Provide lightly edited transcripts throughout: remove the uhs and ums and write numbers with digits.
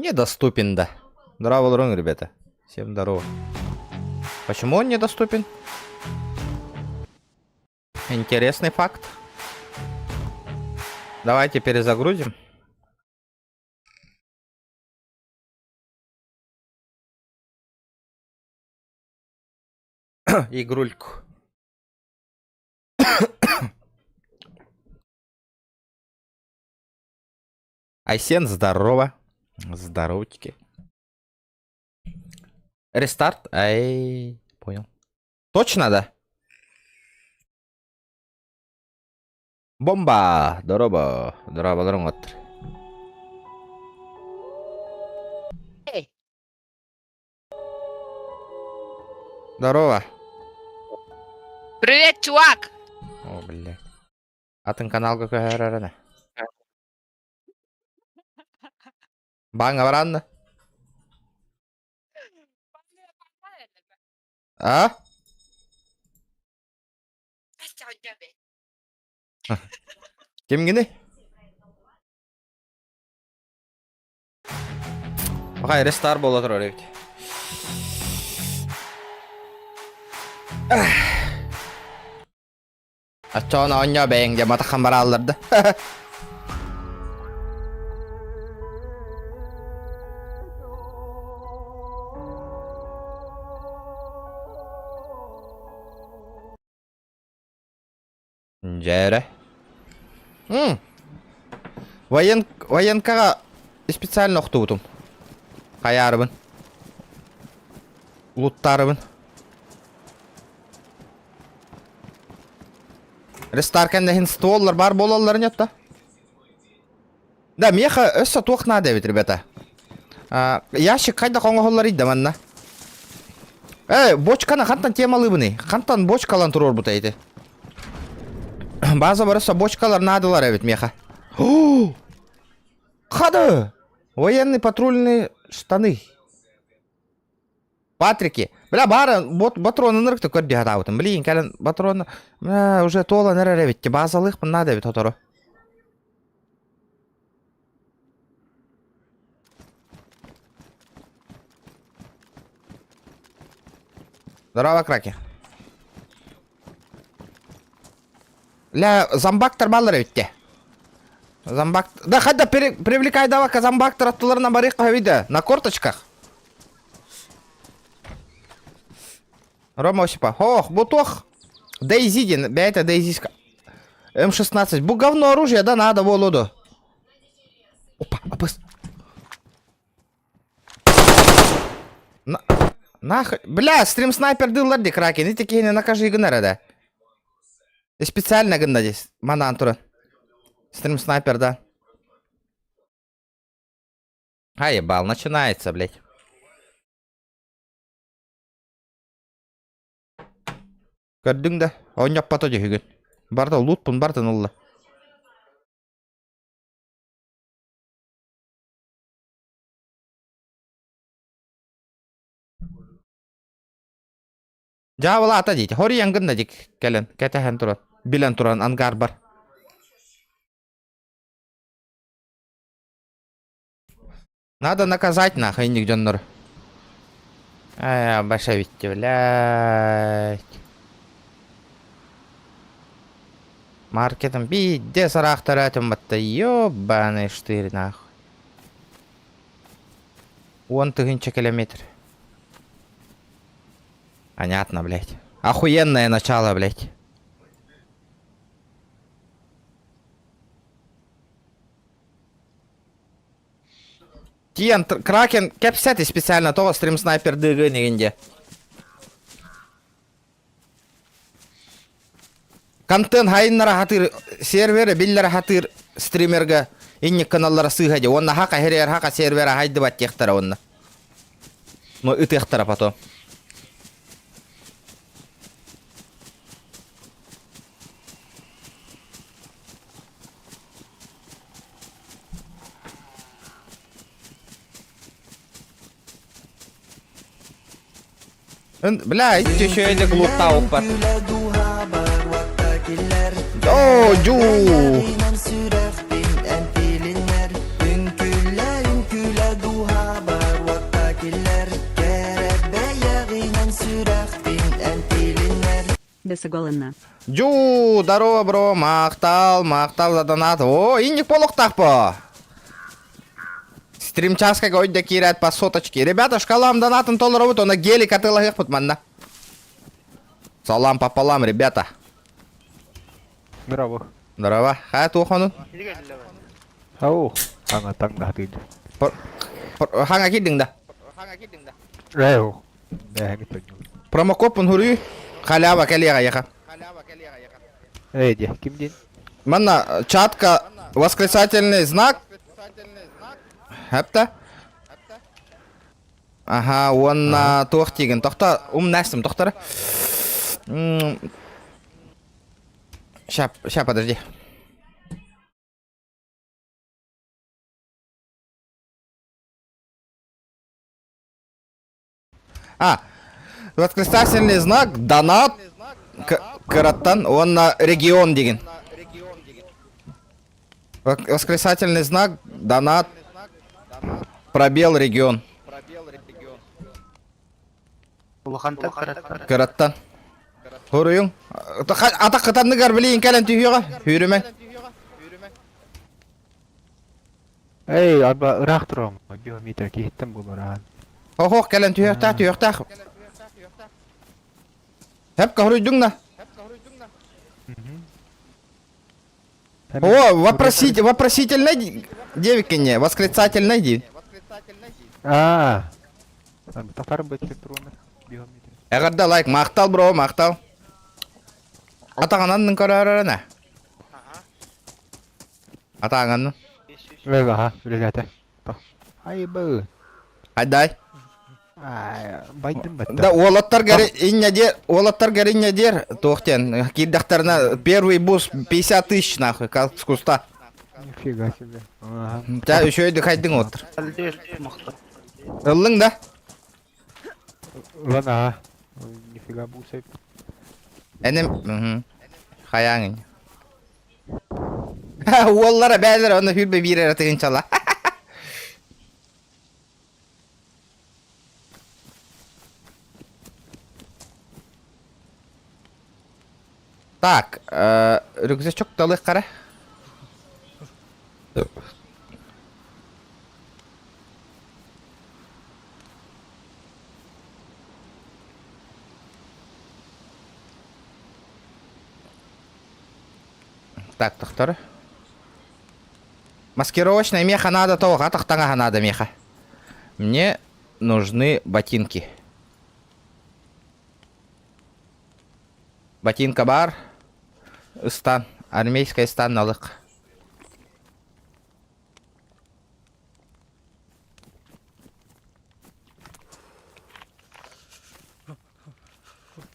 Недоступен, да. Здраво, ребята. Всем здорово. Почему он недоступен? Интересный факт. Давайте перезагрузим. Игрульку. Айсен, здорово. Здоровчики. Рестарт? Ай, понял. Точно, да? Бомба! Дороба. Дорабаларың оттыр. Эй. Здорово. Привет, чувак! О, блядь. Атын каналга көһөрөрөнө. Баҥа баранна. А? Кимгини? Баха рестар бола турар эбит. Оччоҕуна оонньоо бэйэҥ дьэ матахан барааллар да. Дьээрэ. М. Воен... Военкаҕа специально охтубутум. Хайаарыбын. Луттаарыбын. Рестар кэннэһин стволлар бар буолаллар нетта. Да, меха өссө туох наада эбит, ребята. А, ящик хайдах оҥоһуллар да манна. Э, бочканы хантан темалыыбыный? Хантан бочкалан туруорбута ити? База барыса бочкалар наадалар эбит меха. Хады! Военный патрульные штаны. Патрики. Бля, баара бот патронун ырыкты көрдүү хатаабытым. Блин, кэлэн патрон бля, уже туолан эрэр эбит. Базалыахпын наада эбит сотору. Здорово, Краки. Ля, зомбактар баллар эбитте. Зомбак... Да, хотя пере... привлекай давай-ка зомбактар аттыларына барыахха вида. На корточках. Рома Осипа. Ох, бутох. Дейзи диэн, бэйэтэ Дейзиска. М16. Бу говно оружие, да, надо буолуо Опа, апыс. На... Нах... Бля, стрим снайпер дыллар ди Кракен. Ити киһини накажи гынар да. Специально гынна здесь. Манаан туран. Стрим снайпер, да. А ебал, начинается, блядь. Көрдүҥ да, оонньоппото дьүһүгүн. Барда лутпун бартын ылла. Дьаабылаата диити. Хоруйан гынна дик кэлэн, кэтэһэн туран, билэн туран ангарбар. Надо наказать нахуй инник дьоннору. Э, баша битти, блядь. Маркетом пиздец араахтараатым батта, ёбаный штырь нахуй. 10 000 километр. Понятно, блядь. Охуенное начало, блядь. Тиен Кракен кэпсэти специально тоҕо стрим снайпердыыгын игинде. Контент хайыннара хатыр сервері биллere хатыр стримерге инник каналлара сыыха де. Онна хака херер хака сервера хайдыбат техтара онна. Но ытыахтара потом. Бля, еще эдик луттауппар. О, дю! Голына. Дьуу, здорово, бро, махтал, махтал за донат. О, инник болохтаах по. Стримчаска ойда киирээт по соточке. Ребята, шкалам донатын толоробут, она гелик атыылаһыахпыт манна. Салам пополам, ребята. Здорово. Здорово. Хаа туохонун? Ау, хаҥа таҥнаһытыын. Хаҥа киирдиҥ да? Рэу. Бэһэҥи тонньул. Промокоппун хуруй. Халява кэлиэҕэ яха. Эй, дьэ, ким диэн? Манна чатка восклицательный знак. Хэпта? Аха, уонна туох тиигин? Тохто, умнастым, тохтора. Ща, ща, подожди. А, восклицательный знак, донат, кыраттан, уонна регион деген. Восклицательный знак, донат, пробел, регион. Улахантан кыраттан. Кыраттан. Хоруйуҥ. Атах кытанныгар билиин кэлэн түһүөҕэ. Хүүрүмэ. Эй, арба ыраах туруом. Биометр киһиттэн булар Хох кэлэн түһүөхтээх, түһүөхтээх. Хэпка хоруйдуҥ да. О, вопросить, вопросительный девикине, восклицательный ди. Аа. Татар бөттө туруонар. Биометр. Эҕэрдэ лайк, махтал бро, махтал. Атаҕананнын көрөөрөрөнө. Атаҕаннын. Аха, үлэлээтэ. Айбы. Айдай. Байдым баттар. Да, уолаттар гары иння дер, уолаттар гары иння дер, туох диэн, киирдэхтэринэ первый бус 50 тысяч нахуй, как с куста. Нифига себе. Ага. Та үчүгэй хайдыҥ уоттар. Ыллыҥ да? Ылан аха. Нифига бусай. Энем, хайааҥын. Уоллара бээлэр онно хүрбэ биир эрэ тыгынчала. Так, рюкзачок талык қара. Так, тохтор. Маскировочная меха надо того, атахтаҥаһа надо меха. Мне нужны ботинки. Ботинка бар. Ыстан. Армейская стан налык.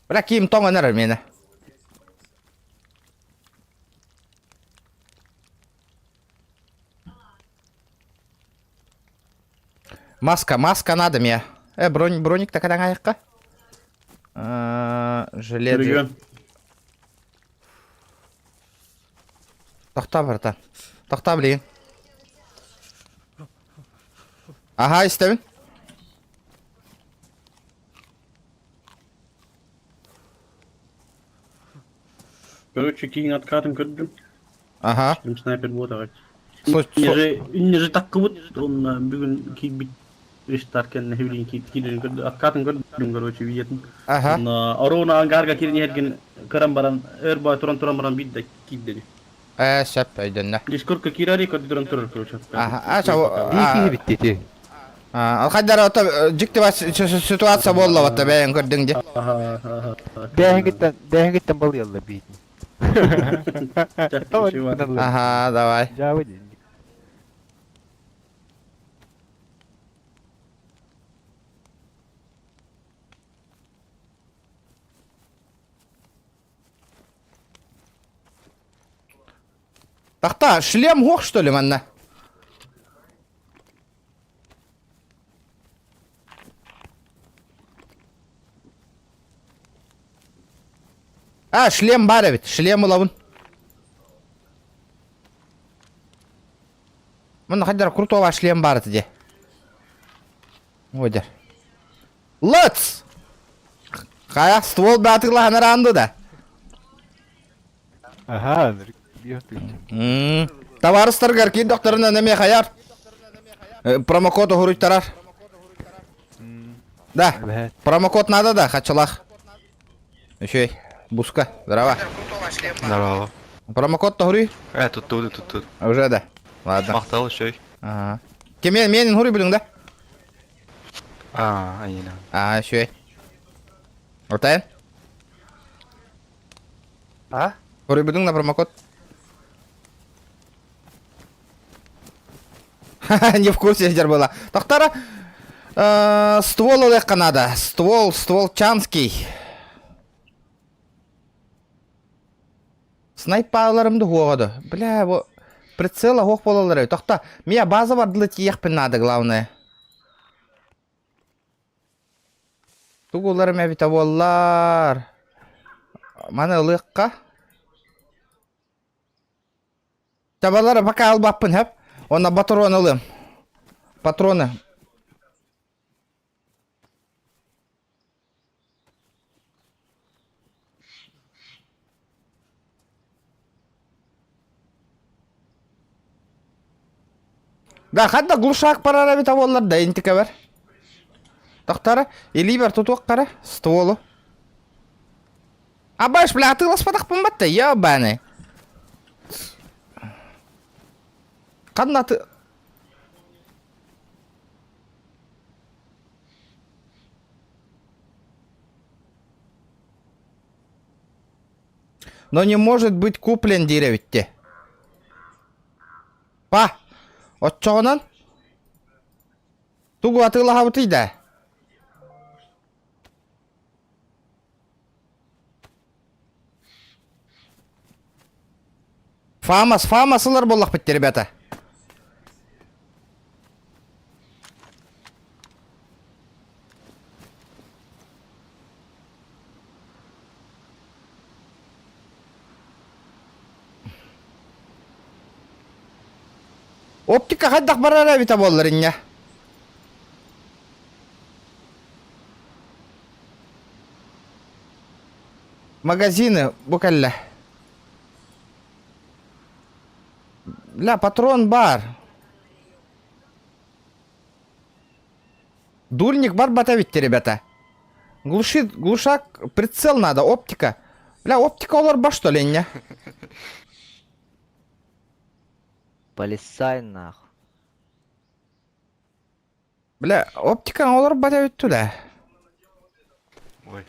Бля, ким тоҥон эрэр миэнэ. Маска, маска надо мне. Э, бронь, броник такадан айыққа. Жилет. Регион. Тохта, братан. Тохта, блин. Ага, истэбин. Короче, киин откатым көрдүм. Ага. Ким снайпер буолар аҕай. Слушай, Иннеже иннеже таккыбыт уонна бүгүн киирбит рестарт кэннэ билигин киирэн көрдүм. Откатын көрдүм, короче, видеотын. Ага. Уонна Оруна ангарга киирэн иһэргин көрөн баран, өр баа туран туран баран биирдэ киирдэ. Э, сөп, өйдөннө. Дискордка киирээри көрдө туран турар, короче. Ага, а, чау. Дии киһи битти ити. Хайдар ото дьикти ситуация буолла батта бэйэн көрдүҥ дии. Ага, ага. Бэһиҥиттэн бэһиҥиттэн балыйаллар биитин. Ага, давай. Дьаабы диэн. Тахта, шлем хуох что ли манна? А, шлем бар эбит, шлем ылабын. Манна хайдар крутого шлем бар ди. Ой, Лыц! Хайа, ствол баатыглаһан араанды да. Аха, биир Табаарыстаргар киирдөхтөрүнэ эмиэ хайар. Промокод уһуруйтарар. Да, промокод надо да, хачылах. Үчүгэй. Буска. Здорово. Здорово. Промокод тоһуруй? Э, тут тут тут тут. Уже да. Ладно. Махтал үчүгэй. Ага. Кемен менин хуруй билиң да? А, айна. А, үчүгэй. Ортайын? А? Хоруйбутуҥ на промокод? Не в курсе сидер была. Тохтара, э, ствол ылыахха надо. Ствол, ствол чанский. Снайпаларым да хуоҕа Бля, бу прицела хуох буолаллар Тохта, мия база бардылы тиийэхпин надо, главное. Тугу ыларым эбитэ буоллар? Маны ылыахха. Табалары пока албаппын хөп. Онно патрон ылыам. Патроны. Да, хадда глушак парара эбитэ буоллар да интикэбэр. Тохтара, илиибэр тутуоххара стволу. Абаш, бля, атыыласпатахпын батта, ебаный. Ханна аты... Но не может быть куплен диэбитте. Па, оччоҕунан тугу атыылаһабытый да? Фамас, Фамас ылар буоллахпыт ребята. Оптика хайдах барара эбитэ буоллар инньэ? Магазины бу кэллэ. Бля, патрон бар. Дульник барбата эбит ребята. Глушит, глушак, прицел надо, оптика. Бля, оптика олорбо что ли инньэ? Полисай нахуй. Бля, оптика олорбот эбит да. Ой.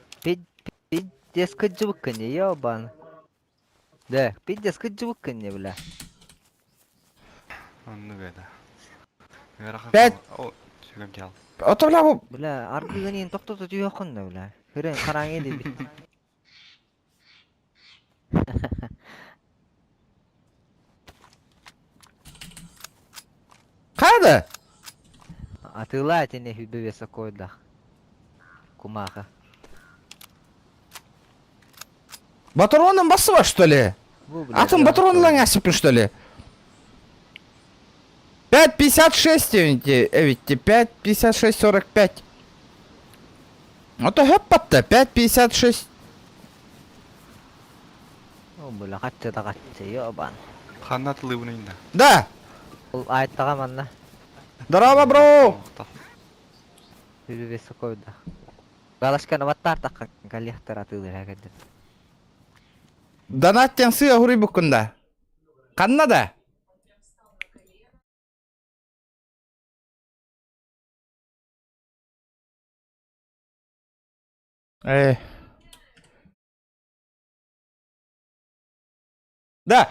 Пиздец кыдьыбыккын ебан. Да, пиздец кыдьыбыккын бля. Оннук это. Пять. О, сүгөм дьал. Ото бля бу Бля, аргыгын тохтото түйөххүн да бля. Хөрен хараҥы диэбит. Хада? Атыылаа итини хүбэ весокойдах. Кумаха. Батроным басыба что ли? Атын батронлаң асыппын что ли? 5.56 эбитти 5.56.45 Ото хөп батта 5.56 О, бля, хатчы да хатчы, ёбан. Ханна тылыбын инда. Да. Ол айттаға манна. Здорово, бро. Хүбэ весокойдах. Галашканы баттар таққа галияхтар атыылыр әкәдір. Донаттен сыа хуруйбуккун да. Ханна да? Э. Да,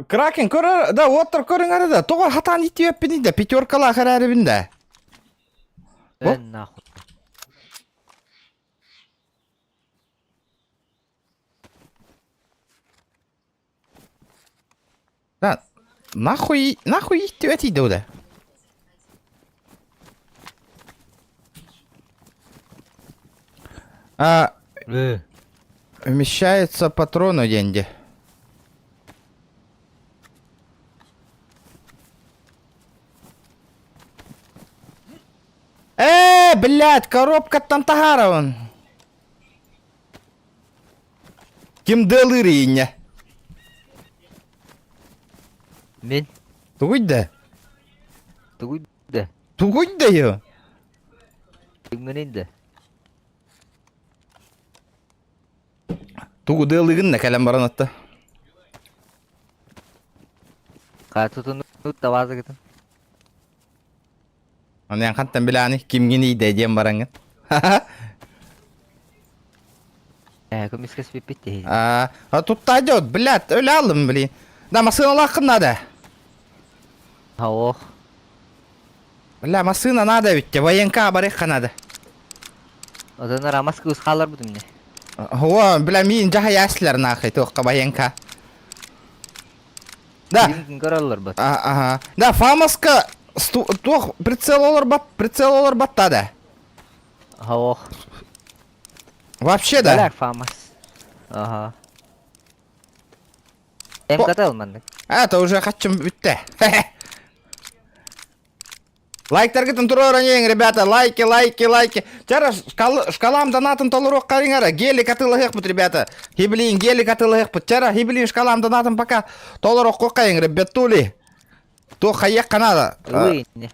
Кракен көрөр, да, оттор көрүҥ да, тоҕо хатаан итиэппиний да, пятеркалаах эрээрибин да. Бу? Эн нахуй. Да, нахуй, нахуй иттибэтий да А, вмещается патроны деньги. Э, блядь, коробка Тантагарован. Ким делыр инне. Мин. Тугуй да? Тугуй да? Тугуй да ё? Кимҥиний да? Тугу дыалыгын да кэлэн баран атта. Хаа тутунут да баазыгытын. Онуян хантан билааны кимҥиний да диэн бараҥҥын. Ээ, көмүскэс бүппүт дии. А, а тут идет, блядь, өлө алым, блин. Да, массыыналааххын надо. Ох. Бля, массыына надо ведь, военка барыахха надо. Отон рамас кыыс хаалар бутум не. О, бля, мин жахаяслар нахуй, туохха военка. Да. Ким көрөллөр бат. Ага. Да, Фамаска туох прицел олор бат, прицел олор батта да. Ох. Вообще да. Бэлэр Фамас. Ага. МКТ ылманнык. А, это уже хачым бүтте. Лайктаргытын туруоран ребята, лайки, лайки, лайки. Чара шкалам донатын толоруох кариңара, гелик атыылаһыахпыт, ребята. Хиблин, гелик атыылаһыахпыт. Чара, хиблин шкалам донатын пока толоруох кайың, ребятули. То хайек канада. Ой, не.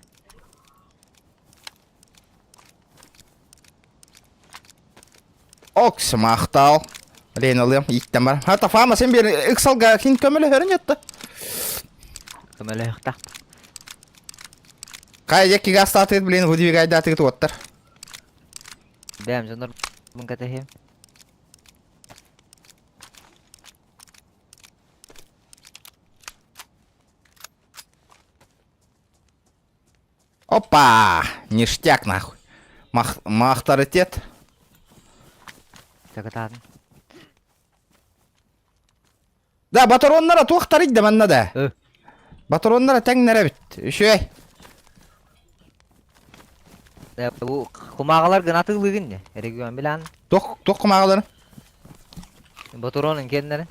Окс махтал. Блин, алым, иттен бар. Хата фама сен бер ыксалга хин көмөлө хөрүн ятты. Көмөлө Кай жеки гастатыт, блин, выдвигай даты туоттар. Бэм дьоннор бун кэтэһиэм. Опа! Ништяк нахуй. Мах, авторитет. Такатаатын. Да, батароннара туохтар идде манна да. Э. Батароннара тэҥнэрэ бит. Үчүгэй. Да, бу кумааҕылар гынатыылыгын не? Регион билан. Туох туох кумааҕылары? Ботуронун кеннere.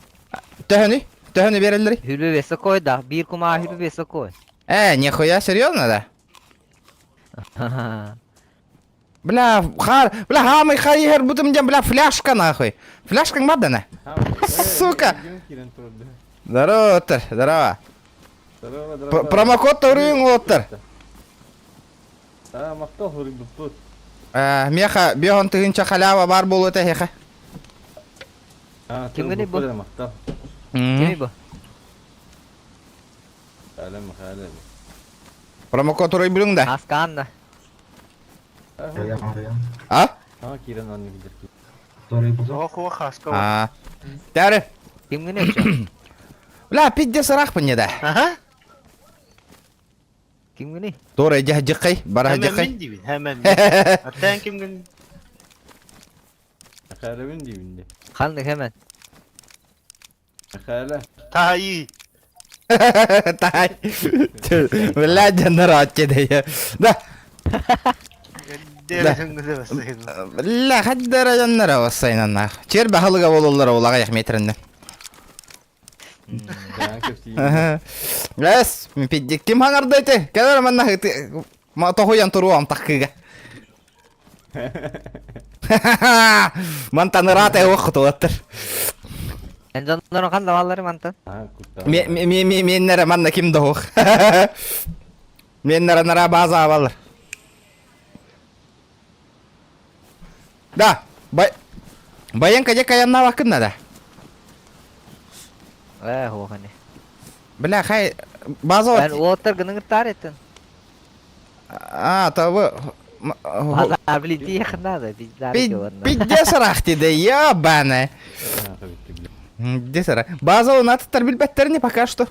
Төһөнү? Төһөнү береллери? Хүлбү бесе кой да, бир кумаа хүлбү бесе кой. Э, нихуя, серьезно, да? Бля, хар, бля, хамый хайер бутым дем, бля, фляжка нахуй. Фляжкаң бар да Сука. Здорово, оттар, здорово. Промокод туруйуң оттар. А, мактал хуруйбуппут. Э, меха, бион тыгынча халява бар болу тэхэ. А, Кимгини бу? Мактал. Кими бу? Халем, халем. Промокод туруй билиң да. Аскаан да. А? А, кирен анны билер. Ох, хаска. А. Тәрі. Кимгини өчө? Бля, пиздец ырахпын не да. Аха. Кимгини? Тура жахжықай, бара Hemen жықай. min dibin, hemen min. Hatta kimgin? Халемин дибинде. Ханнык hemen. Хале. Tayi. Тай. Бля, жанар да. Да. Дересин güzel Бля, хаддара жаннара бассайнан. Чер бахалыга бололар олага яхметринде. Эс, пидди ким хаңарды эте? Келер манна ма тохуян туруам таккыга. Мантан рата оқытылаттыр. Эн дьоннорун ханна бааллары мантан? Ме ме ме меннere манна ким да Меннere нара база балыр. Да, бай Баянка жека янна бакын да. Э, хуохани. Бля, хай база Эн уоттар гыныңыртаар эттен. А, того База блин, тиэх надо, пиздар Пиздец рахти да ебаная. Десара. База натыттар билбеттерини пока что.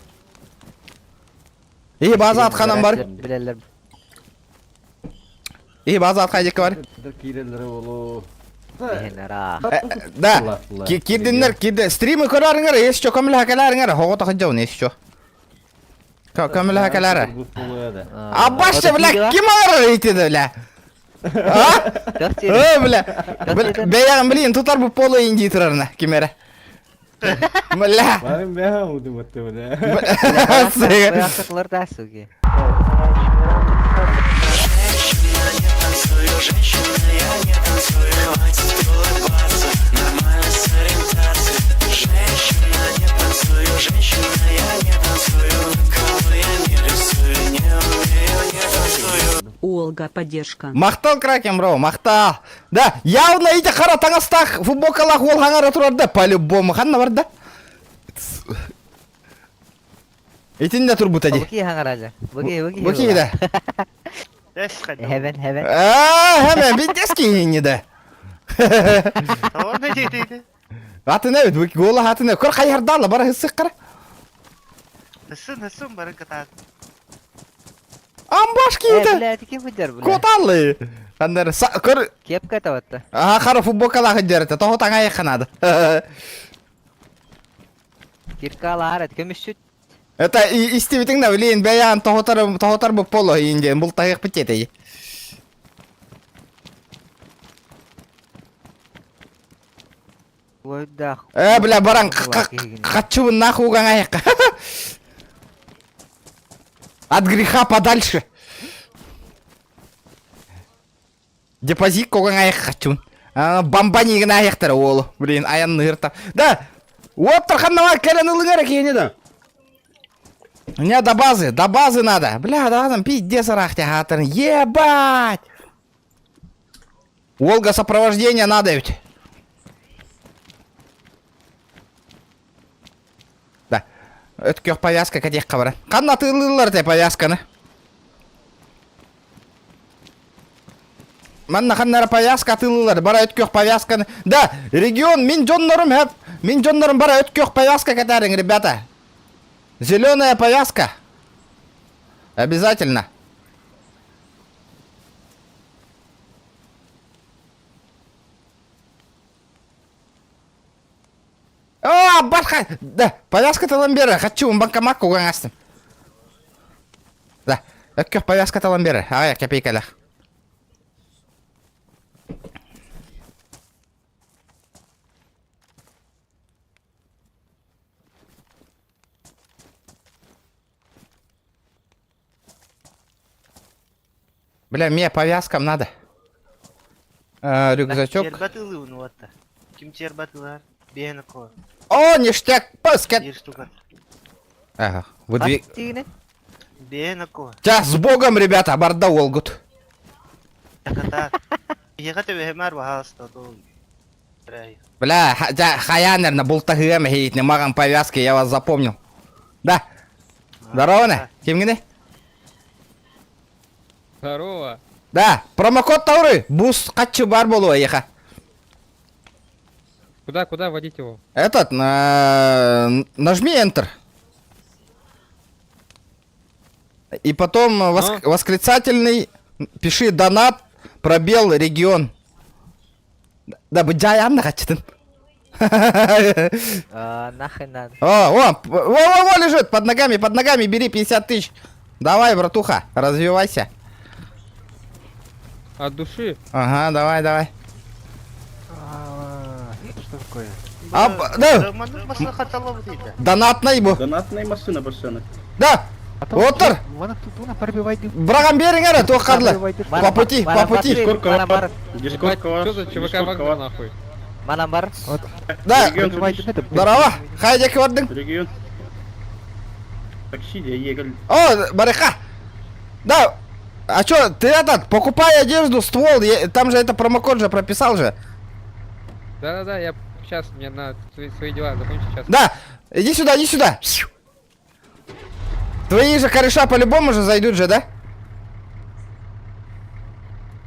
И база атканан бар. Билелер. И база аткан жеке бар. Да. Кирдиннер, кирде. Стримы көрөрүңөр, эс чо көмүл хакаларыңар, хого тахын эс чо. Көмүл хакалары. Абаша, бля, ким алар эйтеди, бля? А? Э, бля. Бэйягын блин, тутар бу поло инди турарына, кимере. Бля. Барым бэха удум атты, бля. Баяктыклар да суки. Женщина, я не танцую, хватит улыбаться, нормально с ориентацией. Женщина, не танцую, женщина, я не танцую. Уолга поддержка. Махтал Кракен, бро, махтал. Да, явно ити хара таҥастаах футболкалаах уол хаҥара турар да, по-любому. Ханна барда? Итиннэ турбута ди. Бу хаҥаража. Бу бу Бу киһи да. Хевен, хевен. Аа, хэмэ, бидес киһини да. Атын эбит, бу гола атын эбит. Көр хайардаала, бара хыссык кара. Хысын, хысын бары кытаат. Амбаш Э, киһитэ. бля, ким сылдьар, бля? Коталлы. Ханнар, көр, Кепка табатта. Аха, хара футболкалаах дьэрэтэ, тоҕо таҥайыхха наада. Киркалаар, көмүсчүт. Это истибитиҥ да, блин, бэйээн тоһутар тоһутар бу поло иин диэн бултаһыахпыт диэтэй. Уойдаах. Э, бля, баран хаччыбын нахуй угаҥайыхха. От греха подальше. Депозит когаҥайых хаччыбын. Бомбанигын айахтара уолу. Блин, айанныырта. Да, уоттар ханнавар кэлэн ылыҥар киһини да. Не, до базы, до базы надо. Бля, да там пиздец арахте хатырын. Ебать! Волга сопровождение надо ведь. Да. Өткөх повязка кэтиэх хабара. Ханна атыылыыллар те повязканы? Манна ханнара повязка атыылыылар. Бара өткөх повязканы. Да, регион мин дьоннорум хэп. Мин дьоннорум бара өткөх повязка кэтээриҥ, ребята. Зеленая повязка. Обязательно. О, барха! Да, повязка Таламбера. Хочу, банкомат кугаҥастым. Да, өккөх повязка Таламбера. Ая, копейкалах. Бля, мне повязкам надо. А, рюкзачок. Чербат ылыын уотта. Ким чербат ылар? Биэни ко. О, ништяк, паскет. Биир штука. Ага, выдвиг. Тигини. Биэни ко. Сейчас, с богом, ребята, барда Волгут. Таката. Иһиэхэ төбөһүмэр баһаалыста тол. Бля, хая, наверное, бултаһыам эһиитне маган повязки, я вас запомнил. Да. Здорово, не? Кимгини? Здорово. Да, промокод Тауры, бус хаччы бар болуа еха. Куда, куда вводить его? Этот, на... нажми Enter. И потом воск... восклицательный, пиши донат, пробел, регион. Да, быдьай анна хачытын. А, нахрен надо. О, о, во, во, во, лежит, под ногами, бери 50 тысяч. Давай, братуха, развивайся. От души. Ага, давай, давай. А, Что такое? А, да. Донатный бу. Донатная машина бассена. Да. Отыр. Браган бериң эрэ, туох хадлы. По пути, по пути. Что за ЧВК Вагнер нахуй? Манан бар. Да. Здорово. Хай диэки бардыҥ. Регион. Такси, я ехал. О, барыха. Да. А чё, ты этот, покупай одежду, ствол, я, там же это промокод же прописал же. Да-да-да, я сейчас, мне надо свои, свои дела закончить сейчас. Да, иди сюда, иди сюда. Твои же кореша по-любому же зайдут же, да?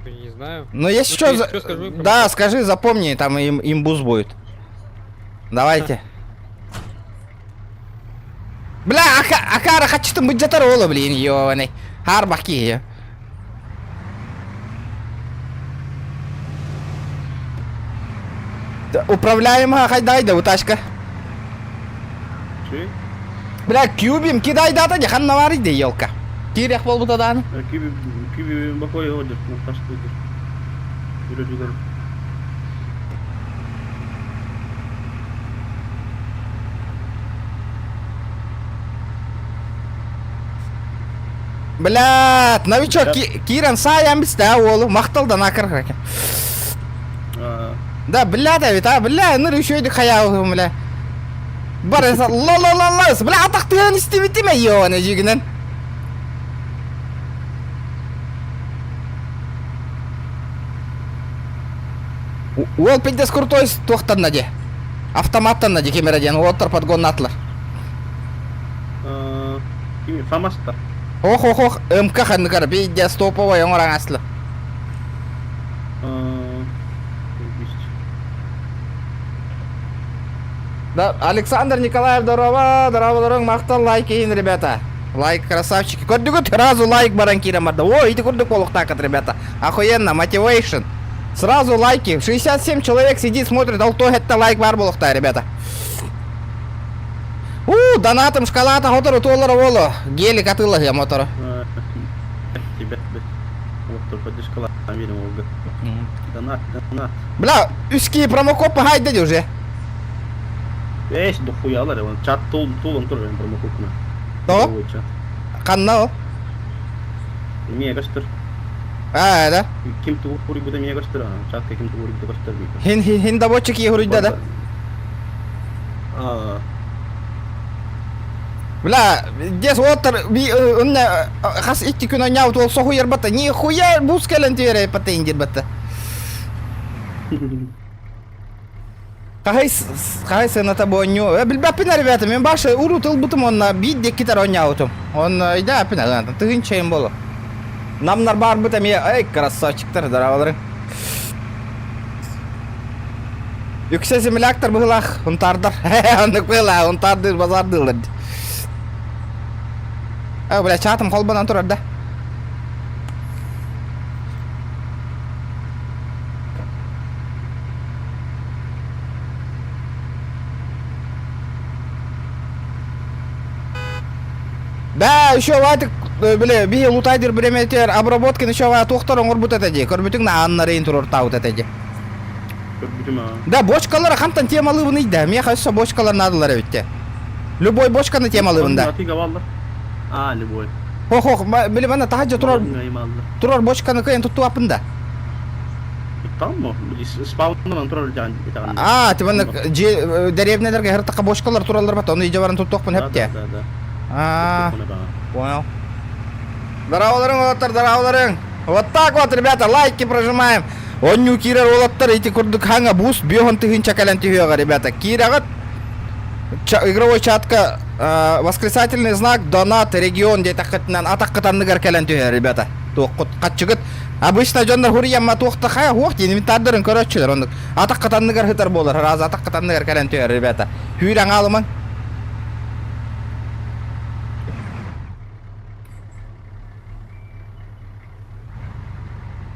Не знаю. Ну если Ну, что, ты за... чё скажу, да, скажи, запомни, там им, им буз будет. Давайте. Бля, ака, акара хачытын быдьатар ола, блин, ёбаный. Харбаки. Управляемая хайдайда, утачка. Бля, кюбим, кидай дата, не хан наварить, да елка. Кирях болбутадан. Кюби, кюби бакой одер, на ташты одер. Бля, новичок Киран саям бистә олы мақталдан акыр Да, бля, да ведь, а, бля, ну еще иди хаяу, бля. Бар, ла ла ла ла, бля, атақтыган истебитиме, ёна, жигинен. Уол пиздец крутой туохтанна дии. Автоматтанна дии ким эрэ диэн уолаттар подгоннаатылар. Кими ФАМАСтар. Ох ох ох МК ханныгар пиздец топовой оҥорон аслы. Да, Александр Николаев, здорово, здорово, здорово, махтал лайк иһин, ребята. Лайк, красавчики. Көрдүгүт, сразу лайк баран киирэн барда. О, ити курдук буолуохтааххыт, ребята. Охуенно, мотивейшн. Сразу лайки. 67 человек сидит, смотрит, ал то это лайк бар буолуохтаах, ребята. У, донатым шоколада хотору туолара уолу. Гелик атыылаһыа мотору. Тебя, вот только шоколад верим Олга. Донат, донат. Бля, үски промокод пахайда уже. Эс, дохуялар, он чат тул тулан тоже промокодна. То? Ханна ол? Миэ көстөр. Аа, да? Ким тугу хуруйбута миэ көстөр, чатка ким тугу хуруйбута көстөр. Хин хин хин добочик и хуруйда да? Аа. Бля, дес оттар би үнне хас икки күн ойнаабыт ол соһуйар бата нихуя бус кэлэн түөрэ пата индир бата. Хаһай хаһай сыаната буонньу. Билбэппин ребята, мен башы урут ылбытым онна биир диэккитэр оонньообутум. Онно өйдөөппүн тыһыынчайым болу. Намнар баарбыт эмиэ, эй, красавчиктар, здоровалары. Үксэ земляктар быһылаах, унтаардар. Оннук быһылаах, унтаардыыр, базаардыыллар. Э, бля, чаатым холбонон турар да. Да, еще ватик, бile биһи лутайдыр биреметер обработкин еще ва туохтар оҥорбут этэ дии. Көрбүтүҥ на аннарыйын туруортаабыт этэ дии. Көрбүтүм аа. Да, бочкалар хантан темалыыбын ыйда. Миэхэ өссө бочкалар наадалар эбит Любой бочканы темалыыбын да. Атыыга бааллар. Аа, любой. Хох-хох, били мана таһырдьа турар турар бочканы кыайан туттубаппын да. Туттаҕын Спауннан турар итэҕэн. Аа, ти манна дьиэ дэриэбинэлэргэ хыртакка бочкалар тураллар бат, ону идьэ баран туттуохпун хөп Да, да. Аа, понял. Здороваларың, уолаттар, здороваларың. Вот так вот, ребята, лайки прожимаем. Онньуу киирэр уолаттар ити курдук хаҥа буус биоһун тыһыынча кэлэн түһүөҕэ, ребята. Киирэҕит игровой чатка восклицательный знак донат регион диэтэххитинэн атаххыт анныгар кэлэн түһэр ребята туоххут хаччыгыт обычно дьоннор хуруйамма туохта хайа хуох диэн инвентардарын көрөөччүлэр оннук атаххыт анныгар сытар буолар раз атаххыт анныгар кэлэн түһэр ребята хүүрэн аалымаҥ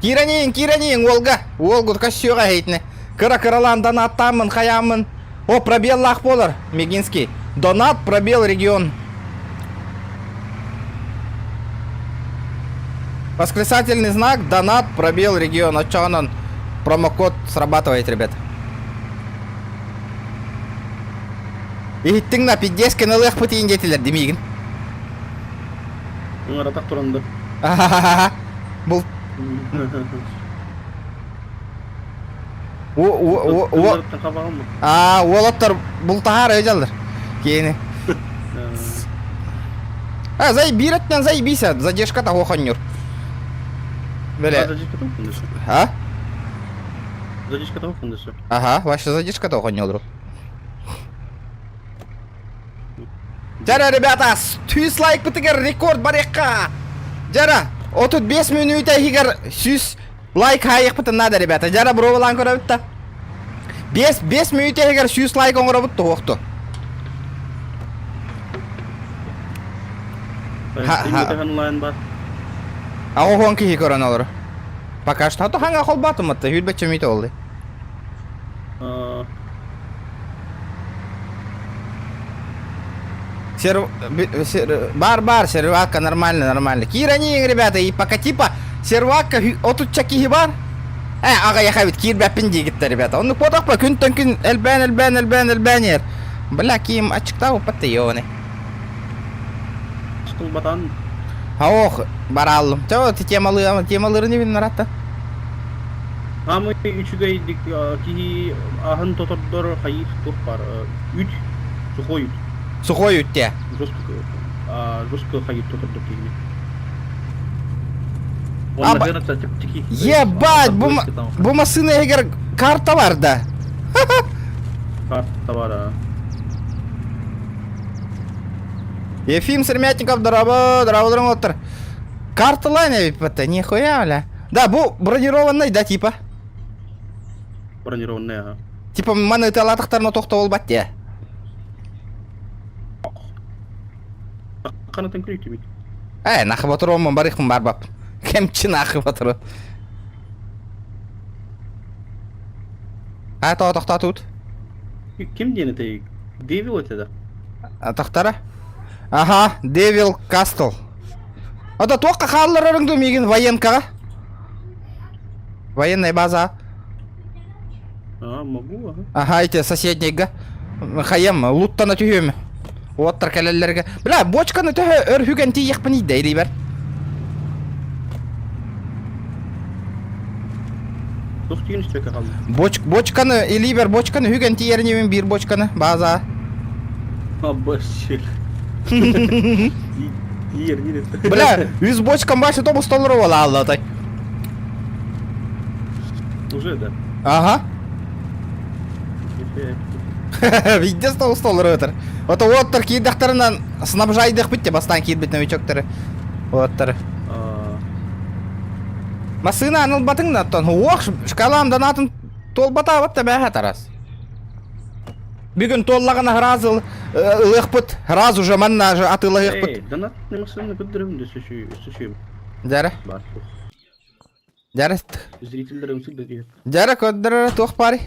Киирэниин, киирэниин, уолга. Уолгут көссүөҕэ эһэйтинэ. Кыра-кыралаан донаттааммын, хайааммын. О, пробеллаах буолар, Мегинский. Донат, пробел, регион. Восклицательный знак, донат, пробел, регион. Оччоҕунан промокод срабатывает, ребят. Иһиттиҥ на пиздец ылыахпыт иин диэтилэр димиигин. Ыҥыратах туран да. Бұл О, А, уолаттар бултаһаар өйдөллөр. Киэни. А, зай бииреттен зай бийсэ, задержка хохоннюр. Бele. А? Задержка того фундуса. Ага, ваша задержка того хоннюр. Дьэ, ребята, 100 лайк бытыгар рекорд барыахха. Дьэ, 35 мүнүүтэ иһигэр 100 лайк хаайыахпытын надо, ребята. Дьэ, бровалаан көрөбүт да. 5 5 мүнүүтэ иһигэр 100 лайк оҥоробут туһуохту. Ха, ха. Онлайн бар. Аҕа киһи көрөн олорор. Пока что то хаҥа холбоотум атта, сүүрбэччэ мүнүүтэ буолла. Сер... сер... Бар, бар, сервакка, нормально, нормально. Киирэн ребята, и пока типа сервакка отучча киһи бар. Э, аҕа яхабит киирбэппин диигиттэр, ребята. Оннук буотахпа күнтэн күн элбээн, элбээн, элбээн, элбээн иһэр. Бля, киим аччыктаабыппат да ёбаный. Столбатан. Ох, барааллым. Чэ, вот темалыы, темалыырын ибин наратта. Аамай үчүгэйдик киһи аһын тотордор хайыыр туох баар үт сухой үт. Сухой үттэ. Жестко жестко хайыыр тотордор киһини. Уонна хыра чэпчэки. Ебать, бу, бу массыына иһигэр карта бар да. Карта бар, а. Ефим Сырмятников, здорово, здорово, оттор. Карталайн эбит нихуя, бля. Да, бу бронированный, да, типа. Бронированный, ага. Типа маны ыталаатахтарына тохтоболбат дии. Ханатын күрүктүбүт. Э, нахы батыроммун барыхпын барбап. Кемчи нахы батыры. А, то тохтоотут. Ким диэн этэй? Девил этэ да? Тохтара. Ага, Девил Кастл. Ото туохха хаалларарыҥ дуу миигин военкаҕа? Военная база. А, могу, ага. Ага, эти соседнийга. Хайам, луттана түһүөм. Уоттар кэлэллэргэ. Бля, бочканы төһө өр хүгэн тиийэхпин ийдэ илиибэр. Туох тиийэн истибэккэ хаалла. Боч, бочканы, илиибэр бочканы хүгэн тиийэринибин биир бочканы, база. Абашир. Тиийэр Бля, үс бочкам башы тобус толору буолааллатай. Уже да. Ага. Видес тобус толору өтөр. Ото уоттар киирдэхтэринэн снабжайдыхпыт те бастаан киирбит новичоктары. Уоттары. Массыына анылбатыҥ да оттон уох шкалам донатын туолбатаабат да бээһэ тарас. Бүгүн туоллаҕына сразу ылыахпыт, сразу же манна же атыылаһыахпыт. Эй, донат массыына көрдөрөбүн да сөшүй Дьэрэ. бар. Дьэрэ. Зрительдер ымсык да диир. Дьэрэ көрдөрөр туох баарый?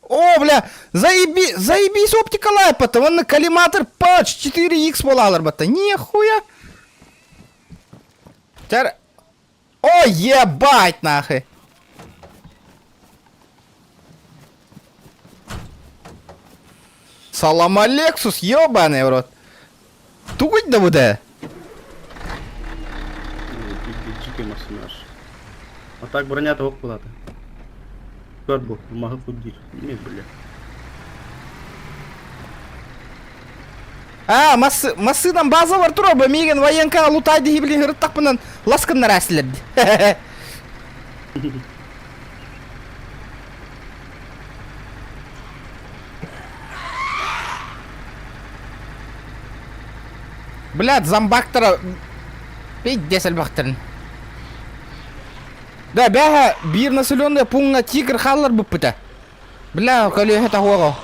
О, бля, заеби, заебись оптика лайпата, вон коллиматор патч 4х буолаалар батта. Нихуя. Тяр... О, ебать нахуй. Салам Алексус, ебаный в рот. Тугуть да буде? Дикий массаж. А так броня того куда-то. Көр бу, маһы куддир. Не бля. А, массы, массыынан база бар тура, бу миигин военка лутай дии билин ырыттахпынан ласкыннар әсилерди. Блядь, зомбактара пиздец элбэхтэрин. Да, бэһэ биир населенный пункта тигр хааллар буппута. Бля, көлүөһэ таһуоҕа.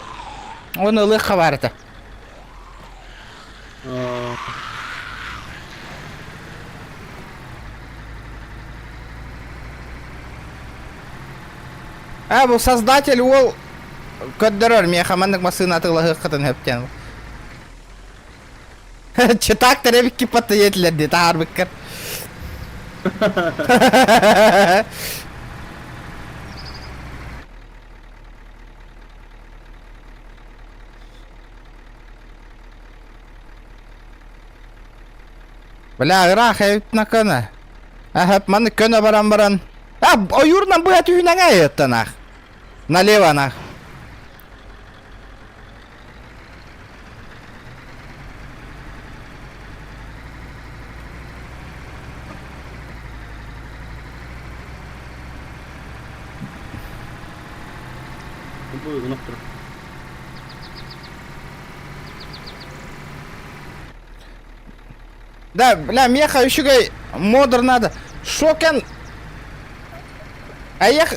Оны ылыахха баар этэ. А, бу создатель уол көрдөрөр миэхэ маннык массыына атыылаһыаххытын сөптөөн. Чытаак тэрэбикки паттайетилэр дии таһаарбыккар. Бля, ыраах эбит накана. Аһап, маны көнө баран баран. А, ойуурунан быһа түһүнэн айыттан ах. Налево нах. Бу гынап турар. Да, бля, меха үчүгэй модер надо. Шокен Айах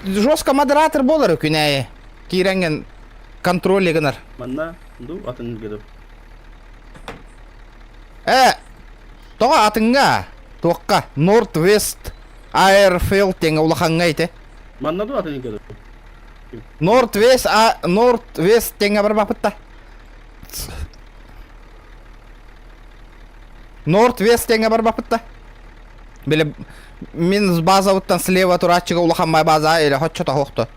жестко модератор болар күнәйе. Киирэнген контроль гынар. Манна ду атын илгедо. Э, тоҕо атыҥҥа, туохха, North West Airfield диэҥҥэ улахаҥҥа ити. Манна ду атын илгедо. North West, а, North West диэҥҥэ барбаппыт да. North West диэҥҥэ барбаппыт да. Били мин базабыттан слева турааччыга улахан база или хоччото хоохто.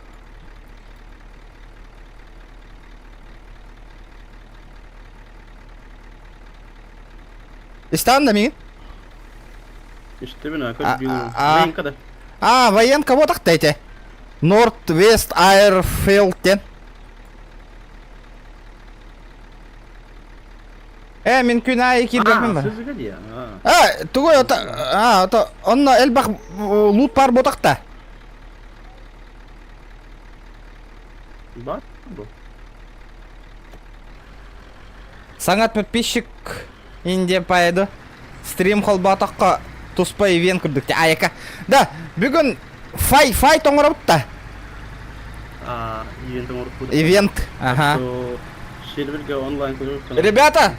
Истан да миин? Истебин а А, как а, Военка да. А, военка вот так-то North West Airfield диэн. Э, мин күн аайы киирбэппин А, ба. сызыга дии. А, тугу ото, а, ото, онно элбэх лут бар ботахта. Бар бу. Саҥа подписчик Индия поеду. Стрим холбоотоххо туспа ивент курдук. Айака. Да, бүгүн фай файт оҥоробут да. А, ивент оҥорбут. Ивент. Ага. Серверге онлайн көрөр. Ребята,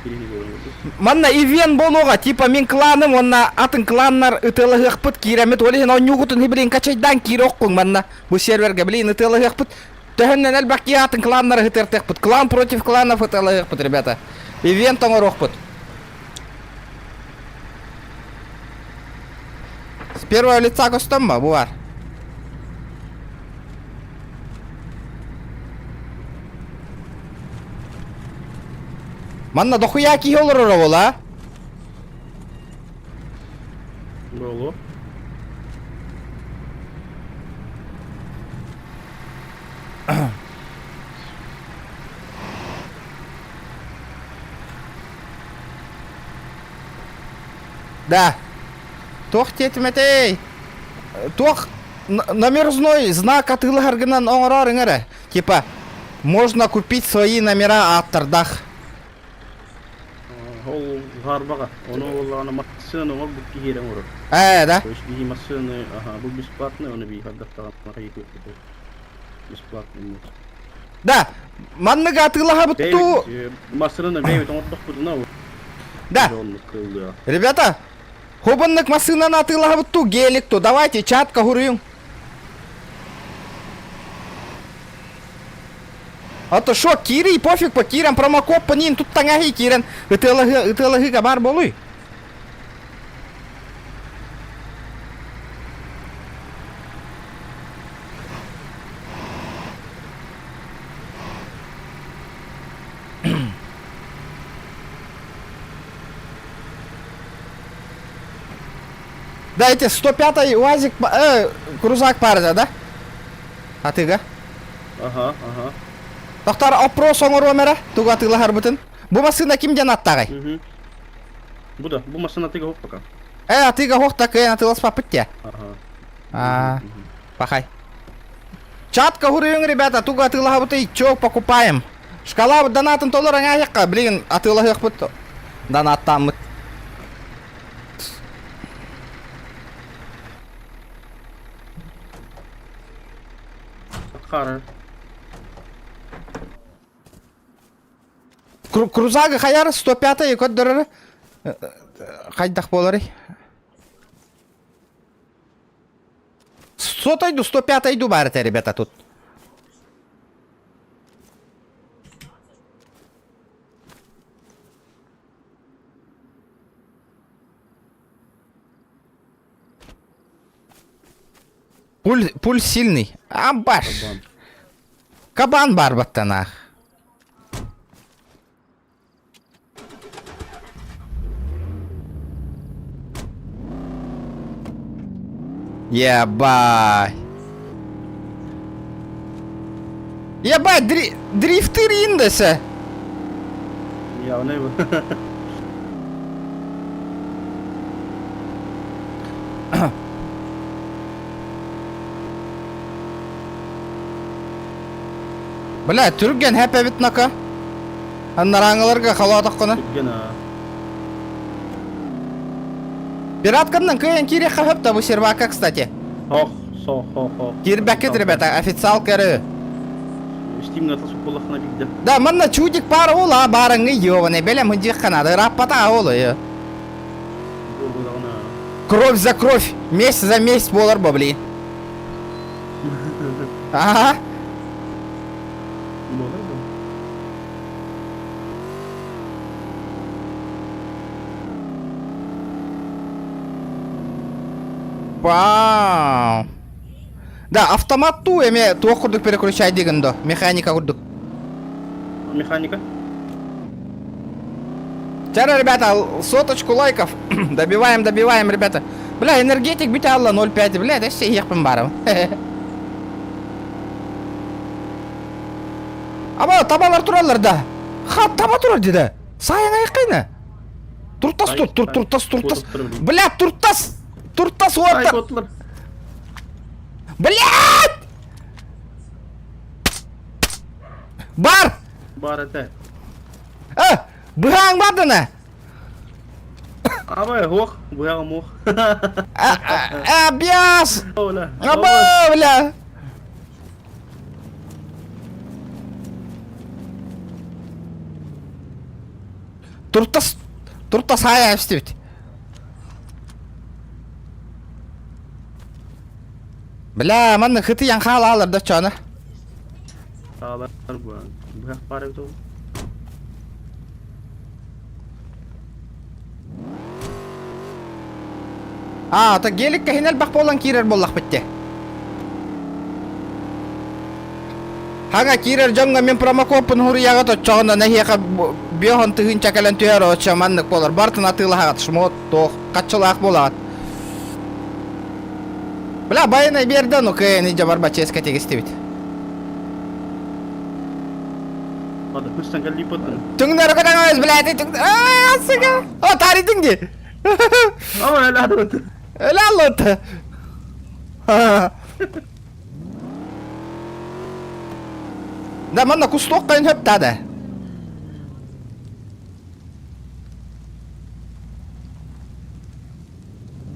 манна ивент буолуоҕа, типа мин кланым уонна атын кланнар ытыалаһыахпыт киирэммит, ол иһин оонньуугутун блин качайдаан киирэ оххуҥ манна бу серверге, блин ытыалаһыахпыт. Төһөннөн элбэх киһи атын кланнары ытыртыахпыт. Клан против кланов ытыалаһыахпыт, ребята. Ивент оҥоруохпут. С первого лица көстөн ба, бу бар. Манна дохуя киһи олорор ола. Болу. Да. Туох диэтим этэй? Туох номерной знак атыылаһаргынан оҥороор эрэ. Типа, можно купить свои номера ааттардах. Ол гарбаға. Оны оллағына массыны оңор бу киһиэрэ оҥорор. Ээ, да? То есть биһи массыны, ага, бу бесплатный, оны биһи хардахтаҕан Бесплатный мод. Да, маннык атыылаһабыт туу. Массыны бэйбит оҥордохпутуна Да. Ребята, хобаннык массыынаны атыылаһабыт туу, гелик ту. Давайте чатка хуруйуҥ. А то шо, киирий пофиг по киирэн промокод по нин тут таҥаһый киирэн ытыалаһы ытыалаһыга баар буолуй. Да, эти 105-й УАЗик, крузак паарда, да? Атыга. Ага, ага. Тохтар опрос оҥоруом эрэ, тугу атыылаһарбытын. Бу массыына ким диэн аттааҕай? Угу. Бу да, бу массыына атыыга суох пока. Э, атыыга суох да кыайан атыыласпаппыт дии. Ага. А, пахай. Чатка хуруйуҥ, ребята, тугу атыылаһабытый, чё покупаем? Шкала донатын толор аҥаайахха, блин, атыылаһыахпыт донаттааммыт. Хара. Крузага хайар 105 көрдөрөр хайдах буоларый? Сотайду 105 ду баар этэ, ребята, тут. Пуль, пуль сильный. Амбаш. Кабан. Кабан бар баттанах. Ебать. Ебать, дри дрифтыр индесе. Явно его. Бля, түрген хэп эбит нака. Аннарааңыларга халаатаххына. Түрген а. Пиратканнан кыайан киириэххэ хөп да бу сервака, кстати. Хох, со, хо, хо. Киирбэккит, ребята, официал көрүү. Стимга тасып буоллахына биирдэ. Да, манна чудик пара ол а барыңы ёбаный белем хыдьых канады раппата ол ё. Кровь за кровь, месть за месть буолар бо, блин. Ага. Буолар бу. Вау. Да, автомат туу эме туох курдук переключай дигин до, механика курдук. Механика? Вчера, ребята, соточку лайков. добиваем, добиваем, ребята. Бля, энергетик бүтэ алла 0,5. Бля, да все ехпин барым. Аба, табалар тураллар да. Ха, таба турар деди. Сайын айқайны. Туртас тур, тур, туртас, туртас. Бля, туртас! Туртас уота! Блядь! Бар! Бар это. Э, быһааҥ бардына! Абай, ох, быһаҕым ох. Абьяс! Аба, бля! Туртас, туртас хаайа эстибит. Бля, манна хытыйан хаалаалар да чоно. Хаалар бу. Быһах баар эбит ол. А, то гелик кэһин элбэх буолан киирэр буоллахпыт те. Хаҥа киирэр дьоҥҥо мин промокоппун хуруйаҕыт оччоҕуна нэһиэхэ биоһон тыһыынча кэлэн түһэр оччо маннык буолар. Бартын атыылаһаҕыт шмот туох хаччылаах буолаҕыт. Бля, байанай биэрдэ ну кыайан илдьэ барба чиэскэ тигистибит. Ладно, пусть кэллииппытын. Түҥнэр көтөҥөс, блядь, түҥ... Аа, сука! О, таридың ди! Ама өлө алыт. Өлө алыт. Да, манна кустуок кайын хөп тада.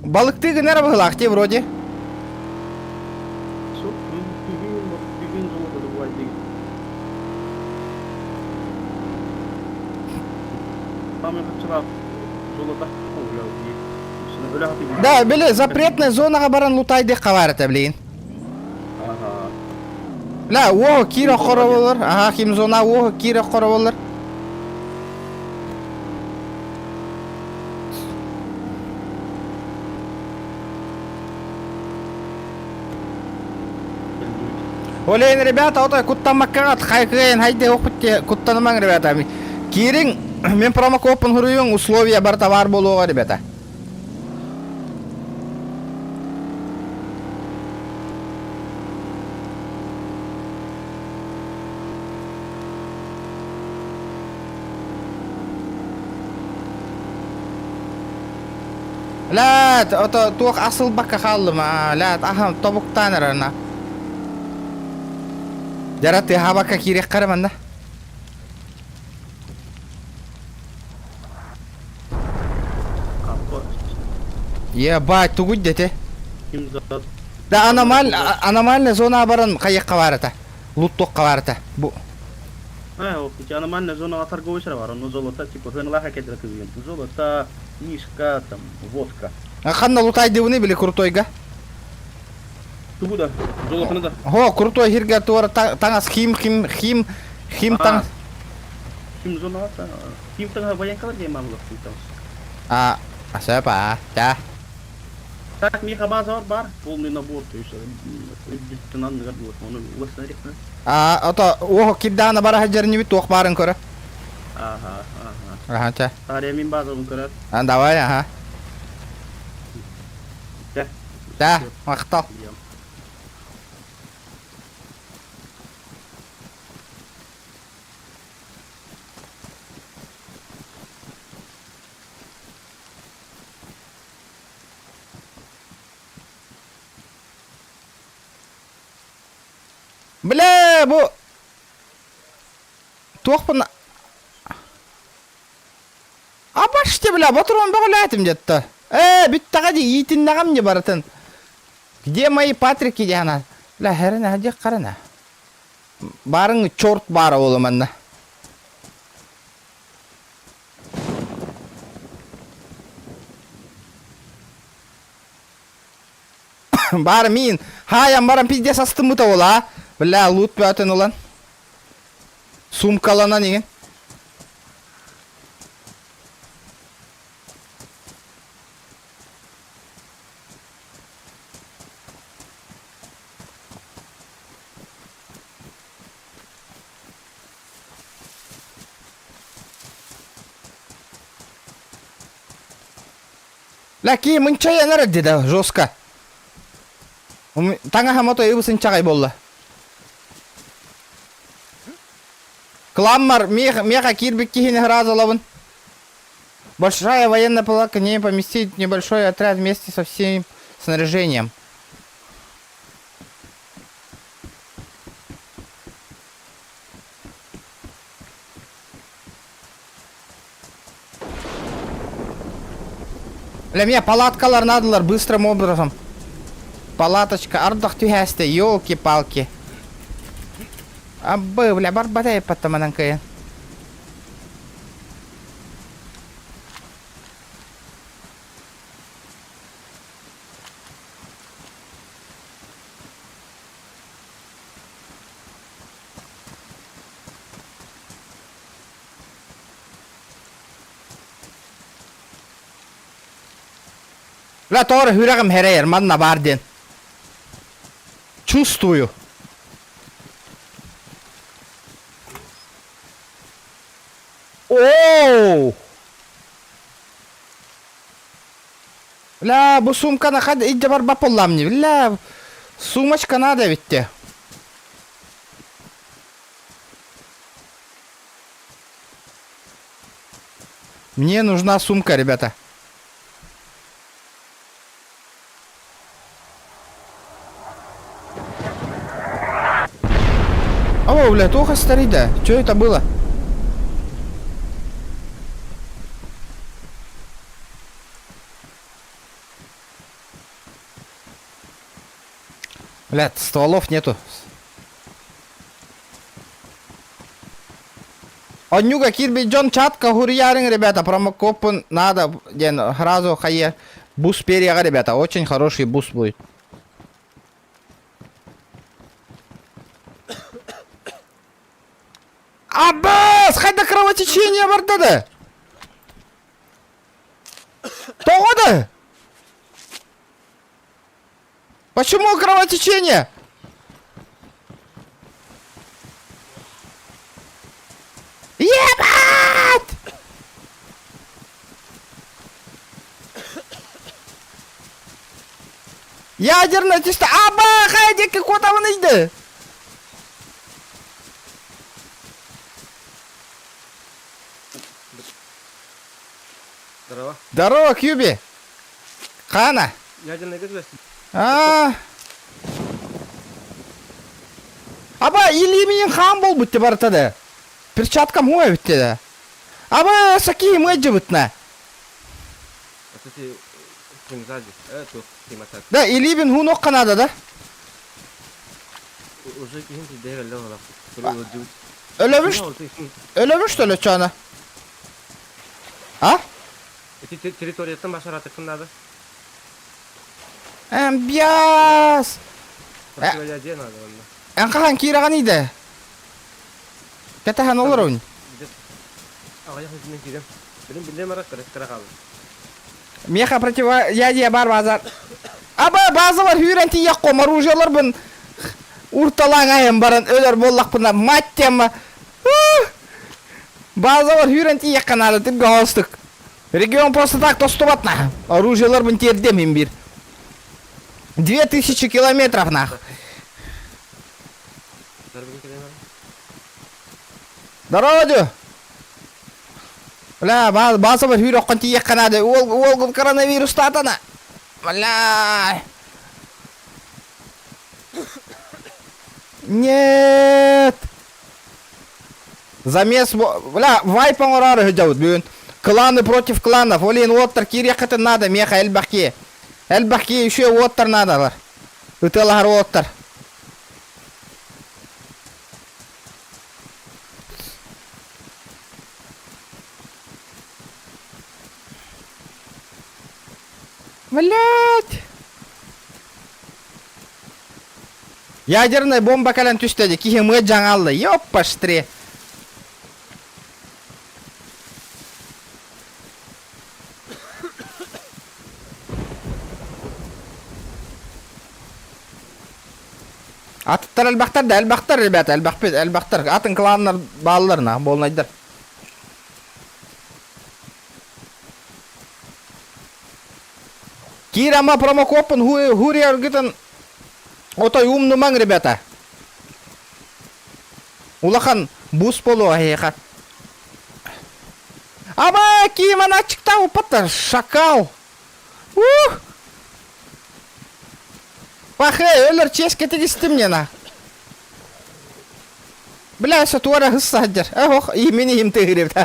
Балыктыы гынар быһылаах дии вроде. Да, били запретная зонаҕа баран лутайдыахха баар этэ билигин. Ла, уоһу киирэ хороболор. Аха, химзона уоһу киирэ хороболор. Олейн, ребята, отой куттаммаккаҕыт хайкыйын хайде охпут куттанымаҥ, ребята. Киириҥ, мен промокоппун хуруйуҥ, условия бар товар буолуоҕа, ребята. Лаат, ото туох асылбакка хааллым аа, лаат, аһам тобуктаан эрэрна. Дьара тыаһаабакка киириэххэ эрэ манна. Ебать, тугуй дете. Да аномаль, аномальная зона баран хайыкка бар это. Луттуохха баар этэ. Бу А, ити аномальная зона торговый бар, онно золото, типа, хыналаха кедра кызыгын. Золото, мишка, там, водка. Ханна лутайдыбыны били крутойга? Тугу да, золотоны да. Хо, крутой хирге туора таҥас хим хим хим хим таҥас. Хим зона, хим таҥас военкалар диэн маамылар хим таҥас. А, сөп аа, да. Так, миэхэ база бар, полный набор, то есть үрдүттэн анныгар буолар, ону уларсан эриэхпинэ. Аа, ото уоһу кирдаана бара сылдьар туох баарын көрө. Аха, аха. Аха, чэ. Таарыйа мин базабын көрөр. А, давай, аха. Чэ. Да, махтал. Бля, бу туохпун Абаште, бля, ботурон бөҕөлөөтүм дьэтта. Ээ, бүттэҕэ дии, иитиннэҕим дии барытын. Где мои Патрики диэхана? Бля, хэрэнэ, дьиэх харана. Баарыҥ черт баара буолуо манна. Баар миин, хаайан баран пиздец астыммыта ол а. Бля, лут бөтөн ылан. Сумкаланан игин. Лаки мынчайан эрэр деді жестко. Таҥаһа мото ыбысынчаҕай буолла. Кламмар миэхэ киирбит киһини сразу ылабын. Большая военная палатка не поместит небольшой отряд вместе со всем снаряжением. Бля, мне палаткалар надалар быстрым образом. Палаточка, ардах түһээстэ, елки-палки. Абы, бля, барбатай паттаманан кыйын. Бля, тоҕо сүрэҕим эрэйэр, манна баар диэн. Чувствую. Оу! Бля, бу сумканы хад илдьэ барбат буоллаам дии. Бля, сумочка надо эбит те. Мне нужна сумка, ребята. О, бля, плохо старый, да. Что это было? Блядь, стволов нету. Онньуга киирбит дьон чатка хуруйаарыҥ, ребята, промокоппун надо диэн сразу хайа бус перьяҕа, ребята, очень хороший бус будет. Аббас, хайда кровотечение барда да? Тоҕо да? Почему кровотечение? Ебать! Ядерная чисто. Аба, хайдик, куда он иди? Здорово. Здорово, Кьюби. Хана. Ядерный газ Аа. Аба илиимин хаан буолбут барыта да. Перчаткам хуа бүтте да. Аба саки мыдьыбытна. Кстати, ким сзади? Тут ким атак. Да, илиибин хуунуох канада да. Уже ким ти дэгэл Өлөмүш, өлөмүш төлөчөна. А? Эти территорияттан башаратыккын надо. Эмбиас! Противоядие надо онно. Эн хаһан киирэҕин иде? Кэтэһэн олоробун. Аҕыйах иһинэн киирем. Билим билим ара кыра кыра хаалла. Меха противоядие бар базар. Аба базалар хүүрэн тиийэххом оружиеларбын урталаан айан баран өлөр буоллахпына мать тема. Базалар хүүрэн тиийэххэ наада тиргэ холостук. Регион просто так тостубат нах. Оружиеларбын тиэрдиэм иһин биир. 2000 километров нах. Здорово, дю. Бля, базовый хүрөххөн тиийэххэ наада. Уол, уолгун коронавирустаатана. Бля. Нет. Замес, бля, вайп оҥороору сылдьабыт бүгүн. Кланы против кланов. Олин уоттар киириэххитин надо, миэхэ элбэх киһи. Элбэх киһи еще уоттар надалар. Ытыалаһар уоттар. Блять! Ядерная бомба кэлэн түстэ дии, киһи мыа дьаҥалла, ёппаштре. Атыттар элбэхтэр да элбэхтэр, ребята, элбэхпит, элбэхтэр. Атын кланнар бааллар на, буолнайдар. Киир ама промокоппун хуриаргытын отой умнумаҥ, ребята. Улахан бус буолуо эһиэхэ. Аба, ким аначчыктаах уппаттар, шакал. Ух! Пахе, өлөр чиэскэ тигистим нена. Бля, өссө туора хыс саһдьар. Ох, имин иһим тыһырыбыт.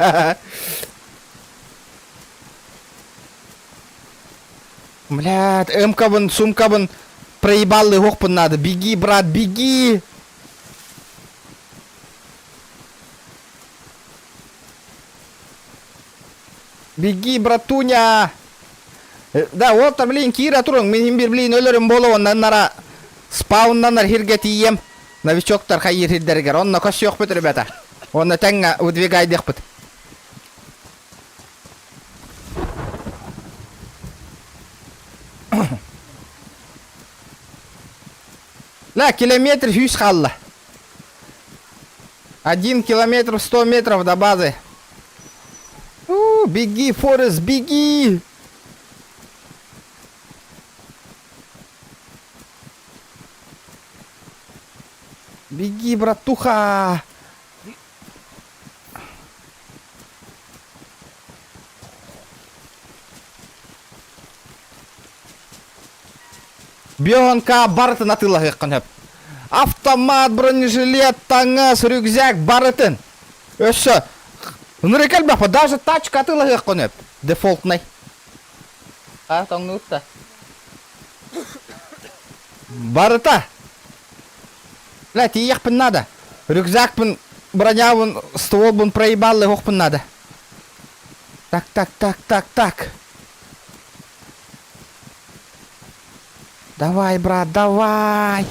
Блядь, МК-бын, сумкабын проебал охпун надо. Беги, брат, беги! Беги, братуня! Да, вот, блин, киирэ туруҥ, мин бир, блин, өлөрүм буолуо, онно нара спауннанар хиргэ тиийэм. Новичоктар хайыыр хирдэригэр, онно көссүөхпүт, ребята. Онно тэҥҥэ выдвигайдыахпыт. Ла, километр 100 хаалла. Один километр 100 метров до базы. У, беги, Форест, беги! Беги, братуха! Бионка барытын атыылаһыаххын сөп. Автомат, бронежилет, таҥас, рюкзак барытын. Өссө ынырык элбэх даже тачка атыылаһыаххын сөп. Дефолтнай. А, тоҥнуутта. Барыта. Бля, тиийиэхпин надо. Рюкзакпын, бронябын, стволбун проебаллыахпын надо. Так, так, так, так, так. Давай, брат, давай!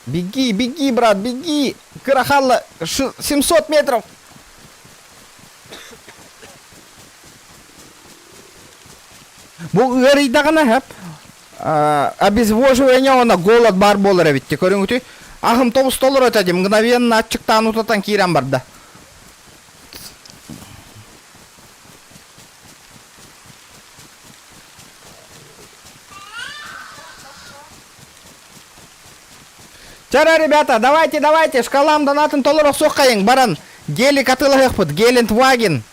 Беги, беги, брат, беги! Кыра хаалла, 700 метров! Бу ыарыйдаҕына сөп. Обезвоживание уонна голод баар буолар эбит көрүҥүтүй. Аһым тобус толору этэ дии, мгновенно аччыктаан утатан киирэн барда. Чара, ребята, давайте, давайте, шкалам донатын толоро охсуоххайыҥ, баран, гелик атыылаһыахпыт, Гелендваген.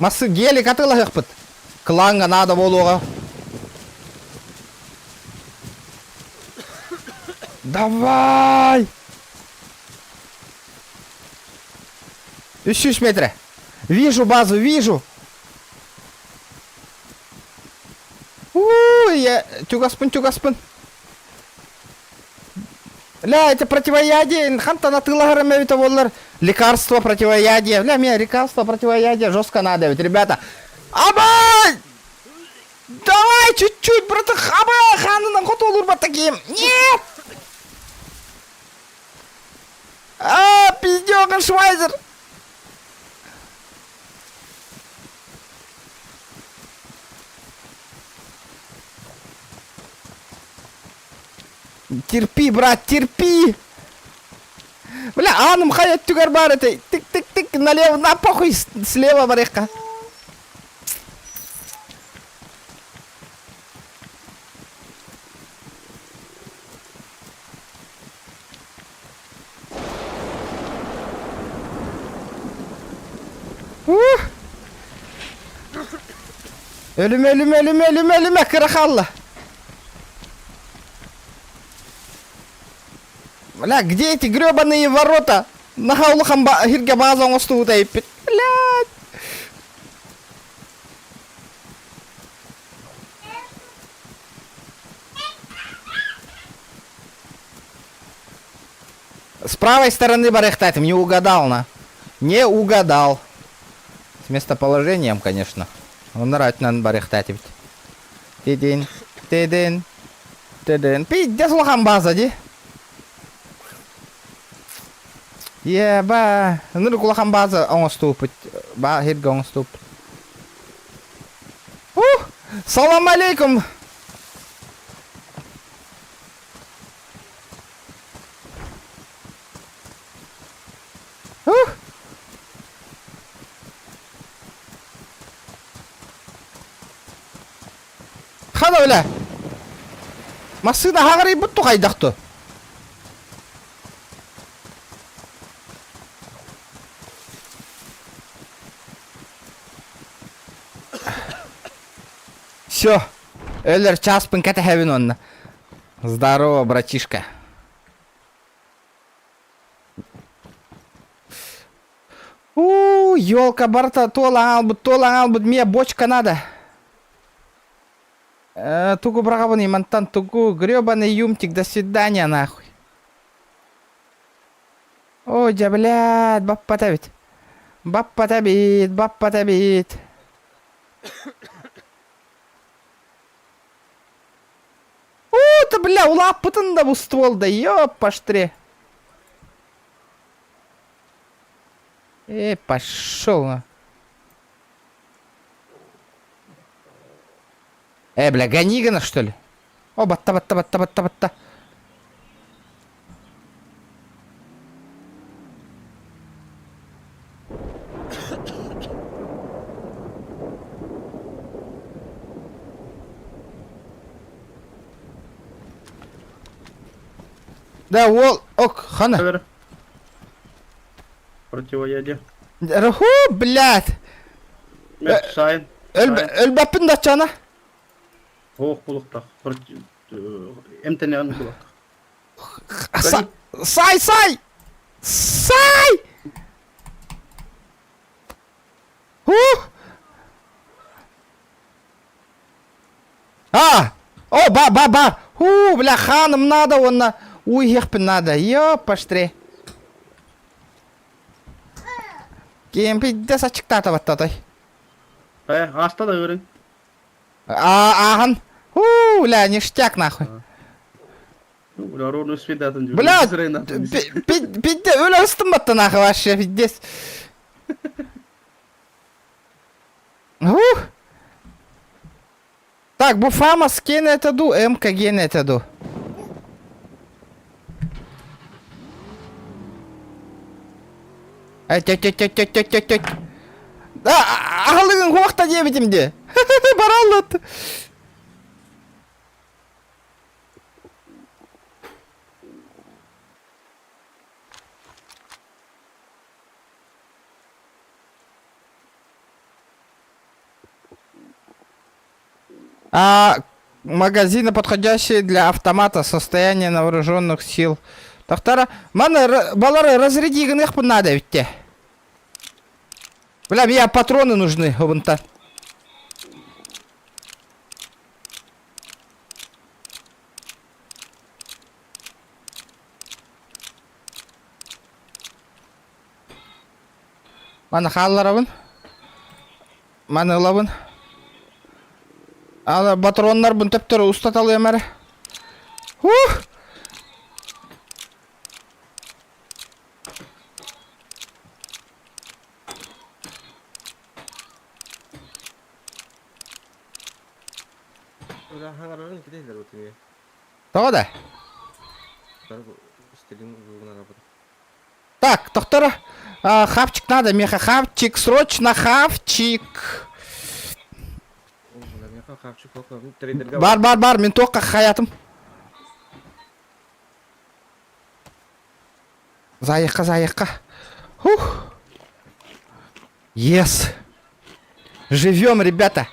Масы гелик атыылаһыахпыт. Клаҥҥа наада буолуоҕа. Давай! 300 метрэ. Вижу базу, вижу. У, я чугаспын, чугаспын. Ля, это противоядие, хантан атыылаһарым эбитэ буоллар. Лекарство противоядие. Бля, мне лекарство противоядие жестко надо ведь, ребята. Абай! Давай чуть-чуть, братых, абай, ханынан хотуолур таким. Нет! А, пиздёга, Швайзер! Терпи, брат, терпи! Бля, ааным хайа өттүгэр баар этэй. Тик-тик-тик, налево, на похуй, слева барыахха. Ух! Өлүмэ, өлүмэ, өлүмэ, өлүмэ, өлүмэ, кыра хаалла. Бля, где эти гребаные ворота? Наһаа улахан иһиргэ бааза оҥостубута эппит. Блядь! С правой стороны барыахтаатым, не угадал на. Не угадал. С местоположением, конечно. Оннор барыахтаат эбит. Тидин, тидин, тидин. Пиздец улахан база дии. Еба, ынырык улахан база оҥостууппут. Ба сиргэ оҥостууппут. Ух! Салам алейкум! Хана бля! Массыына хаҕарыйбыт тухайдахту. Все. Өлөр часпын кэтэһэбин онно. Здорово, братишка. У, елка барыта туола аалбыт, туола аалбыт, мне бочка надо. Э, тугу быраҕабын мантан тугу, гребаный юмтик, до свидания нахуй. О, дьэ, блядь, баппата эбит. Баппата эбит, баппата эбит. Уу, ты, бля, улааппытын да бу ствол да, ёпаштре. Э, пошел на. Э, бля, гони гына, что ли? О, батта, батта, батта, батта, батта. Да, уол, ок, хана. Противоядие. Раху, блядь. Сайын. Өлбөппүн да чана. Ох, булуктах. Эмтенеген булуктах. Сай, сай! Сай! Ух! А! О, ба, ба, ба! Ху, бля, ханым надо, онна. Уй, ехпин надо. Ёпаштре. Кем пиздец ачыктаата баттатай. Э, аста да көрүн. А, аахан. Ху, бля, ништяк нахуй. Бля, ровно свидатын. Бля, пизде, өлө ыстым батта нахуй вообще, пиздец. Ух. Так, бу ФАМАС кен это ду, МК ген это ду. Э, тет, тет, тет, тет, тет, тет, тет. Да, аһылыгын хуохта диэбитим де. Бараллат. А магазины, подходящие для автомата, состояние на вооруженных сил. Тахтара, маны балары разряди гыныхпын надо ведь те. Бля, мне патроны нужны, обынта. Маны хаалларабын. Маны ылабын. Аны патроннарбын төптөрү устаталыам эрэ. Ух! Тоҕо да? Так, тохторо. Хавчик надо, меха хавчик, срочно хавчик. Бар, бар, бар, мен тоққа хаятым. Зайыққа, зайыққа. Хух. Yes. Живем, ребята.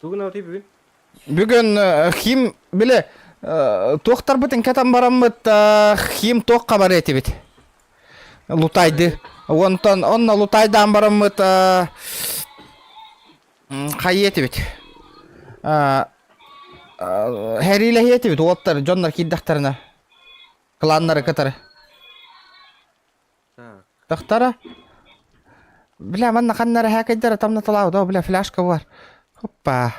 Тугун аутый бүгүн? Бүгүн хим биле туохтарбытын кэтэн бараммыт хим туохха бар этибит. Лутайды. Онтон онно лутайдаан бараммыт хайы этибит. Хэриилэһиэ этибит уоттар дьоннор киирдэхтэринэ кланнары кытары. Так. Тахтара. Бля, манна ханна эрэ хээкэйдэрэ тамнаталаабыт. О, бля, фляжка бар. Оппа.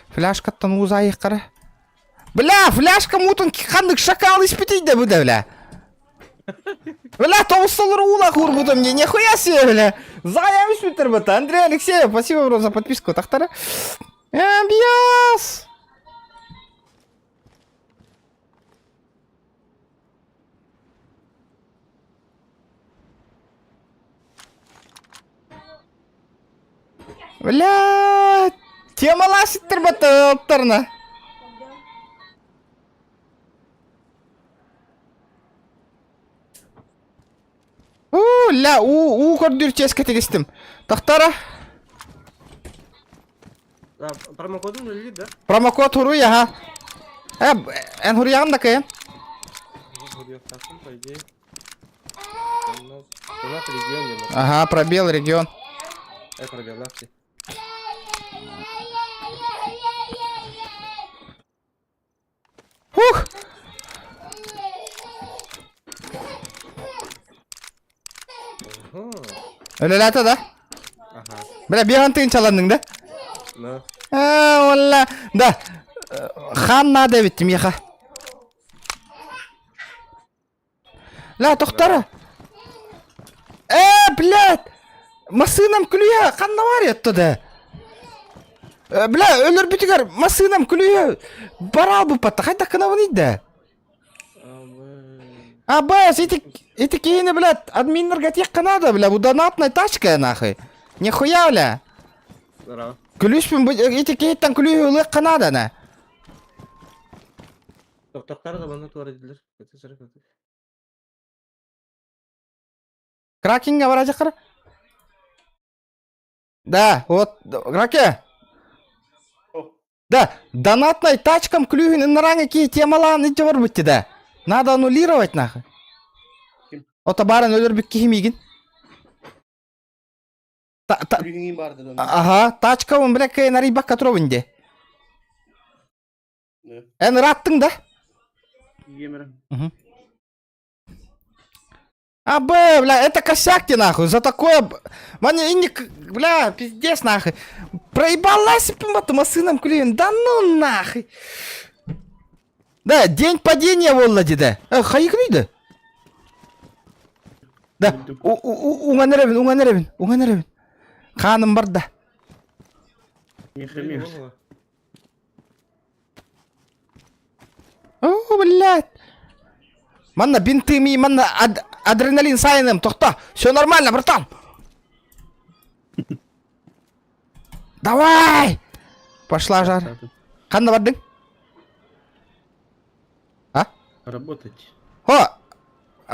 Фляжкаттан уу заайыххара. Бля, фляжка муутун ханнык шакал испитийдэ бу да, бля. Бля, тоҕус уулаах уурбутум мне, нихуя себе, бля. Заайам испиттэр бата. Андрей Алексеев, спасибо, бро, за подписку. Тахтара. Бьяс! Бля, темалаа ситтэр баттаптарына. Уу, ля, уу, уу көрдүүр чиэскэ тигистим. Тохтора. Промокодун үлэлиир да? Промокод хуруй, аха. Э, эн хуруйаҕын да кыйын. Хуруйахтаахпын, по идее. Донат регион диэн бар. Ага, пробел регион. Э, пробеллаах дии. Хух! Үлэлээтэ да? Аха. Бля, биэһэн тыынчаланныҥ да? На. Э, уолла. Да. Хаан наада эбит миэхэ. Ла, тохтара. Э, блядь! Массыынам күлүйэ ханна бар оттуда? Э, бля, өлөрбүтүгэр массыынам күлүйэ бараал буппатта. Хайдах гынабын да? А, бэс, эти, эти киһини, блядь, админнарга этиэххэ надо, бля, бу донатная тачка, нахуй. Нихуя, бля. Здорово. Күлүүспүн, эти киһиттэн күлүүһү ылыахха надо, на. Тохтохтары да манна туора дииллэр. Кракинга барачаккар? Да, вот, Раке. Да, донатной тачкам күлүүһүн ыннараҥа киһи темалаан илдьэ барбыт да. Надо аннулировать нахуй. Ото баран өлөрбүт киһи миигин. Та, та, ага, тачкабын бля кыайан арыйбакка туробун де. Эн ыраттың да? А, б, бля, это косяк тебе нахуй, за такое... Маня, инник, бля, пиздец нахуй. Проебалась, массыном клюем, да ну нахуй. Да, день падения буолла да. Э, хайыкный да. Да, уҥан эрэбин, уҥан эрэбин, уҥан эрэбин. Хааным барда. О, блядь. Манна бинты ми, манна ад адреналин сайыным, тохто. Все нормально, братан. Давай! Пошла жар. Ханна бардың? А? Работать. Хо!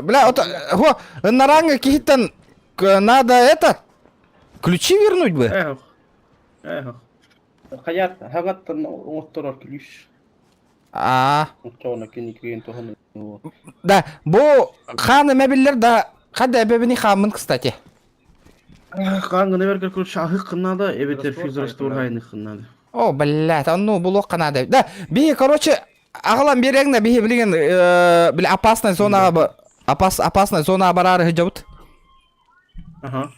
Бля, вот, хо, наранга киһиттэн надо это, ключи вернуть бы. Эх. Эх. Хаят, хагаттан оҥотторор ключ. А. Оччоҕуна кини киин туһан Да, бу хаан эмэ биллэр да, хада эбэбини хааммын, кстати. Хаан гына бэргэр ключ аһык надо, эбэтэр физраствор хайных надо. О, блядь, а ну булуохха надо. Да, биһи, короче, аҕалан биэриэҥ да биһи билигин э, били опасная зонаҕа опас, опасная зонаҕа бараары сылдьабыт. Ага.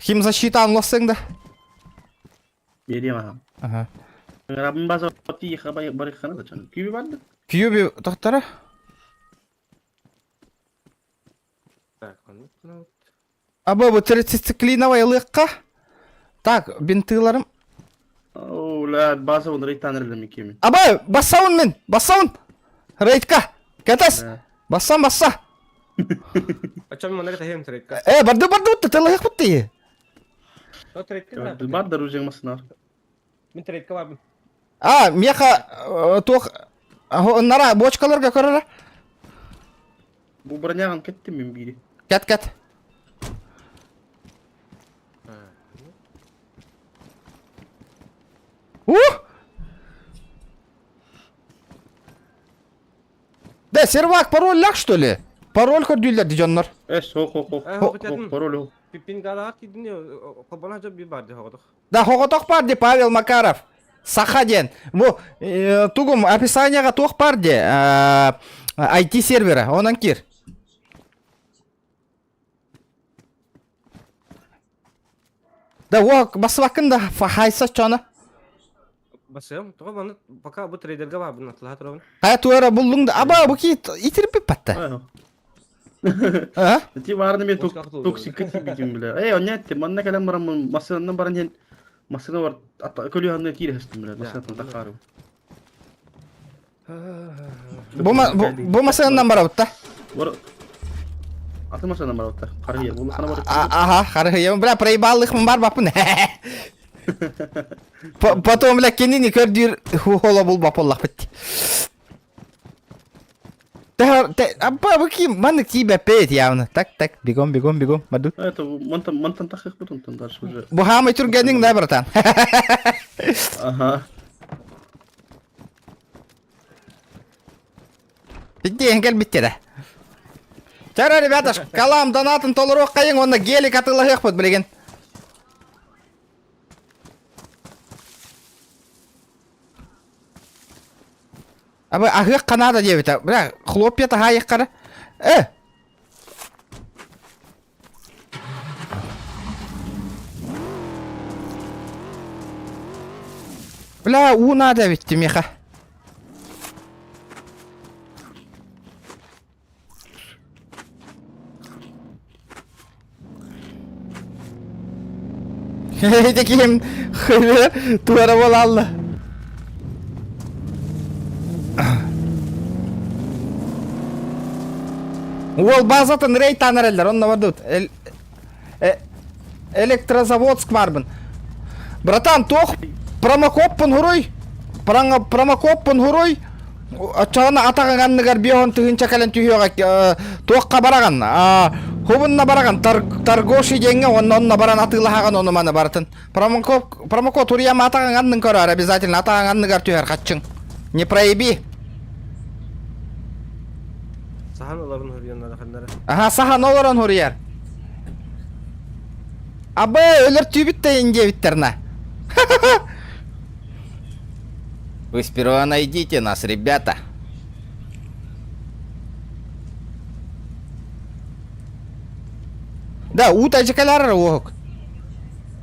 Химзащита анлассыҥ да. Биэриэм аха. Ага. Рабын база тииха барыххана да чан. Күүбү барды. Күүбү тохтара. Так, оннук гынабыт. Аба бу трициклиновай ылыахха. Так, бинтыларым. Оо, ла база он рейтан эрэлэми кими. Аба, бассаун мин, бассаун. Рейдка. Кэтес. Бассан басса. Ачам манна таһыам трейдка. Э, барды барды утта тылыһык бутты. То трейдка. Бар да ружең масынар. Мин трейдка барбын. А, меха туох нара бочкаларга көрөрө. Бу бронягын кеттим мин бири. Кэт кэт. Ух! Да, сервак пароль лях, что ли? Пароль көрдүүллэр ди дьоннор. Эс, хо хо хо. Хо Пароль. Пиппин галаат кидини хобона жо би бар ди хоҕотох. Да, хоҕотох бар ди Павел Макаров. Саха диэн. Бу э, тугум описанияҕа туох бар ди э, IT сервера. Онон кир. Да, о, басыбаккын да хайса чона. Басыам, тоҕо манна пока бу трейдерга баарбын атлаһа турабын. Хайа туара буллуҥ да, аба бу кит итирбит батта. А? Ти баарны мен токсикка тиийбитим бile. Эй, оння этте, манна кэлэн бараммын, массыынанан баран иһэн массыына бар көлүһанна киирэ сыстым бile, массыынаттан тахаарым. Бу бу массыынанан барабыт да? Бар Аты массыынанан барабыт да. Харыйа, бу хана бар. Аха, харыйа. Бля, проебаллыхмын бар баппын. Потом, бля, кинини көрдүүр хуола булба боллахпыт. Абба, бу ким? Маннык тиийбэппит явно. Так, так, бегом, бегом, бегом, баду. Это мантан мантан тахых бутун там дальше уже. Бу хаамай түргэнниң да, братан. Ага. Диэн кэлбиттэрэ. Чара, ребята, шкалам донатын толоруоххайыҥ уонна гелик атыылаһыахпыт билигин. Абы аһыах ханаада диэбитэ. Бля, хлопья таһаайыххара. Э! Бля, уу наада эбит миэхэ. Таким туара буолалла. Уол базатын рейд танареллер, онно бардыбыт. Электрозаводск барбын. Братан, туох промокоппун хуруй. Промокоппун хуруй. Оччоҕуна атаҕыҥ анныгар биоһун тыһыынча кэлэн түһүөҕэ туохха бараҕын? Хубунна бараҕын Торгоши диэҥҥэ уонна онно баран атыылаһаҕын ону маны барытын. Промокод промокод уруйам атаҕыҥ аннын көрөөр обязательно атаҕыҥ анныгар түһэр хаччыҥ. Не проеби. Сахан олорон хуруйан надаханнара. Аха сахан олорон хуруйар. Абы өлөр түүбүт да диэбиттэр на. Вы сперва найдите нас, ребята. Да, уу тажикалар уоһук.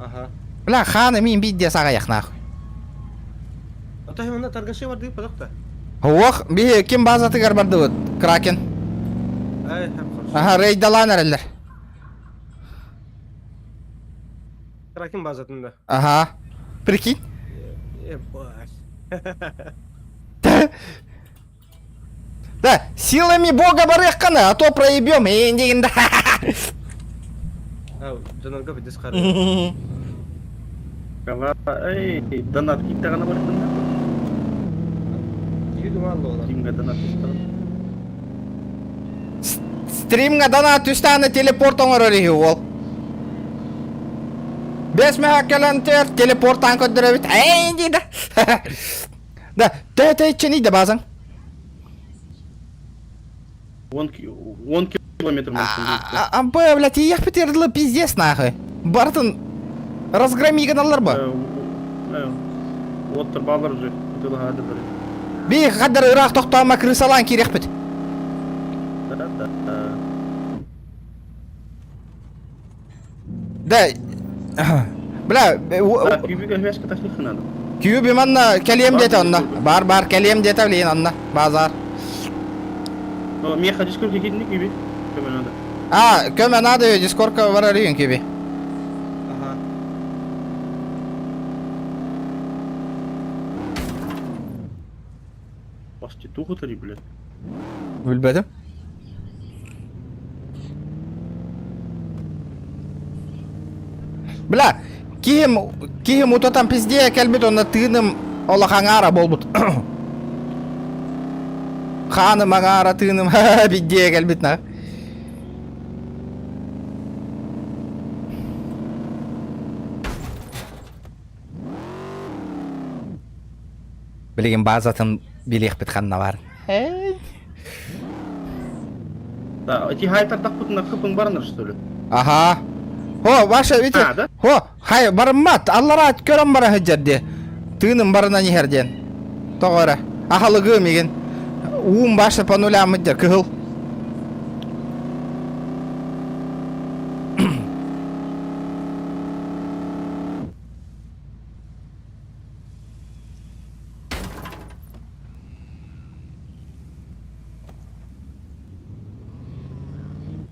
Ага. Бля, хааны мин бидде саҕайах нахуй. Ата хемана торгаши барды пожалуйста. Ох, би ким базатыгар бардыбыт? Кракен. Ай, хорошо. Ага, рейдалаан эрэллэр. Кракен базатында. Ага. Прикинь. Ебать. Да, силами бога барыаххана, а то проебем. Эйин А, донорга бидес қары. Кала, эй, донат киттаҕына барытында. Киһи алла олар. Стримга донат киттаҕына. Стримҥа донат түстэҕинэ телепорт оҥорор үһү уол. Бэс мэһэ кэлэн түөр телепортаан көрдөрөбүт. Эй дии да. Да, тө-тө да баазаҥ. 10 километр А, бля, тиийэхпит эрдылы пиздец нахуй. Бартын разгроми гыналлар ба. Оттор балар уже. Тылаһаадылар. Би хаддар ыраах тохтоома крысалаан киириэхпит. Да, да, да. Да, бля, Да, күүбүгө хүэскэ тахлых надо. Күүбү манна кэлиэм диэтэ онно. Бар бар кэлиэм диэтэ билигин онно. Базар. Но меха дискорка киирдини күүбү. Көмө надо. А, көмө надо дискорка барар үйүн күүбү. Ага. Басты тухутари, блядь. Билбэтим. Бля, киһим киһим утатан пиздее кэлбит онно тыыным олохаҥаара буолбут. Хааным аҥаара тыыным биддиэ кэлбит на. Билигин базатын билиэхпит ханна бар. Да, эти хай тардахпытына кыпың барыныр, что ли? Аха. Хо, ваша видите? А, да? Хо, хай барыммат, аллара көрөн бара сылдьар дии. Тыыным барынан иһэр диэн. Тоҕо эрэ. Аһалыгым игин. Уум баша по нулям дьэ кыһыл.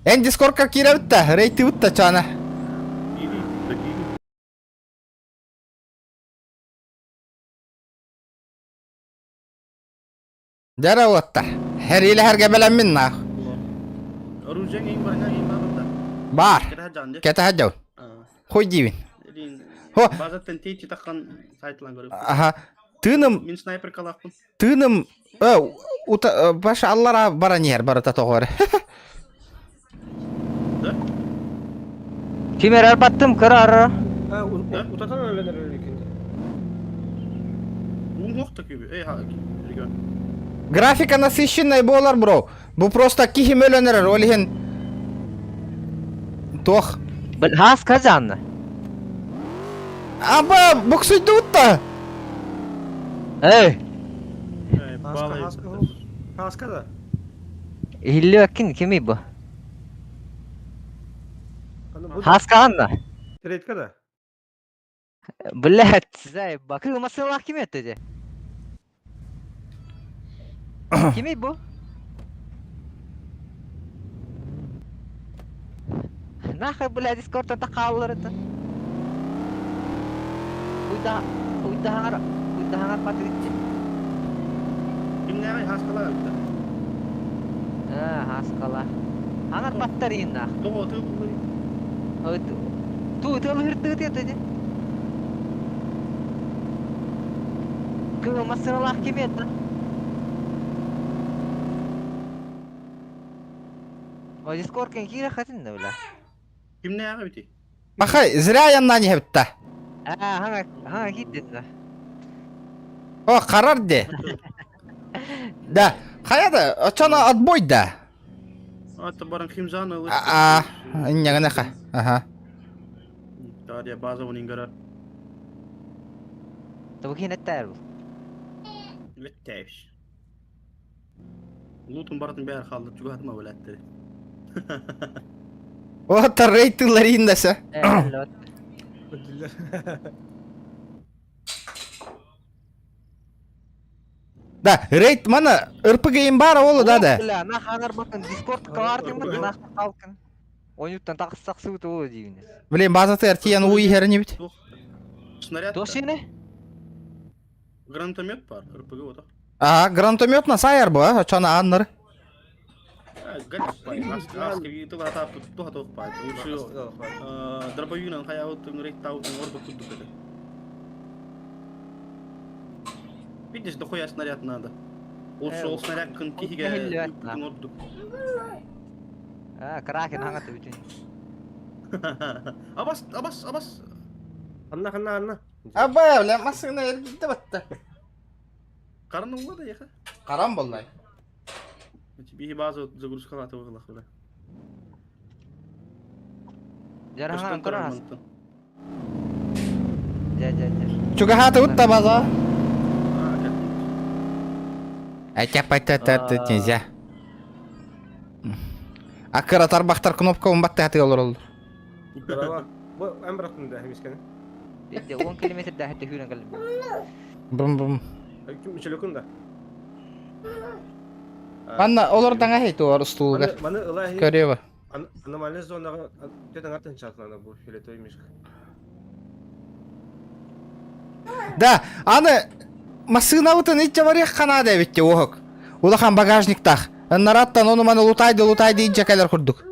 Эн дискордка киирэбит да, рейтибит да чаана. Дьэ уоттар. Хэриилэһэргэ бэлэммин наах. Оружие ең бар, ең бар да. Бар. Кэтэһэ дьон. Хуй диибин. Хо. Базаттан тейчи таххан сайтлан көрүп. Аха. Тыыным Мин снайпер калаахпын. тыыным э, ута баш аллара баран иһэр барыта тоҕо эрэ. Да? Ким эрэр баттым кыра ара. Утатан өлөнөр өлүкүндө. Уҥуох да күбү. Эй, ха, регион. Графика насыщенная буолар бро. Бу просто киһи мөлөнөрөр, ол иһин туох. Хаас казанна. Аба, буксуйдуутта. Эй, Эй, Хаска, балай. хаска, хаска да. иһиллибэккин кимий бу? Аны бу Хааска анна. трейдка да. Блядь, заебал. Кыл масылах ким этти? Кимий бу? Нахуй, блядь, дискордтан тахааллар это. Уйда, уйда хаңар, уйда хаңар патырытчы. Кимнээҕий хааскалаа эбит да? А, хаскала. Хаңар паттарин нах. Тоҕо тыы буллар? Ту, ты лырты ты ты. Кыл масылах ким это? О, дискордкен кире хатын да, бля. Кимнээҕий эбитий? Ахай, зря яннан иһэбитта. А, хаңа, хаңа киттин да. О, харар де. Да, хайа да, очона отбой да. Ата баран химзаны ылы. А, иннягана Ага. Дарья база оның гара. Тобу кин эттэр бу. Леттәйш. Лутун баратын бәрі қалды, чугатыма өләттері. Вот рейтинглер индесе. Э, Öldüler. Да, рейд мана РПГ имбара олу да да. Бля, на хаңар бакын дискорд калартын бу, нах калкын. Ойнуттан тақсақ суут олу дейбин. Блин, база тер тиен уй херни бит. Снаряд. Тошины? Гранатомет бар, РПГ ота. А, гранатомет на сайар бу, а, чана анныр. Гәліп бай, аска тыла тап туха тоқ бай. Лучше дробовигынан хаябыт рейд таутын орду кудду кеде. Видишь, дохуя снаряд надо. Лучше ол снаряд кын кихиге орду. А, кракен хаңа бүтүн. Абас, абас, абас. Анна, анна, анна. Аба, бля, машина эргитте батта. Карны ула да яха. Карам боллай. Бихи база загрузка латы выглах бля. Жар хаңа көрөр. Жа, жа, жа. Чугахата утта база. Айтя пайта та нельзя. Акыра тарбахтар кнопка умбатты хаты олор олду. Браво. Бу эн бырактым да хемискени. Бизде 10 километр да хәтта хүрен калым. Бум бум. Ким үчөлөкүн да. Анна олор даңа хей туар стулга. Маны ылай Көрөбө. аномальный зонага төтөн артын чатлана бу фиолетовый мишка. Да, аны машина утын итче барых канада битте охок. Улахан багажниктах. Нараттан ону маны лутайды лутайды итче калер курдук.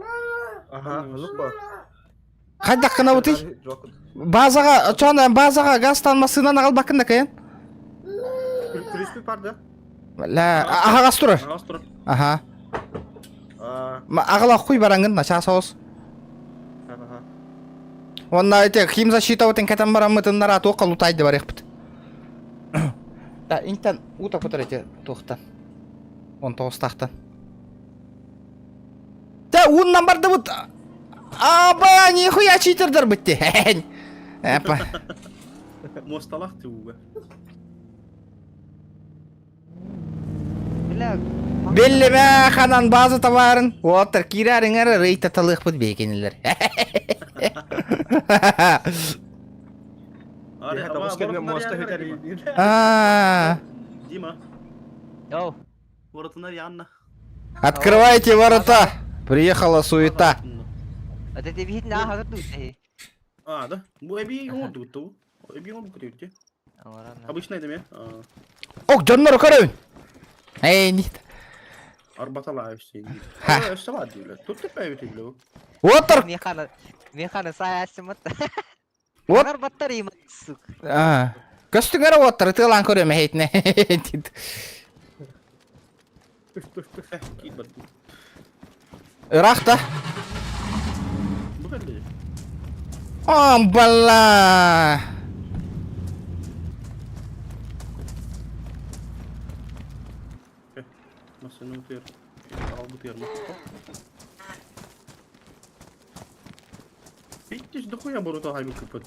Аха, лук ба. Хайдак кына бутый? Базага, чона базага газтан машинаны ал бакында кайын. Күлүспү бар да. Ла, аха газ турар. Агас турар. Аха. А, Агала хуй барангын на час соус. аха. Онна эте химзащита утын кетен бараммытын нара тоққа лутайды бар бит. Да, интен ута кутар эте тоқтан. Он тоғыз. Да, уннан барды бут. Аба, нихуя читердер битти. Эпа. Мосталах тууга. Бля. Беллеме ханан база товарын. Отыр кирарыңар рейта талых бут бекенилер. А. Дима, Оу. воротынар янна. Открывайте ворота. Приехала суета. Это ты видно, ага, тут. А, да? Бу эби оңорду ту. Эби оңорду күтүттү. Обычный деме. Ок, дьоннор көрөбүн. Эй, нет. Арбатала өссен. Ха. Өссө бар дийлер. Тут тепе битиле. Отыр Механа, механа саясымыт. Вот. Нар баттар им, сука. А. Көстүҥ эрэ уоттары тыалаан көрүөм эһэйтинэ. Киир бардым. Ыраах да. Бу кэллэ. Амбала. Массыына утуйар. Аҕалбытыгар махтал. Видишь, дохуя борута хайбы кыппат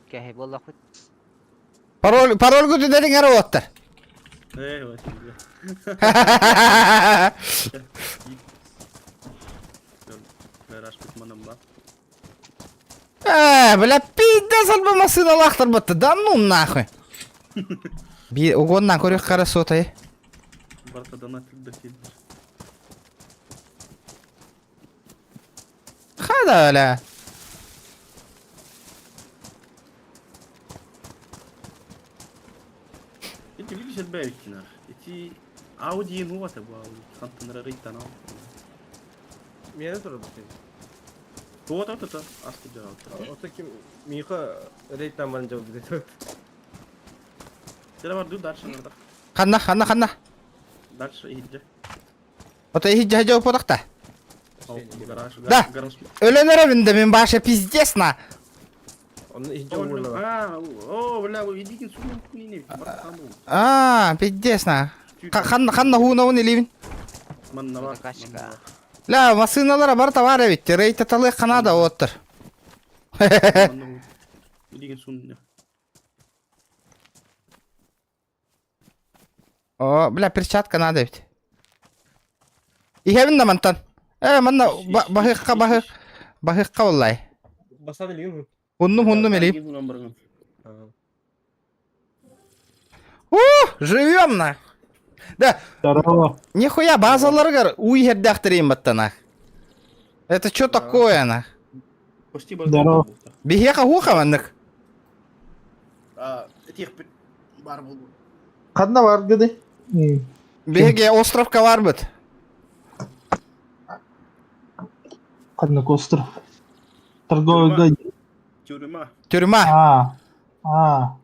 Кэһи буоллахпыт. Пароль, пароль күтүдэриҥ эрэ уоттар. Э, вот тебе. Гараж манам ба. Э, бля, пиздец, алба массыыналаахтар батта. Да ну нахуй. Би угоннан көрүөх хара сотай. Барта донатил да сил. Хада, бля. Инти видишь элбээбиккин Ити Audi нуата бу Audi. Хантан рыйтан ал. Миэнэ турар бу. Туота тута аски жаалта. Ото ким Миха рейд баран жабы бит. Тера бар ду дальше надо. Ханна, ханна, ханна. Дальше иди. Ото ихи жа подақта. Гараж. Да. Гараж. Өлөнөрөбүн да мен баша пиздец на. Оны ихи жабы А, о, бля, идикин сумун куни. А, пиздец на. Ханна, ханна хуунабын илибин. Манна бар. Кашка. Ля, массыыналара бар товар эбит. Рейд талы ханада оттар. Идикин сумун. О, бля, перчатка надо ведь. Ихебин да мантан. Э, манна бахыкка бахык бахыкка боллай. Басан илигин. Хуннум хуннум элип. У, живем на. Да. Здорово. Нихуя базаларгар уй хердахтырым баттанах. Это что такое на? Почти Здорово. Бихеха хуха маннык. А, этих бар был. Ханна бар гыды? Бихеге островка бар бит. Ханна остров. Торговый Тюрьма. гай. Тюрьма. Тюрьма. А. А.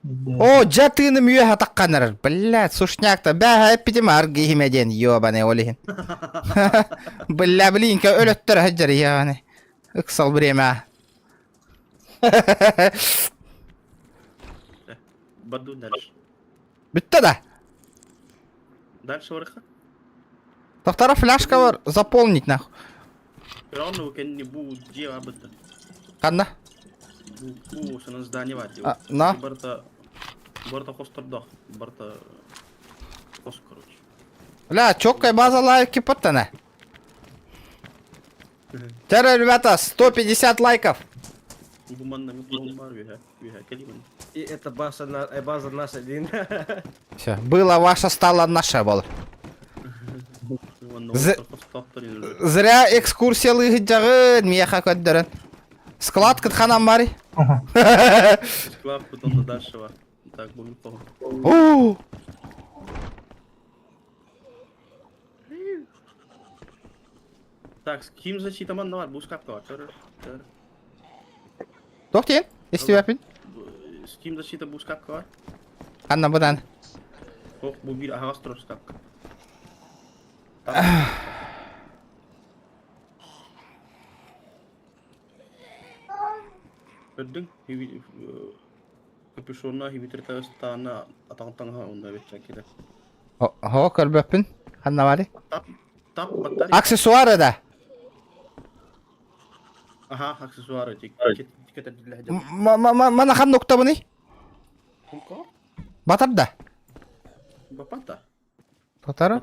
Да. О, жа тыыным үөһэ таққанар. Блядь, сушняк-то. Бәһә эппитим аргиһиме диэн ёбаный олиһин. Бля, блин, өлөттөр хаджар ёбаный. Ыксал время. Барду дальше. Бүтті да. Дальше варха. Тоқтара фляжка бар, заполнить нахуй. Равно не бу дела быта. Қанда? Бу сана здание вати. А, на? Барта барта хостордох. Барта хос короче. Бля, чоккай база лайки паттана. Теперь, ребята, 150 лайков. Бу манна микрофон бар виха. Виха келиман. И это база на база наша дин. Все, было ваше, стало наше, бол. Зря экскурсия лыгыджагын, меха көддөрөн. Склад кытханам бари. Склад потом дальше ва. Так, бу микрофон. О! Так, с ким защита манна бар? Бу скапка бар. Төр, төр. Тоқтен, естіп С ким защита бу скапка бар? Анна бұдан. Ох, бу бир ағас тұр скапка. Көрдің? Капюшонна хибитрета стана атаңтаңға онда бет келе. Хо, көрбөппүн. Ханна бари. Тап, тап баттар. Аксессуары да. Аха, аксессуары тик. Тик Мана хан нокта бұны? Батар да. Бапата. Батары?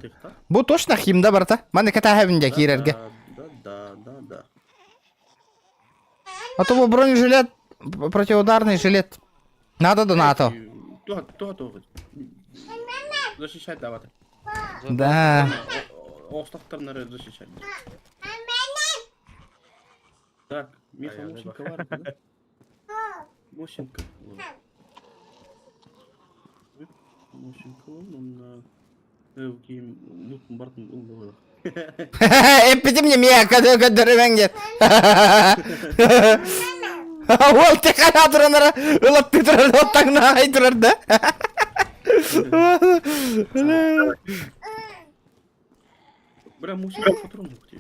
Бу точно химда барта. Мана ката хабинде кирерге. Да, да, да, да. А то бу бронежилет, противоударный жилет. Надо донато. Туха, туха, туха. Защищать давай. Да. Остақтарнары защищать. Так, Миха Мусенко бар, да? Мусенко. Мусенко, он на Евгений Лутон Бартон был. Эппитим не мия көдөрүмэҥ диэн. Уол текана туранара ылаттыы турар оттаҥнаай турар да. Бля, мусор патрон где?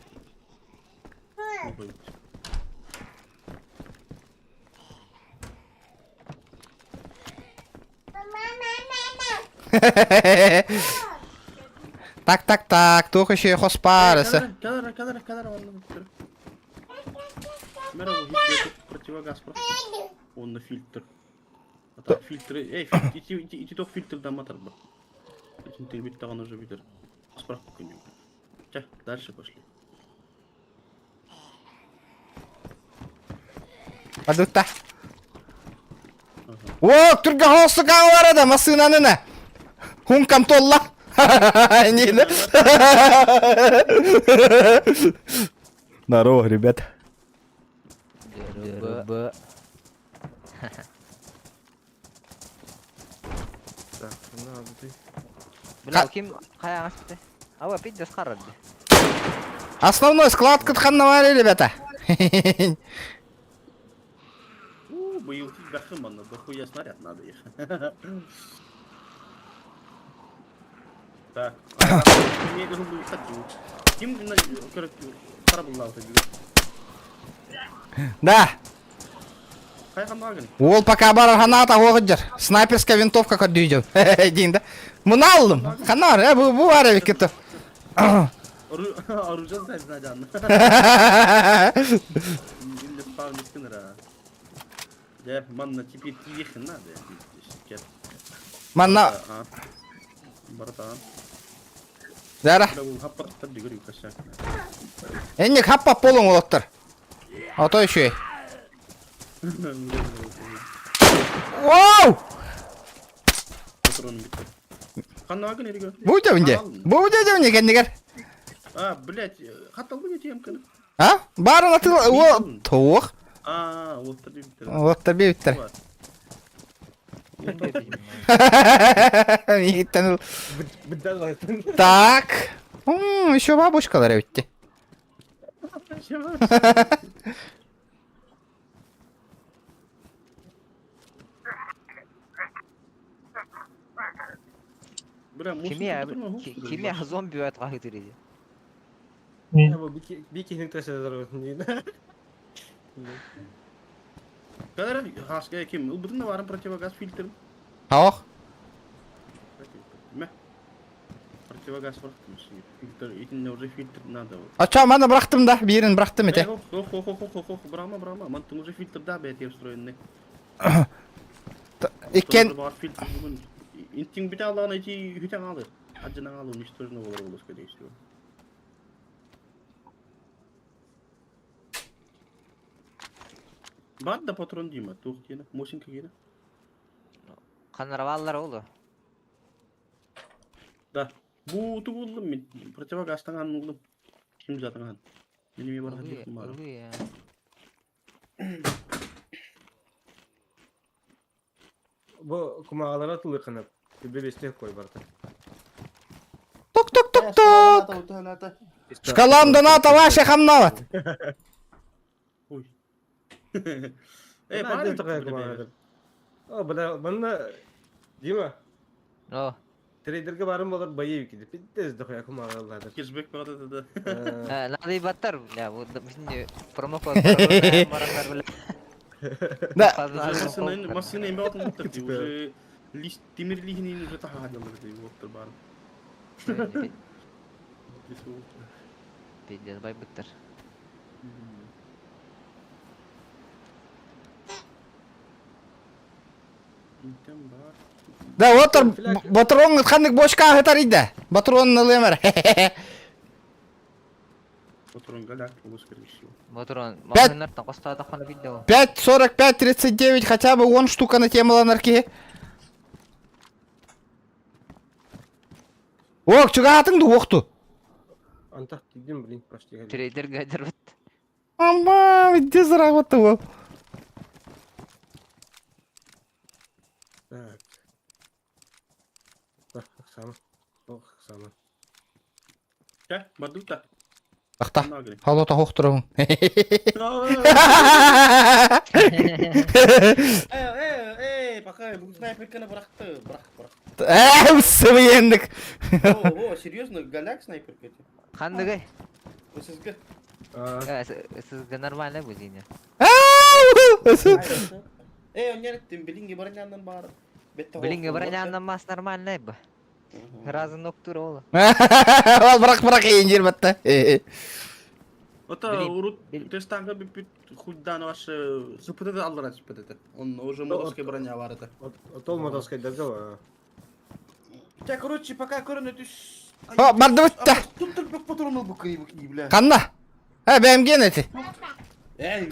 Так, так, так, туох еще хоспаарысы. Кадара, кадара, кадара, ванна. Мера, противогаз просто. Он на фильтр. А так фильтры, эй, ити, ити, ити тох фильтрдан матар бар. Итин тегбит таган уже битер. Справку к нему. Ча, дальше пошли. Адутта. О, түрге хосы каалара да масынанына. Хункам толла. Не, Здорово, ребят. Б. Так, надо ты. Бля, ким хайа аспыты? Ава пиздец харарды. Основной склад кытханнавари, ребята. У, быйыл бәхим манна, дохуя снаряд надо их. Так, не Ким Да. Ол пока барар ханата оғыджыр. Снайперская винтовка көрдүйдім. Дейін да. Мұны алдым. Ханар, э, бу, бу бар эбит Оружие знать знадян. Дьэ, манна теперь тиехин надо. Манна. Братан. Дара. Энник хаппа полуң олоттор. А то еще. Вау! Бу дебинде. Бу дебинде кеннигер. А, блядь, хаталбы тем А? Барын атыл... О, тоқ. А, оттар бибиттер. Оттар бибиттер. Так. Еще бабушкалар эбитти. Кимия, кимия зомби атқахытыр иди. Бики Хаска ким? Ылбытын барын противогаз фильтр. Ох. Мә. Противогаз бырақтым. Фильтр, итинне уже фильтр надо. А чё, мана бырақтым да, бирин бырақтым ете. Ох, ох, ох, ох, ох, ох, брама, брама. Мантың уже фильтр да бәт встроенный. Иккен фильтр бүгін. Интиң бите алған эти хүтен алды. Аджынан алды, уничтожено болар болу, скорее всего. Бар да патрон дейма, тух дені, мосинка кені. Канарваллар олу. Да. Бу тугулдum мен противогазтан улдum. Ким затан. Менеме бар хадихым бар. Бу кумагалара тулыкынып. Бебесте кой барда. Тук тук тук тук. Шкалам доната ваша хамнават. Ой. Эй, бар такая О, бля, манна Дима. О. Трейдерге барым болар боевик иди. Пиздец дохуя кумагалар. Кешбэк бар да да. Надо и баттар, бля, вот бизде промокод барандар, бля. Да. Машина, машина имбе атын уже лист темир лихинин уже тахадылар дейм оттор бар. Пиздец, бай быттар. Да, отор батрон ханнык бочка хытар иде. Батрон ылымар. Патрон галяк, скорее всего. Батрон, магазиннартан костаатак хана бидде. 5, 45, 39, хотя бы он штука на тему нарки. Ок, чугатың ду оқту. Антах тигдим, блин, почти. Трейдер гайдер бит. Ама, где заработал? Так. Так, Оксана. Ох, Оксана. Чэ, бардыбыт да. Ахта. Холото хохтороһун. Эй, эй, пока бу снайперканы бырахты, бырах, бырах. Ээ, сыбыйендик. О, о, серьезно, голяк снайперка эти. Ханныгы? ССГ. ССГ нормально бу дийне. Эй, он нереттим, билинги броняндан бар. Билинги броняндан мас нормально бу. Разын октур ола. Ол бырах бырах иин батта. Ото урут тестанга бүппүт хуйдан ваше СПТ аллара СПТ. Он уже модовская броня бар это. Отол модовская дагава. Ча, короче, пока көрөн өтүш. О, бардыбытта. Тут только патрон бу кыйбы бля. Канна. Э, бэмген эти. Эй.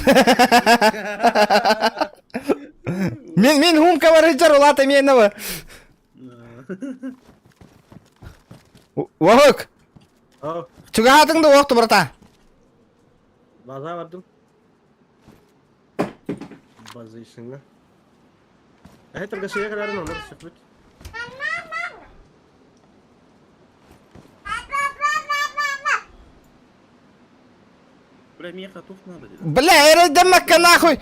Мен мен хумка бар жар улата менева. Уохук. Чугаатыңды уохту, брата. База бардым. База ишинге. Э, торгашыга каларын онда сөпүт. Бля, мне тух надо. Бля, эрэйдэммэккэ нахуй.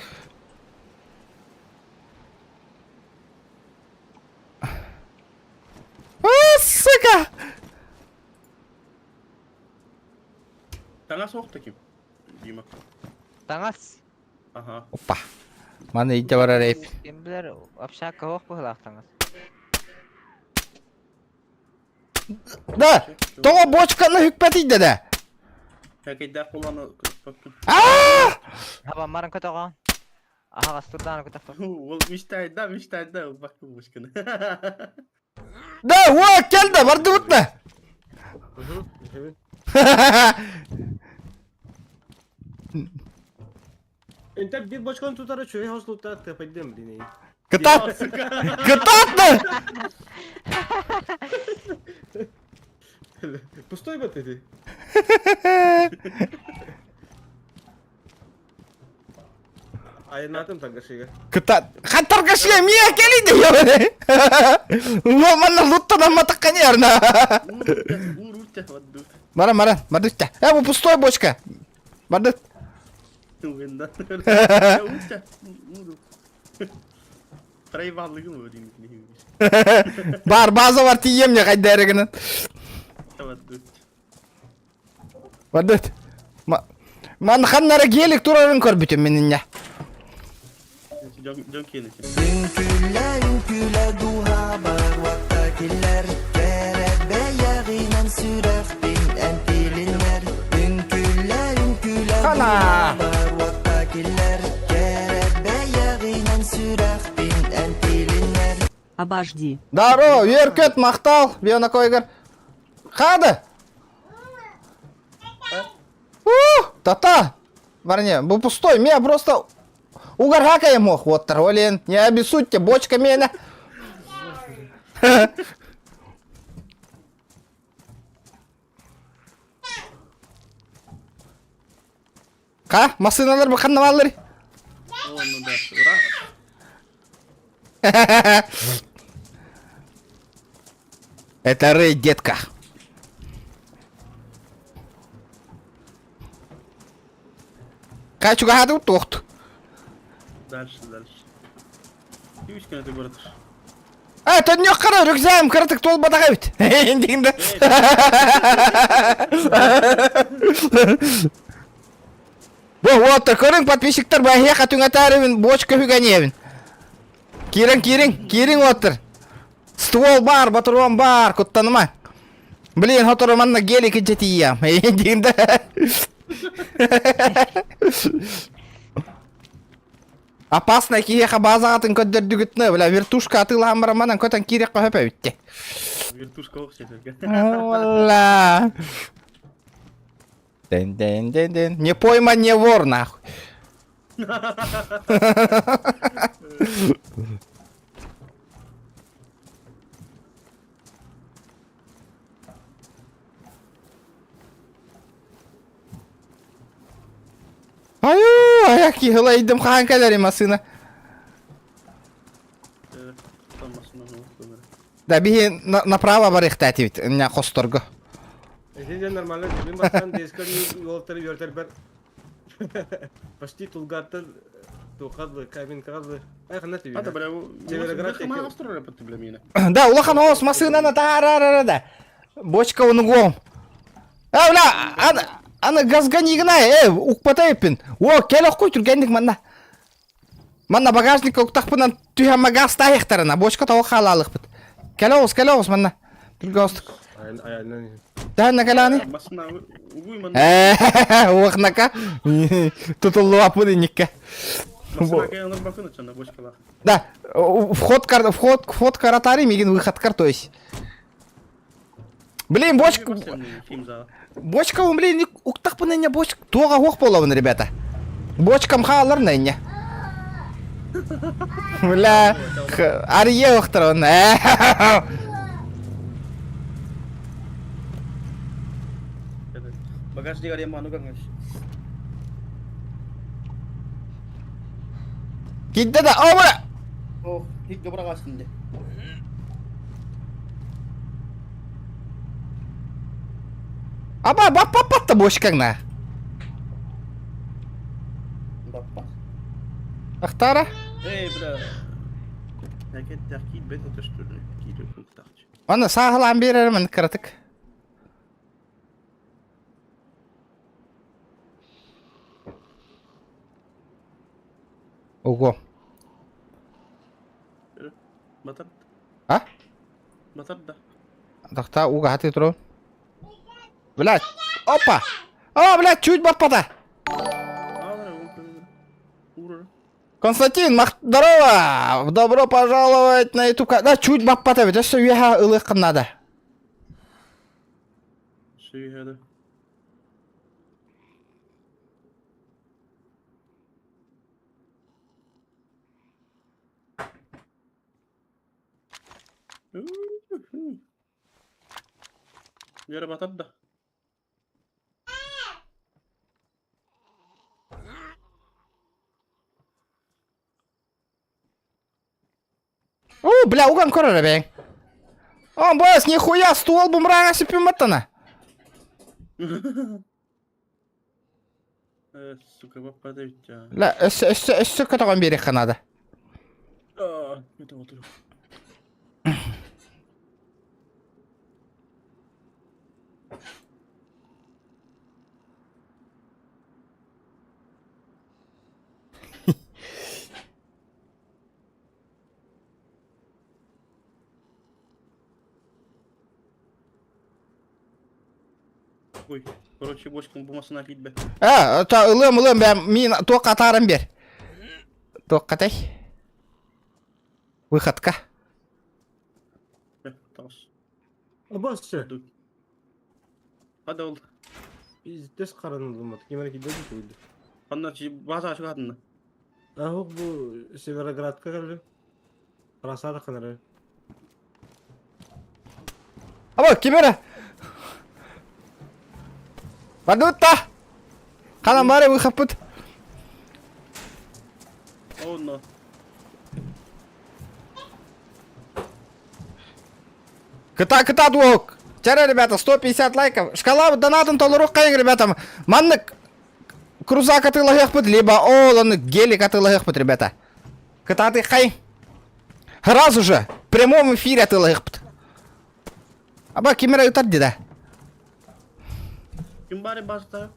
А, сука! Таҥас суох таким. Дима. Таҥас. Ага. Опа. Маны иде барар эп. Ким билэр, общак оһох быһылаах таҥас. Да, тоҕо бочканы хүкпэтийдэ да. Хәкәйдәк куланы көппөккүн. Аа! Хаба марын көтөҕөн. Аһаҕас турдааны көтөхпүн. Ол мечтает, да, мечтает, да, бакы бочканы. Да, уа, келді, барды бутна. Интеп бир бочканы тутары чөй хослута тепедем дини. Кытат! Кытатны! Пустой бат эти. Айнатым торгашыга. Кытат. Хан торгашыга мия келиди ёбаный. Ломанна луттан матакка нерна. Мара, мара, мардытта. Э, бу пустой бочка. Мардыт. Бар, база бар тием не кайда эрегинен. Мардыт. Ман ханнара гелик турарын көрбүтүм мининне. Үҥкүүлэ үҥкүүлэ дууһабар уотта киллэр Кэрэ бэйэҕинэн сүрэхпин эн тилиннэр Үҥкүүлэ үҥкүүлэ Хана! дууһабар уотта киллэр Кэрэ бэйэҕинэн сүрэхпин эн тилиннэр Обожди. Даро, Еркет, махтал, Биона Койгар. Хады! Ух, тата! Варне, бу пустой, меня просто угархакая мог, вот троллин, не обессудьте, бочка меня. Ка, машиналар бу ханнаваллар. О, ну да, ура. Это рейд, детка. Качугахады тохт. Дальше, дальше. Юська это город. А, то не қара, рюкзагым кыртык толбадаға бит. Дегенде. Бу вот, көрүң подписчиктар бахия түңатарыбын, бочка хүгәнебин. Кириң, кириң, кириң отыр. Ствол бар, патрон бар, куттаныма. Блин, хотору манна гелик жетиям. Дегенде. Опасно киһиэхэ базаҕатын көрдөрдүгүтүнэ, бля, вертушка атыылаһан баран манан көтөн киириэххэ сөп эбит Вертушка ох сетелге. Ола. Ден ден ден ден. Не пойма, не вор, нахуй. Аю, аяк йығылайдым хаан кәләрі масына. Да, биһи направо барыхта бит, не хосторго. Ити дьэ нормально мин бастаан дискар уолаттары үөрэтэрбэр почти тулгаттан туохха дылы каменкаҕа дылы ай ханна Ата түбүнэ бля, Североград Североград остро репет бля мина. Да, улахан оос масынаны таарарара да. Бочка унугуом. Э, бля, аны, аны газганигына, э, укпата эппин. О, кел охкуй түргенник манна. Манна багажникка уктахпынан түһәммэ газ таайыхтарына, бочка тоҕо хаалаалыхпыт. Кэлэ оҕус, кэлэ оҕус манна. Түргэ оҕустук. Айаннан Таһынна кэлэҕиний? Масына угуй манна. Э, уохнака. Тутуллуаппын инникке. Масына кай онор бакын очана бочкалах. Да, вход, кар, вход, вход каратари, мигин выход кар, то есть. Блин, бочка, бочка, блин, уктахпын инне бочка, туоға хуох болабын, ребята. Бочкам хаалар на инне. Бля, арие охтарон. Багажник ария ману кангаш. Кидде да, о, бля! Ох, хик габрагастын де. Аба, бап бап бап та бочкаңна. Баппа. Ахтара? Эй, бля. Әкет тәкид бет өтөштүр. Киде куктакчы. Аны саахалаан биэрэрим кыратык. Ого. Батар. А? Батар да. Тахта уга хаты туру. Блядь. Опа! О, блядь, чуть баппата. Константин, мах... здорово! Добро пожаловать на YouTube канал. Да, чуть баппата ведь, өссө үөһэ ылыаххын надо. Сүйһэдэ. Yere batar da. О, бля, уган көрөр эбэҥ. О, бос, нихуя, ствол бумрага сипиматтана. Э, сука, баппада ведь. Ля, өссө, өссө, өссө көтөҕөн биэриэххэ наада. А, это вот. Ой, короче, бочкам бумасына китбе. А, та ылым ылым бэм мин туох атааран бер. Туох катай. Выходка. Тас. Абасчы. Хада ол. Биз харанылмат. Кимер кидеди туйду. Ханна база ашыгатынна. Ахук бу Североградка келди. Красада кынары. Аба, кимера. Бардутта. Ханан бары выхаппыт. Онно. Кыта кыта дуок. Чара, ребята, 150 лайков. Шкала донатын толорук кайын, ребята. Маннык крузак атыылаһыахпыт, либо ол оны гелик атыылаһыахпыт, ребята. Кытааты хай. Сразу же, в прямом эфире атыылаһыахпыт. Аба, кимера ытар дии да. Ким бары баста?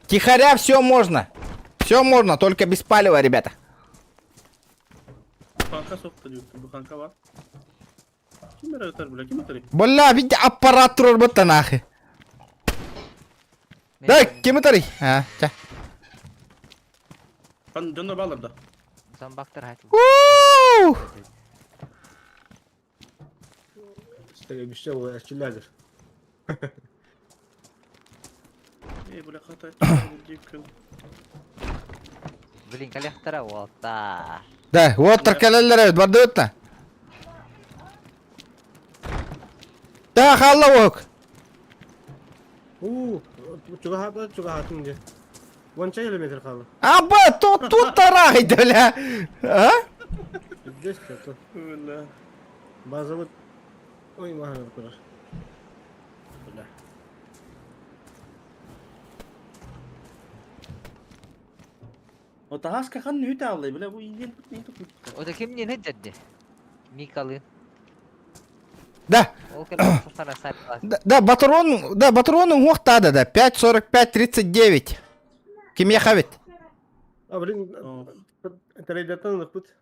Тихаря все можно. Все можно, только без палева, ребята. Буханка сокта диyor. Буханка бар. Ким эрэ ытар бля, ким ытар? Бля, видите, аппарат турар бытта нахи. Да, ким ытарый? А, ча. Хан дьонно балар да. Зомбактар хайтыл. Уу! Үгүстэ ол эрчиллээдир. Эй, бля, хата. Диккин. Блин, коллектора уолта. Да, уоттар кэлэллэр эбит, бардыбыт Да, хаалла уоһук. Уу, чугаһаата чугаһаатын дии. Уонча километр хаалла. Аба, тут тут тараайды, бля. А? Здесь это. Бля. Базовый. Ой, мага турар. Бля. O tahaska kan nu taalay бля бу индиан путин тут. O da kim ne dedi? Микалы. Да, Ол кэлэн сара сайпа. да, да, батрон, да, батрон уохтада, да, 5.45, 39. Кимиэхэ эбит? А, блин, трейдертан ылыппыт.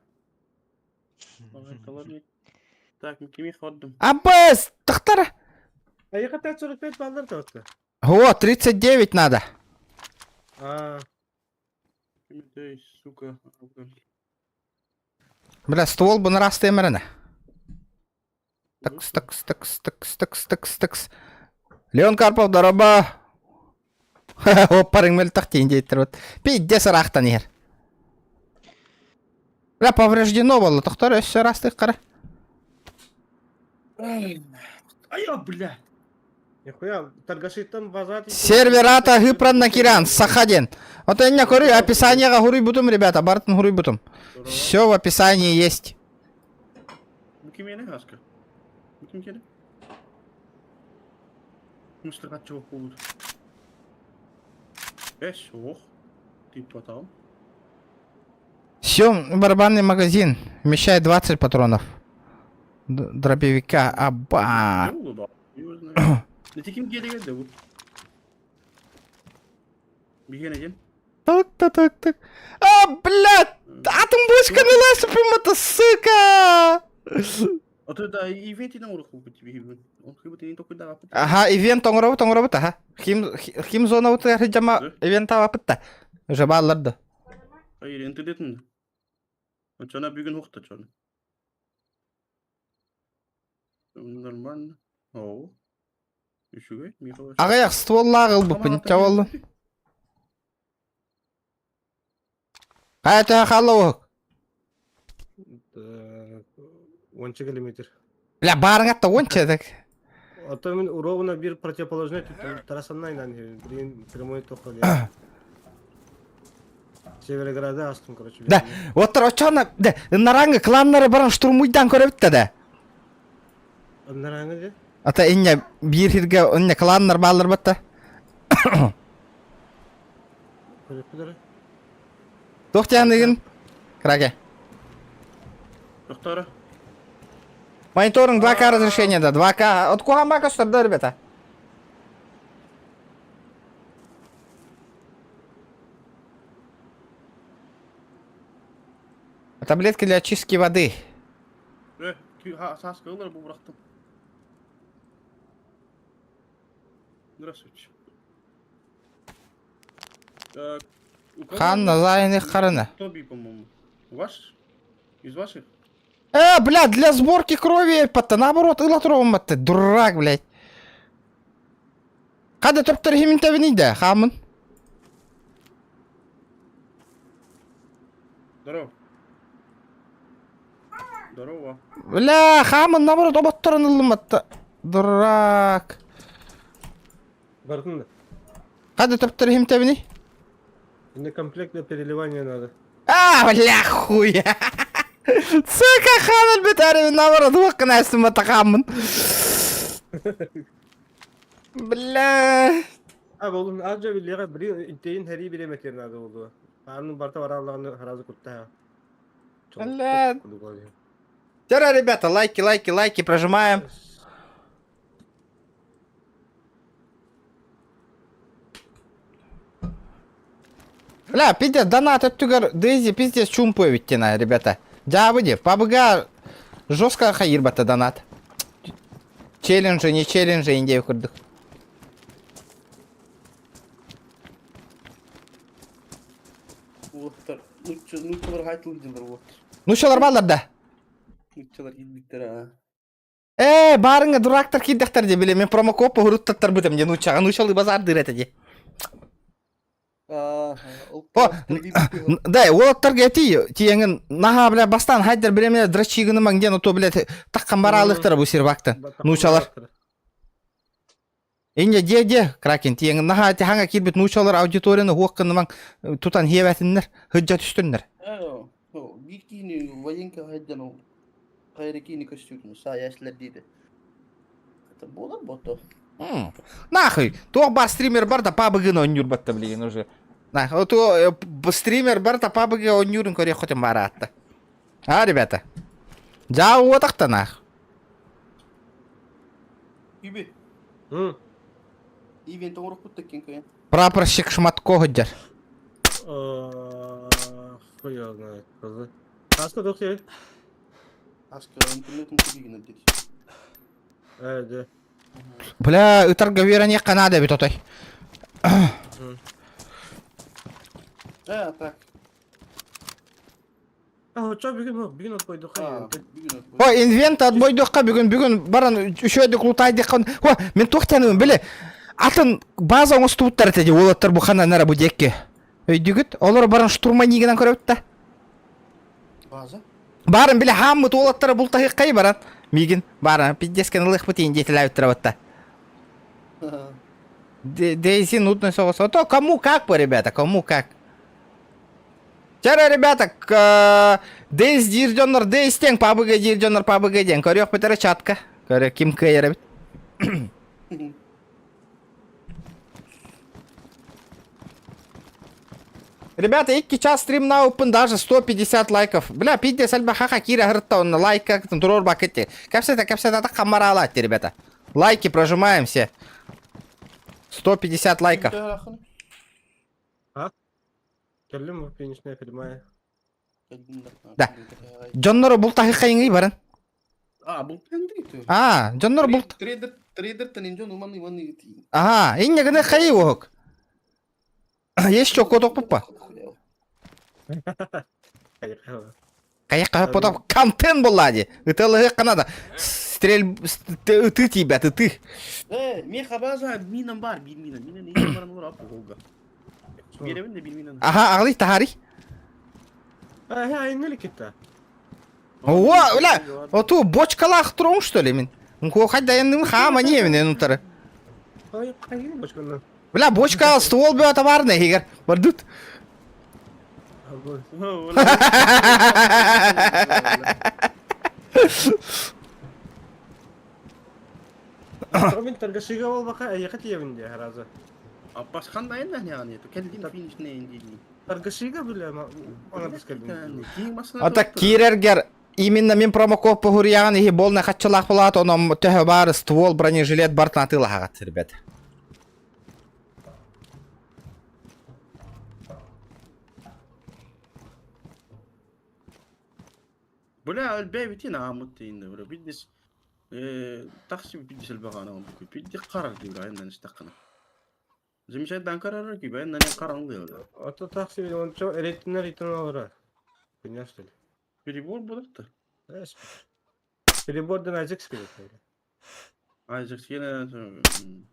Так, кими ходдум. Абыс, тахтара. Айыка 5.45 баллар таватта. О, 39 надо. А, Кими сука. Бля, ствол бы нарасты эмэрэнэ. Такс, такс, такс, такс, такс, такс, такс. Леон Карпов, дороба. Оппарыҥ мөлтөх тиин диэттэр Пиздец ыраахтан иһэр. Бля, повреждено было. Тохтор өссө ырастык қара. Ай, бля. Нихуя, торгашиттан базат. Серверата Хыпранна Киран, Сахадин. Вот я не говорю, описание хуруй бутум, ребята, Бартон хуруй бутум. Все в описании есть. Бу кимиэнэ хаска? Бу ким киэнэ? Мустаргаччы буолбут. Эс, ох. Типа там. Все, барабанный магазин. Вмещает 20 патронов. Дробовика. Аба. Не было, да. Не ким киэнэ да бу? Биһиэнэ диэн. Так, так, так, так. А, блядь! Атом бочка на это, сука! А то да, ивентинен урах биһибин. Он хыбытын токуйда Ага, ивент оҥоробут, оҥоробут, аха. Хим, хим зона жама ивент апытта. Уже бааллар да. Hayır, интернетин. Очона бүгүн хохта чона. Нормально. О. Үчүгэй, Михаил. Аҕыйах стволлаах ылбыппын, чаволлун. Хайа төһө хаалла уһук? Уонча километр. Бля, баарыҥатта уонча так. А то мен ровно бир противоположный трассаннан блин, прямой тоққа Северограда астым, короче. Да. Оттор очоона, да, наранга кланнары баран штурмуйдан көрөбүттэ да. Наранга де? Ата инне биир хирге инне кланнар баалар батта. Көрөппүлэр. Туох тиһаныгын? Краке. Доктора. Мониторинг 2К разрешение, да, 2К. От кухамака что да, ребята? Таблетки для очистки воды. Э, сааскы ылар бу бырахтым. Здравствуйте. Так, у кого Хан назайных харана. Тоби, по-моему. Ваш? Из ваших? Бля, для сборки крови, патта, наоборот, ылатровым ты, дурак, блядь. Хада топтор химин да, хамын. Здорово. Здорово. Бля, хамын, наоборот, оботторын ылыматта. Дурак. Бардын да. Хада топтор химин табини? Мне комплект для переливания надо. А, бля, хуя. Сука, хан битари, наоборот, уаққын әсім хамын. Бля. А, болун аза билега бри интейин хари биреметер надо болду. Анын барта бараллагын харазы кутта. Бля. Тера, ребята, лайки, лайки, лайки прожимаем. Бля, пиздец, донат өттүгэр Дейзи пиздец чумпу эбиттина, ребята. Дьаабы пабыга жестко хайырбата донат. Челленджи, не челленджи, индею курдук. Уоттар. Нуччалар хайтыл дилер вот. Нуччалар баллар да. Нуччалар кийдиктер а. Э, барыңа дурактар кийдехтер де биле, мен промокод хуруттаттар бытым де нуччага, нуччалы базар дыр де. О, да, уолаттарга эти тиеңин наха, бля, бастан хайдер биреме драчигыны маңден, ото, блядь, таккан баралыктар бу сервакта. Нучалар. Инне де де, Кракен, тиеңин наха ти ханга кирбит нучалар аудиторияны хуаккыны маң тутан хебәтиннер, хыджа түстүннер. Биир киһини военка хайдан ол хайра киһини көстүүтүн саайааччылар диэтэ. Это буолар бото. Нахуй, туох бар стример бар да пабыгын оонньуур батта билигин уже. На, то стример бар да пабыгы оонньуурун көрүөххүтүн баар А, ребята. Дьаа уотахтанаах. Үбү. Ивент оҥорохпут да кин кыйан. Прапорщик Шматко сылдьар. Хуй его знает. Аска туох диэбит? Аска интернетин кубигин диир. Ээ, дьэ. Бля, ытарга үөрэниэххэ наада эбит отой. Ээ, так. Оччо бүгүн бүгүн отпойдухха. О, инвент отбойдухха бүгүн бүгүн баран үчүгэйдик лутайдыхха. О, мен туох тянуым били. Атын база оҥостубуттар этэ дии уолаттар бу ханан эрэ бу диэкки. Өйдүгүт? Олор баран штурманигынан көрөбүт да. База? Барын били хааммыт уолаттара бултаһыаххай баран. Миигин бааран пиздескен ылыахпыт иин диэтилээбиттэрэ батта. Дейзи нудно соҕус. А то кому как бы, ребята, кому как. Чара, ребята, Дейз диир дьоннор Дейз диэн, ПАБГ диир дьоннор ПАБГ диэн. Көрүөхпүт эрэ чатка. Көрө ким кыайар эбит. Ребята, икки час стримнаабыппын даже 150 лайков. Бля, пиздец, элбэх хаха киирэ сырытта онно лайка туруорбаккыт. Кэпсэтэ, кэпсэтэ хамараалаат, ребята. Лайки прожимаем все. 150 лайков. Кэллим финишная прямая. Да. Дьоннору бултаһыххайыҥый баран. А, бултаһыҥ А, дьоннору булт. Трейдер, трейдер тан дьон уман иван Ага, инньэ гына хайы уһук. Есть что, кот папа? Кайыққа потом контент буолла дии. Ытылыһы надо. Стрель ыты тиийбэт, ыты. Э, меха база минам бар, бир мина. Мина не баран олар ап голга. Беребин де бир минаны. Аха, аҕалый таһаарый. Э, айнылы кетті. О, бля, оту бочкалаах туруҥ что ли мин? Хайдайынным хаама не мин утары. Ай, қайын бочканы. Бля, бочка ствол бөтө бар нехигер. Бардут. Мен торгашига болбака эйэхэ тиэбин дии разы. Аппас хандайын да не Келдин финиш не инди. Торгашига бile ана кэлдин. Ата киирергер именно мин промокод похуруйаҕын иһи болна хаччылаах булаат онон төһө баар ствол бронежилет бартын атыылаһаҕат ребят. Бля, өлбэбитин аамыт дейин бро. Биддис э такси биддис элбагана бу. Бидди карар дейб айынан истаккана. Замечательно карар ки баян нане караңды. Ото такси бile ончо эретинер итин алара. Хуйня что ли? Перебор будет да. Перебордан Айзек скелет. Айзек сена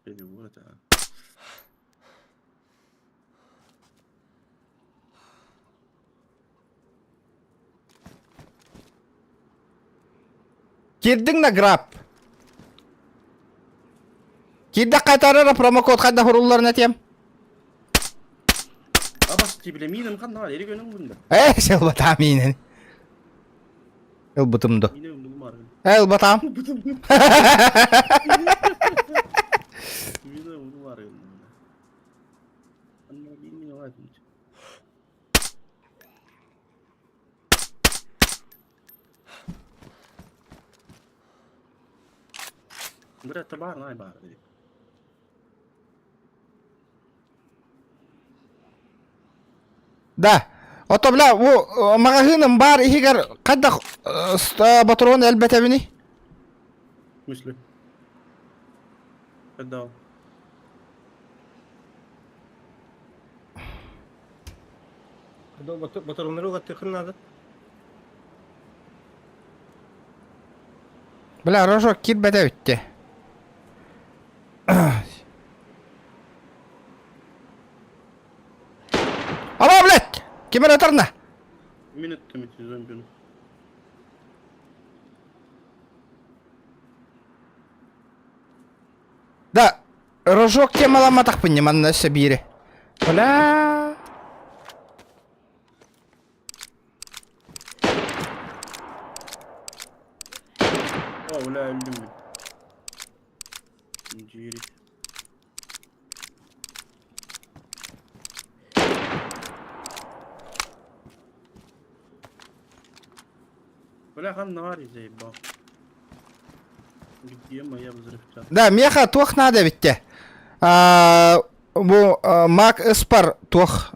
перебор это. Киирдиҥ на граб. Киирдэх қайтарара промокод хайда хурулларын этиэм. Абас ти биле минем ханна бар, эри көнүң бунда. Э, ылбатаам иинен. Ылбытым ду. Минем булмар. Э, ылбатаам. Минем булмар. Анна билмин алат. Бля, табар най бар. Да. Ото бля, бу маҕаһыыным баар иһигэр хайдах батрон элбэтэбиний? В смысле? Когда? Батарымнары угаттыхын надо. Бля, рожок киирбэтэ бүттэ. Ама, блядь! Ким эрэ ытарна? Минут зомбину. Да, рожок темаламатахпын манна өссө биири. Бля. Бля, ханна бар заебал. Где моя взрывчатка? Да, меха туох надо битте. Бу Мак Эспар туох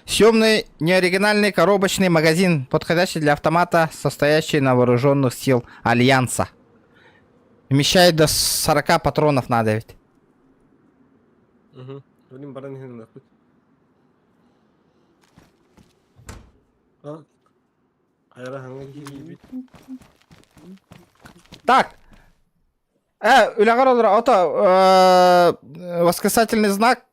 съемный неоригинальный коробочный магазин, подходящий для автомата, состоящий на вооруженных сил Альянса. Вмещает до 40 патронов надо ведь. Угу. Блин, баран иһин ылыахпыт. Хайара хаҥа киирбит. Так. Үлэҕэр олоро ото восклицательный знак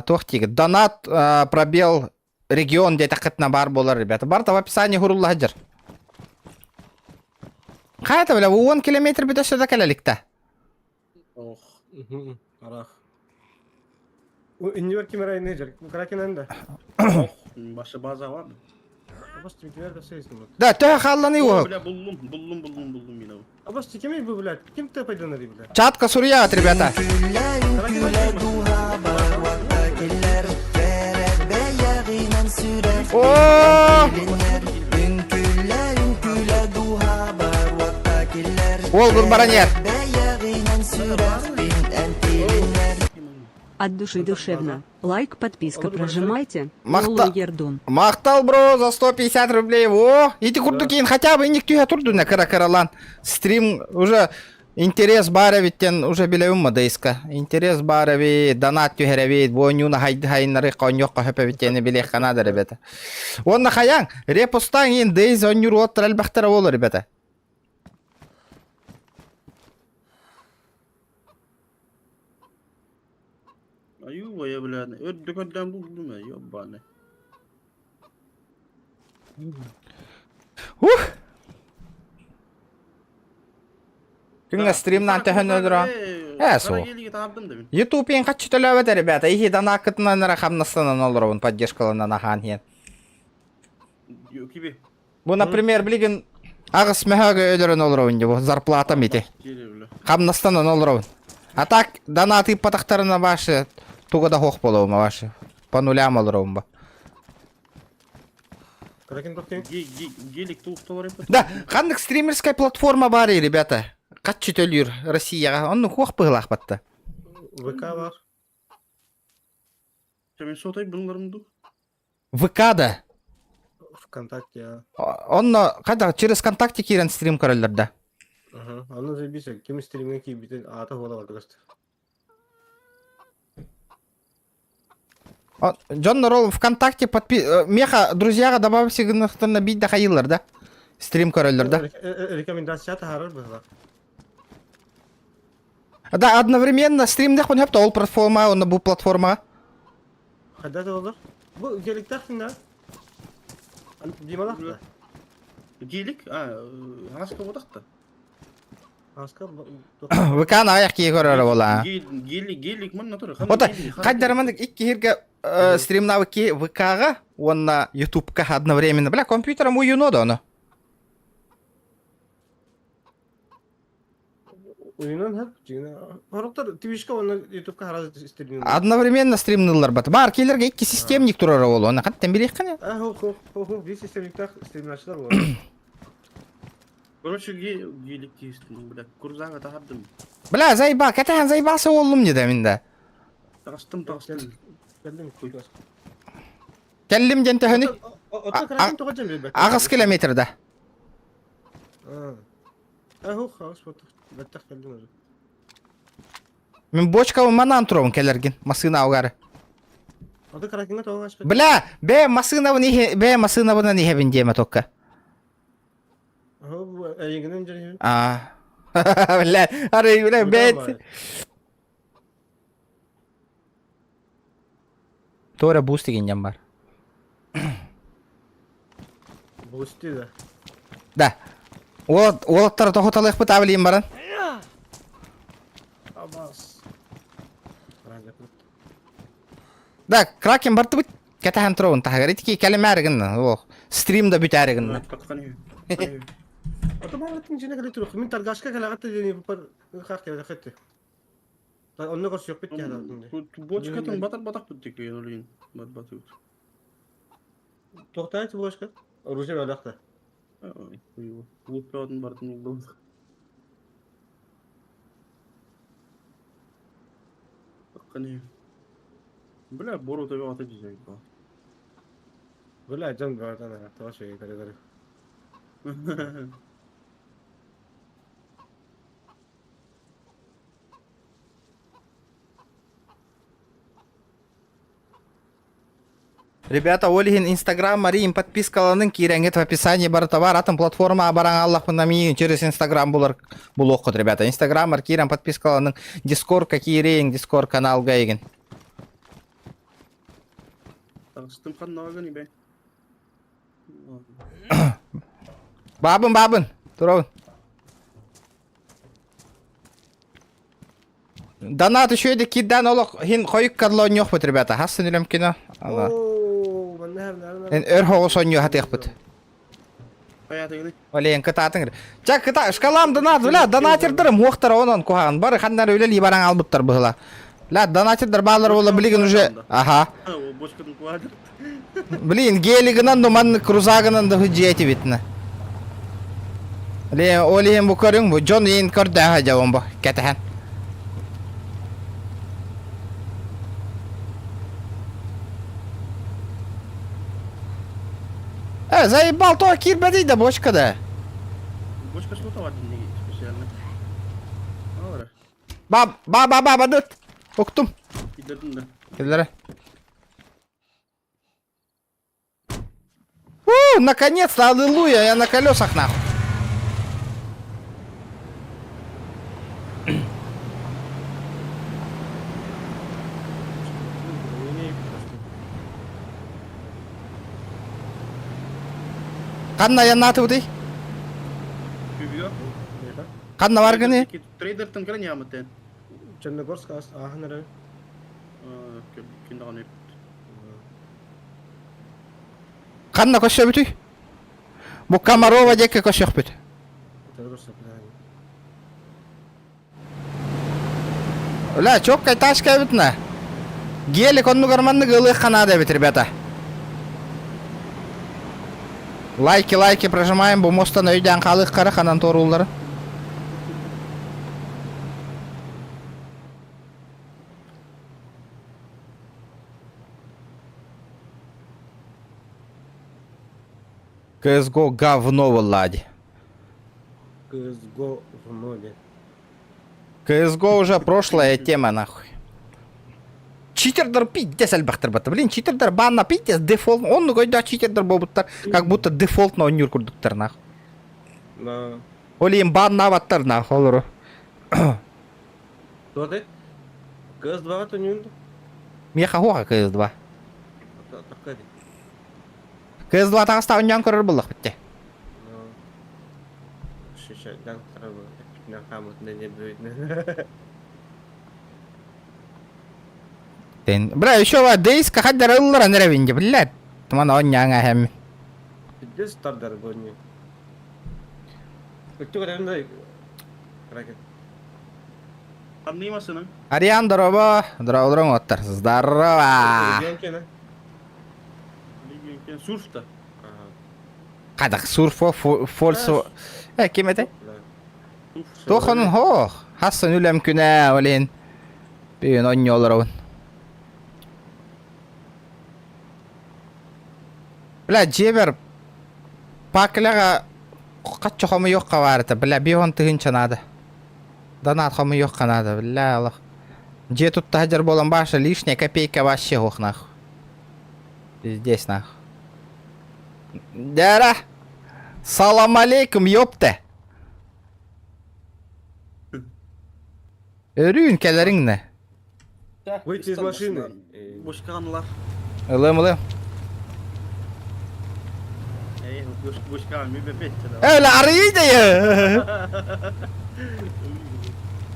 туох диигит донат пробел регион диэтэххитинэ баар буолар ребята барыта в описании хурулла сылдьар хайата бля 10 километр бүтэ сөдө кэлэ иликтэ Ох, арах. Иннибэр ким эрэ иннэ Кракенан да. Ох, башы база бар. Абас тимкилер да сейсин вот. Да, төһө хаалланы уһук. Бля, буллум, буллум, буллум, буллум мин Абас кимий бу, блядь? Ким ты пайданар, блядь? Чатка суруйаҕыт, ребята. О! Ол был баронет. От души душевно. Лайк, подписка прожимайте. Махта... Ердун. Махтал, бро, за 150 рублей. О, ити курдук хотя бы инник түһэ турдуна кыра-кыралан. Стрим уже интерес баар эбиттен уже билэбин мадайска. Интерес баар эбит, донат түһэр эбит, бу ойнууна хайнары коньокко хөп эбиттени билиэх канада, ребята. Уонна хайаң, репостаң ин DayZ онньур уоттар элбэхтэрэ буолар, ребята. Аю, я, бля, өрдө булдум, ёбаный. Ух! Күҥҥэ стримнан төһөн өлөрө. Э, суох. Ютуб-ин хаччы төлөөбөт, ребята. Ихи донаккытынан эрэ хамнастанан олоробун, поддержкаланан аһаан иһэн. Киби. Бу, например, билигин аҕыс мөһөөгө өлөрөн олоробун дии, бу зарплатам ити. Хамнастанан олоробун. А так, донат ыыппатахтарына ваши туга да суох буолуом ваши. По нулям олоробун ба. Гелик туохталар Да, ханнык стримерская платформа бар, ребята. Хаччы төлүүр Россияҕа. Онну хуох быһылаах батта. ВК бар. Мен сотай бұнларымды. ВК да. ВКонтакте. Онно қайда через ВКонтакте киирэн стрим көрөллөр да. Ага, аны заебись, ким стримге киирбитин аата буола бардыгыст. Дьон рол ВКонтакте подпи... Меха друзьяға добавься гынахтарына бит да хайылар да. Стрим көрөллөр да. Рекомендация таһаарар быһылар. Да, одновременно стримдэх он ол платформа, он бу платформа. Хайда да olur. Бу геликтахтын да. Дималах да. Гелик? А, хаска бодақта. Хаска ВК на аяқ кие көрөр бола. Гелик, гелик мын натура. Ота, кайдарман икки хирге стримнавыки ВК-ға, онна Ютубка одновременно. Бля, компьютером уюно да оно. Уюнан хап, жигина. Хороктар Twitchка онна Ютубка хараз стримнин. Одновременно стримнылар бат. Бар келерге икки системник турар ол. Оны каттан билек кане. А, хо хо хо хо, бир системниктах стримначылар бар. Короче, гелик тиістім, бля, курзага тахардым. Бля, зайба, катахан зайбасы болдум деді минде. Тағыстым, тағыстым. Келдим, Келлим ден төһөнү. Агыс километрда. А, хо, агыс баттах келдим уже. Мен бочка манан турабын келерген, масына аугары. Аты кракинга тоға Бля, бе масынабын ихе, бе масынабынан ихебин диэме токка. А. Бля, ары, бля, бе. Тора буст деген бар. Бусти да. Да. Уолаттар тохоталык бит баран. Абас. Да, Кракен барты бит. Кәтәһән туробун таһагар. Итики кәлемәригин. О, стрим да бүтәригин. Ата маңаттың жина кэлэ турук. Мин торгашка кэлэҕэтте диэни пар хах кэлэ хэтте. Онно көрсүөх бит кэлэ. Бочкатын батар батақ бит деке, олин. Бат бат. Тоқтайт бочка. Оружие бөлөх да. Лук бөҕөтүн барытын булдум. Ханыы. Бля, борута бөҕөтө дьиэ баа. Бля, дьон бөҕөтө ана, тоҕо шеге коридоры. Ребята, ол иһин Инстаграм Марин подпискаланын киирэҥҥит в описании бар товар атын платформа баран аллахпына миигин через Инстаграм булар булуоххут, ребята. Инстаграмар киирэн подпискаланын Дискордка киириэҥ, Дискорд каналга игин. Таҕыстым ханнаҕа бе. Баабын, баабын. Турабын. Донат үчүгэйдик киирдээн олох иһин хойукка оонньуохпут, ребята. Хас син үлэм кино. Ала. Оо, манна хэр Эн өр хоҕус оонньуу хатыахпыт. Хайатыгыны? Олен кытаатыҥ. Ча кыта шкалам донат, бля, донатердарым хуохтар онон куһаҕан. Бары ханнар үлэлии баран албыттар быһыла. Бля, донатердар баалар буола билигин уже. Аха. Бочкатын куадыр. Блин, гелигынан да маннык крузагынан да дьиэтибитна. Ле, ол иһин бу көрүҥ бу дьон иин көрдөөһө дьабын бу кэтэһэн. Э, заебал, то киирбэтий да бочка да. Бочка что-то бар диннеги специально. Алара. Ба, ба, ба, ба, бадыт. Уктум. Киллердин да. Киллere. У, наконец-то, аллилуйя, я на колесах нахуй. Ханна яннаатыбытый? Күбүө. Ханна баргыны? Трейдертан кэлэн яамытын. Черногорск ааһан эрэ. Күн даҕаны Ханна көссөбүтүй? Бу Комарова диэки көссөхпүт. Бля, чоккай тачка эбит на. Гелик оннугар маннык ылыах ханаада эбит, ребята. Лайки, лайки прожимаем, бу мостан өйдөөн хаалыаххара ханан туорууллара. CSGO говно Влади. CSGO в ноле. CSGO уже прошлая тема нахуй. Читердар пиздец элбэхтэр бата. Блин, читердар банна пиздец дефолт. Оннук өйдөөх читердар буолбуттар. Как будто дефолтно оонньуур курдуктар нахуй. Да. Ол иһин баннаабаттар нахуй олору. Туотай? CS2-ҕа төннүүн Миэхэ хуоха CS2. Такка дии. CS2 таҕыста оонньоон көрөр буоллахпыт дии. Шишайдан хаамытынан Тен. Бля, еще ва дейска хаддар ылларан эрэбин дии, блядь. Туман оонньооҥ эһэм. Пиздец тардар бу не. Өттүк эрэбин да Ханны масына? Ариан, здорово. Здорово, оттар. Здорово. Сурфта. Хайдах сурфо фольсо. Э, ким этэй? Туох онун хоох. Хассан үлэм күнэ, олин. Бүгүн онньуолоробун. Бля, дьиэбэр пакляҕа хачча хомуйуохха баар этэ. Бля, бион тыһыынча наада. Донат хомуйуохха наада. Бля, олох. Дьиэ тутта сылдьар буолан баша лишняя копейка вообще суох нахуй. Здесь нахуй. Дяра! Салам алейкум, ёпта! Өрүүн кэлэриҥ нэ. Выйти из машины. Бочкаганлар. Ылым ылым. Эй, бочкаган ми бепет. Өлө арыйый да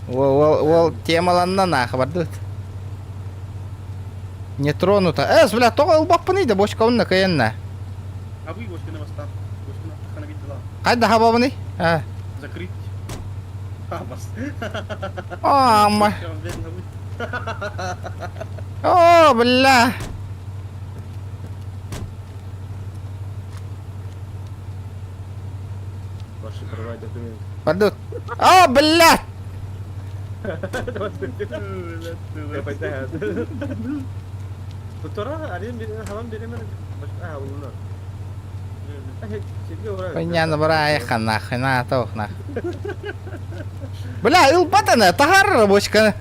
Ол, ол, ол темаланна нахуй бардыбыт. Не тронуто. Эс, бля, тоҕо ылбаппыный да бочка онно кыйынна. Абый бочканы бастан. Бочканы аттахана биддила. Хайда хабабыный? А. Закрыть. А, бас. Ама. О, бля. Расшифровать документ. Бардыбыт. А, блядь! Хуйняны бырайха нахуй, на тоох нах. Бля, ылбатана, таһаар рабочканы.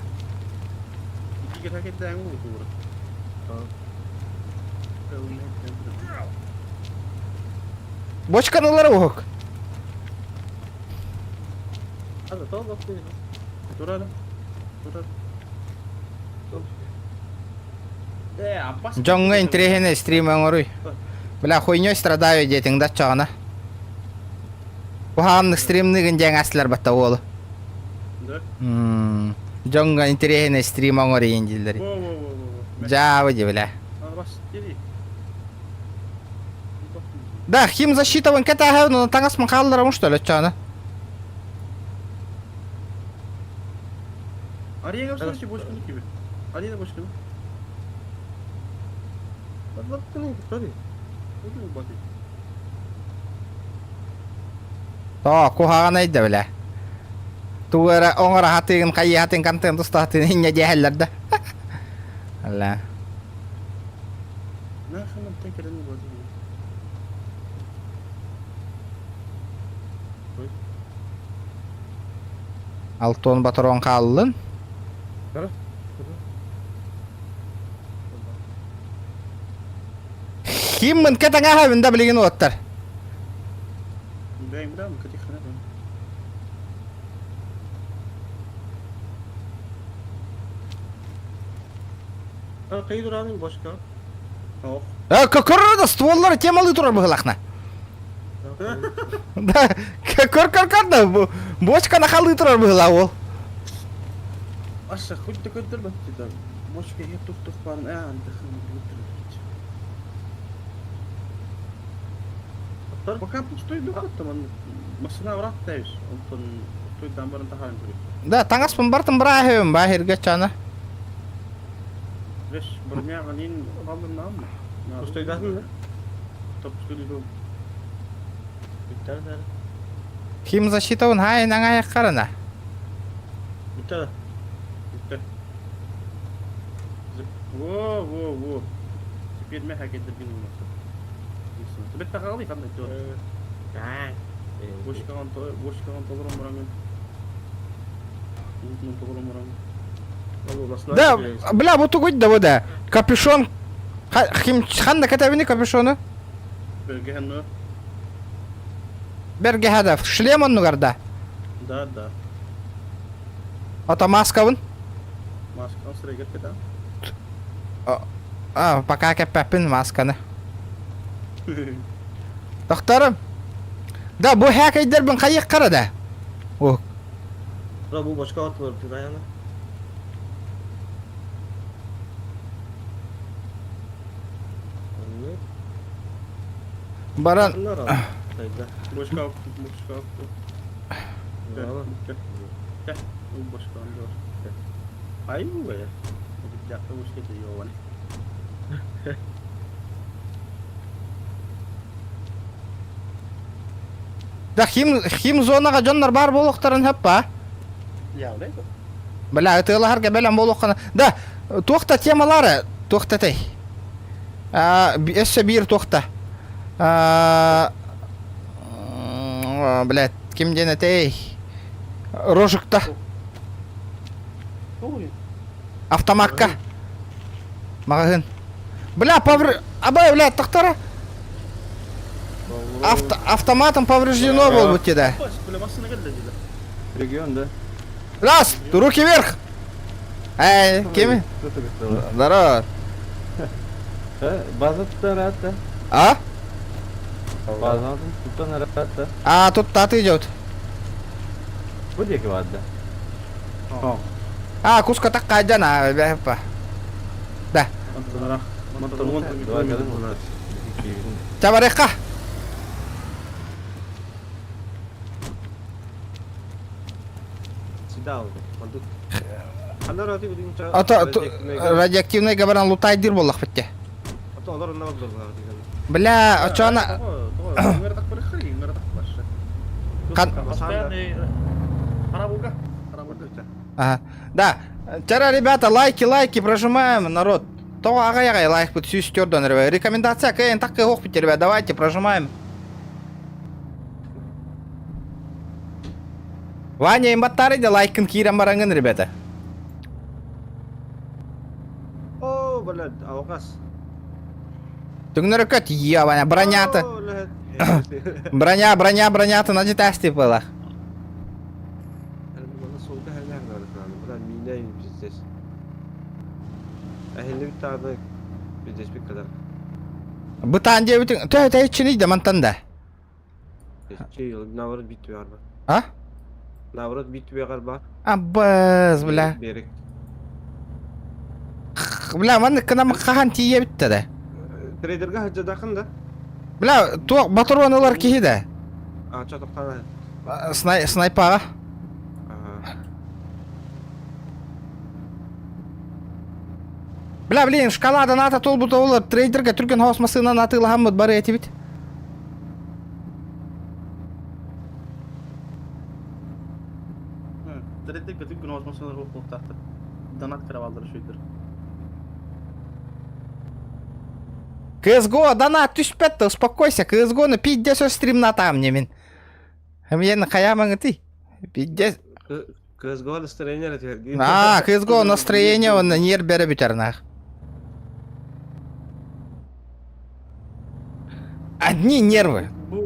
Бочканы ылар уһук. Дьоҥҥо интэриэһинэй стрим оҥоруй. Бля, хуйней страдаю диэтиҥ да оччоҕуна. Куһаҕаннык стримныгын диэн астылар батта уолу. Дьоҥҥо интэриэһинэй стрим оҥоруйун дииллэр. Дьаабы дии, бля. Да, химзащитабын кэтээһэбин, онон таҥаспын хаалларабын что ли, оччоҕуна? Арена встречи бочканы киби. Арена бочканы. Тоо, куһаҕан өйдө бile. Тугу эрэ оҥоро хатыыгын хайыһатын контент устаатын инньэ диэһэллэр да. Алла. Алтон батарон хааллын. Киммин кэтаҥаһабын да билигин уоттар. Көрөр да стволлары темалыы турар быһылахна. Да, көр көр көр да бочканы халыы турар быһылаа ол. Аша, хоть да көрдөр да. Бочка иһэ тух-тух баарын ээ Пока пустой доход там, машина врат тавиш, он той дамбарын тахарын көрүк. Да, таҥаспын бартын бырааһыым баахирга чана. Веш, броня нин алым нам. Пустой датын да? Топ пустой дом. Химзащитабын хай наңай қарана. Бүттэ. Бүттэ. Во, во, во. Теперь меха кедерген болмақты. Бетте қалай қандай тур. Бошкаған бошкаған толырым барамын. Улутун толырым барамын. Да, бля, бу тугуй да бу да. Капюшон. Хим ханна катабини капюшону? Бергехенну. Бергехада шлем оннугарда. Да, да. Ата маскабын. Маскан сірегер кета. А, пока кеппеппин масканы. Докторым. Да, бу хәкәйдер хайык кара да. О. Да, бу башка атылар даяна. Баран. Башка, башка. Башка. Ай, бу. Жақта башка йоғаны. Да хим хим зонага дьоннор бар буолуохтарын хөп Бля, ытыалаһарга бэлэм буолуоххана. Да, туохта темалары, туохта тэй. Өссө биир туохта. Блядь, ким диэн этэй? Рожикта. Автомакка. Маҕаһыын. Бля, повр... Абай, бля, тахтара. Авто... Автоматом повреждено был бы да. Регион, да? Раз, руки вверх! Эй, ким? Здорово. База тут рад, А? База тут рад, А, тут таты идет. Будет да? А, куска так кайдана, Да. Чабарека. Ата радиоактивный габаран лутайдыр боллах битте. Бля, очона. Хан... Харабылга. Харабылга. Ага. Да. Вчера, ребята, лайки, лайки прожимаем, народ. Тоҕо аҕай аҕай лайкпыт 104 ребят. Рекомендация кыайан так кыһохпут, ребят. Давайте прожимаем. Ваня, имбаттары да лайкын киирэн бараҥын, ребята. О, блядь, алгас. Түҥнөрөкөт, я, Ваня, бронята. Броня, броня, бронята, на детасти была. Бытаан диэбитиҥ, төһө тэйиччиний да мантан да? Наоборот бит бар. А? Наоборот бит бар. Аббас, бля. Берег. Бля, маннык кынам хаһан тиийэбит да. Трейдерга хаджадахын да? Бля, туох батрон ылар киһи да. А, чо тоқтана. Снай, снайпаға. Бля, блин, шоколадан ата толбута олар, трейдерге түрген хаос масынан атылахаммыт бары этибит. Трейдерге түрген хаос масынан рух Донат каравалдары шөйдір. CSGO, донат түспәтті, успокойся, CSGO-ны пиздец стримна там немин. Мен хаямың ты. Пиздец. CSGO настроение тверди. А, CSGO настроение он нер бере бүтернах. Одни нервы. Бу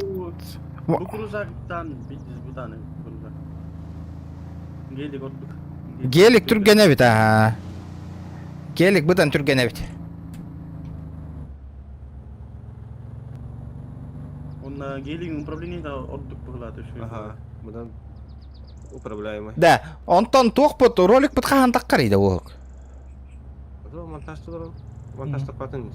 бу крузактан пиздец бутаны крузак. Гелик ордук. Гелик түргене бит, ага. Гелик бытан түргене бит. Он гелик управление да ордук быгылаты шөй. Ага, будан управляемый. Да, онтон туох бут ролик бут хахан таккар иде ол. Монтаж туран. Монтаж тапатын.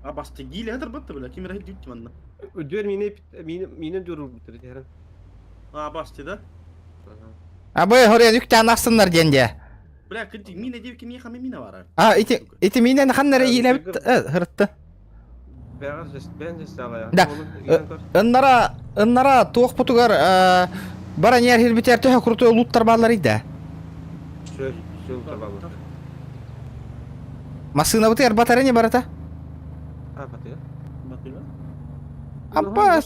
А басты гили хәдер бытты бля, ким рәхит дипти манна. Үдер мине мине мине дөрүл битер дәрен. А басты да? А бу хорен үктән ахсыннар денде. Бля, кыти мине деп ким яхами мина бар. А, ити ити минен ханнары иләбит хыртты. Да. Ыннара ыннара туох бутугар бара нер хирбитер төһө крутой луттар баалар иде. Масына бутер батарея барата. А, батыя. Батыя. Апа,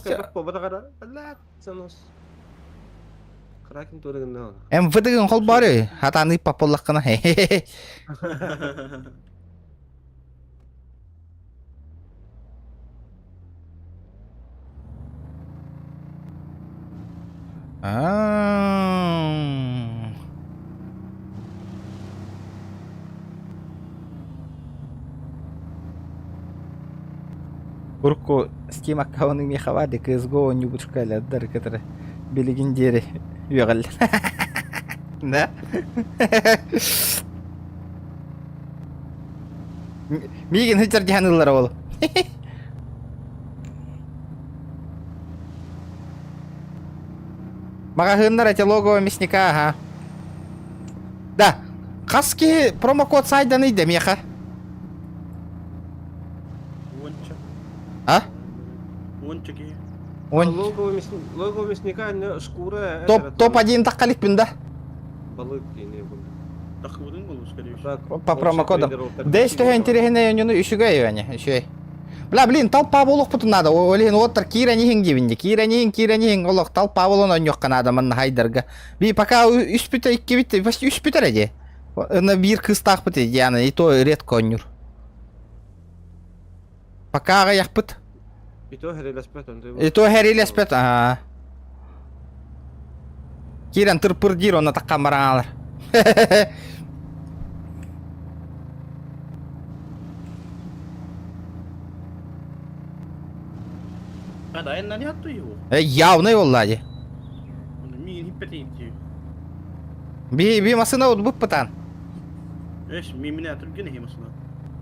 Кракен турыгында. МВД-гын хол бары, хатаны паполлаккына. Урку Steam аккаунтын мехавады CSGO не бутшкали дар который билигиндери үөгөл. Да? Мигин хитер диханылар ол. Магазиннар эти лого мясника, ага. Да. Хаски промокод сайдан иде меха. Онча. А? Онча ки. Он. Лого мясника не шкура. Топ топ-1 таккалик да. Балык не был. Тахыбыдың болу, скорее всего. По промокодам. Десь того интересное не еще гай, еще. Бля, блин, толпа болух путун надо. Олин оттар кира нихин гибинде. Кира нихин, кира нихин. Олох толпа болон оньох надо манна хайдарга. Би пока үспүтэ икки бит, почти үспүтэр эди. На бир кыстах бит яны, и то редко онюр. Пока ага яхпыт. И то херелеспет он. И то херелеспет, ага. Кирен тырпыр дир, онна таккан бараналар. А, да, энна не атту его. Явный оллади. Мин хиппетейти. Би, би масына вот буппатан. Эш, ми меня түрген хемасына.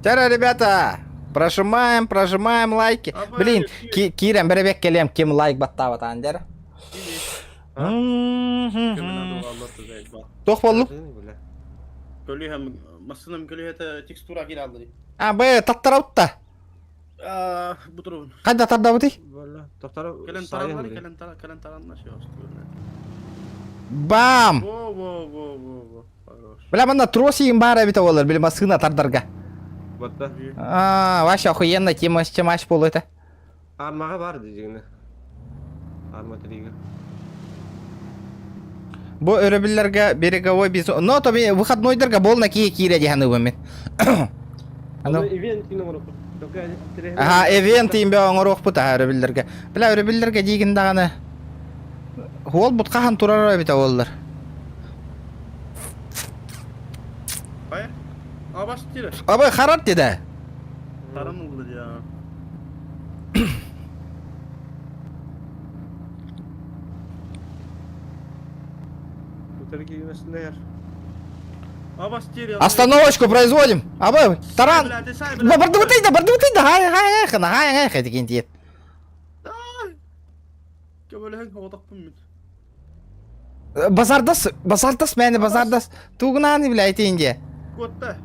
Тара, ребята, прожимаем, прожимаем лайки. Блин, Кирен беребек келем, ким лайк баттабатан дер. Тох болду. Көлү һәм масыным көлү это текстура кир алды. А, б, таттараутта. Бу турабын. Хайда тардабытый? Тоқтары Кэлэн тараннар, кэлэн тара, кэлэн тараннар şey Бам! Во, во, во, во, во. Хорош. Бля, манна тросигин баар эбитэ буолар, били массыына тардарга. Батта. А, вообще охуенно тема темаш буолу это. Армаға бар дегені. Арма тірегі. Бу өрөбүллэргэ береговой бизон. Но то ми выходнойдарга болна кие киирэ диһаны мен. Аны Ивент кино Аха, ивент имбе оҥоруохпут аха өрөбүллэргэ. Бля, өрөбүллэргэ диигин даҕаны. Хуол бутхахан турар эбитэ буоллар. Хайа? Абас тире. Абы харар деді. Таран oldu ya. Остановочку производим. Абы, таран. Бардыбытый да, бардыбытый да, хай, хай, хай, хай, хай, хай, деген диет. Базардас, базардас мэни, базардас. Тугунаны, бля, этинде. Котта.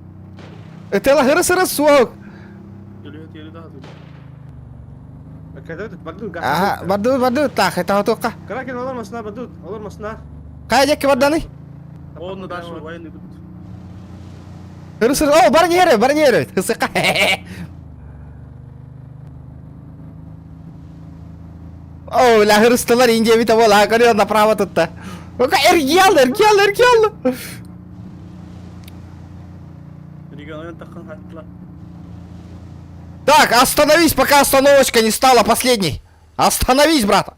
Ытела хыры-сыры суок. Аха, барды, барды, так, это отуққа. Кракен олар масына, бадут, олар масына. Қай жекке барданы? Оны дальше военный бут. Хыры-сыры, о, бар не бар не Хысықа. О, бля, хырыстылар инде бит бол, а көрüyor направо тутта. Ока, эргиал, эргиал, эргиал. Так, остановись, пока остановочка не стала последней. Остановись, брат.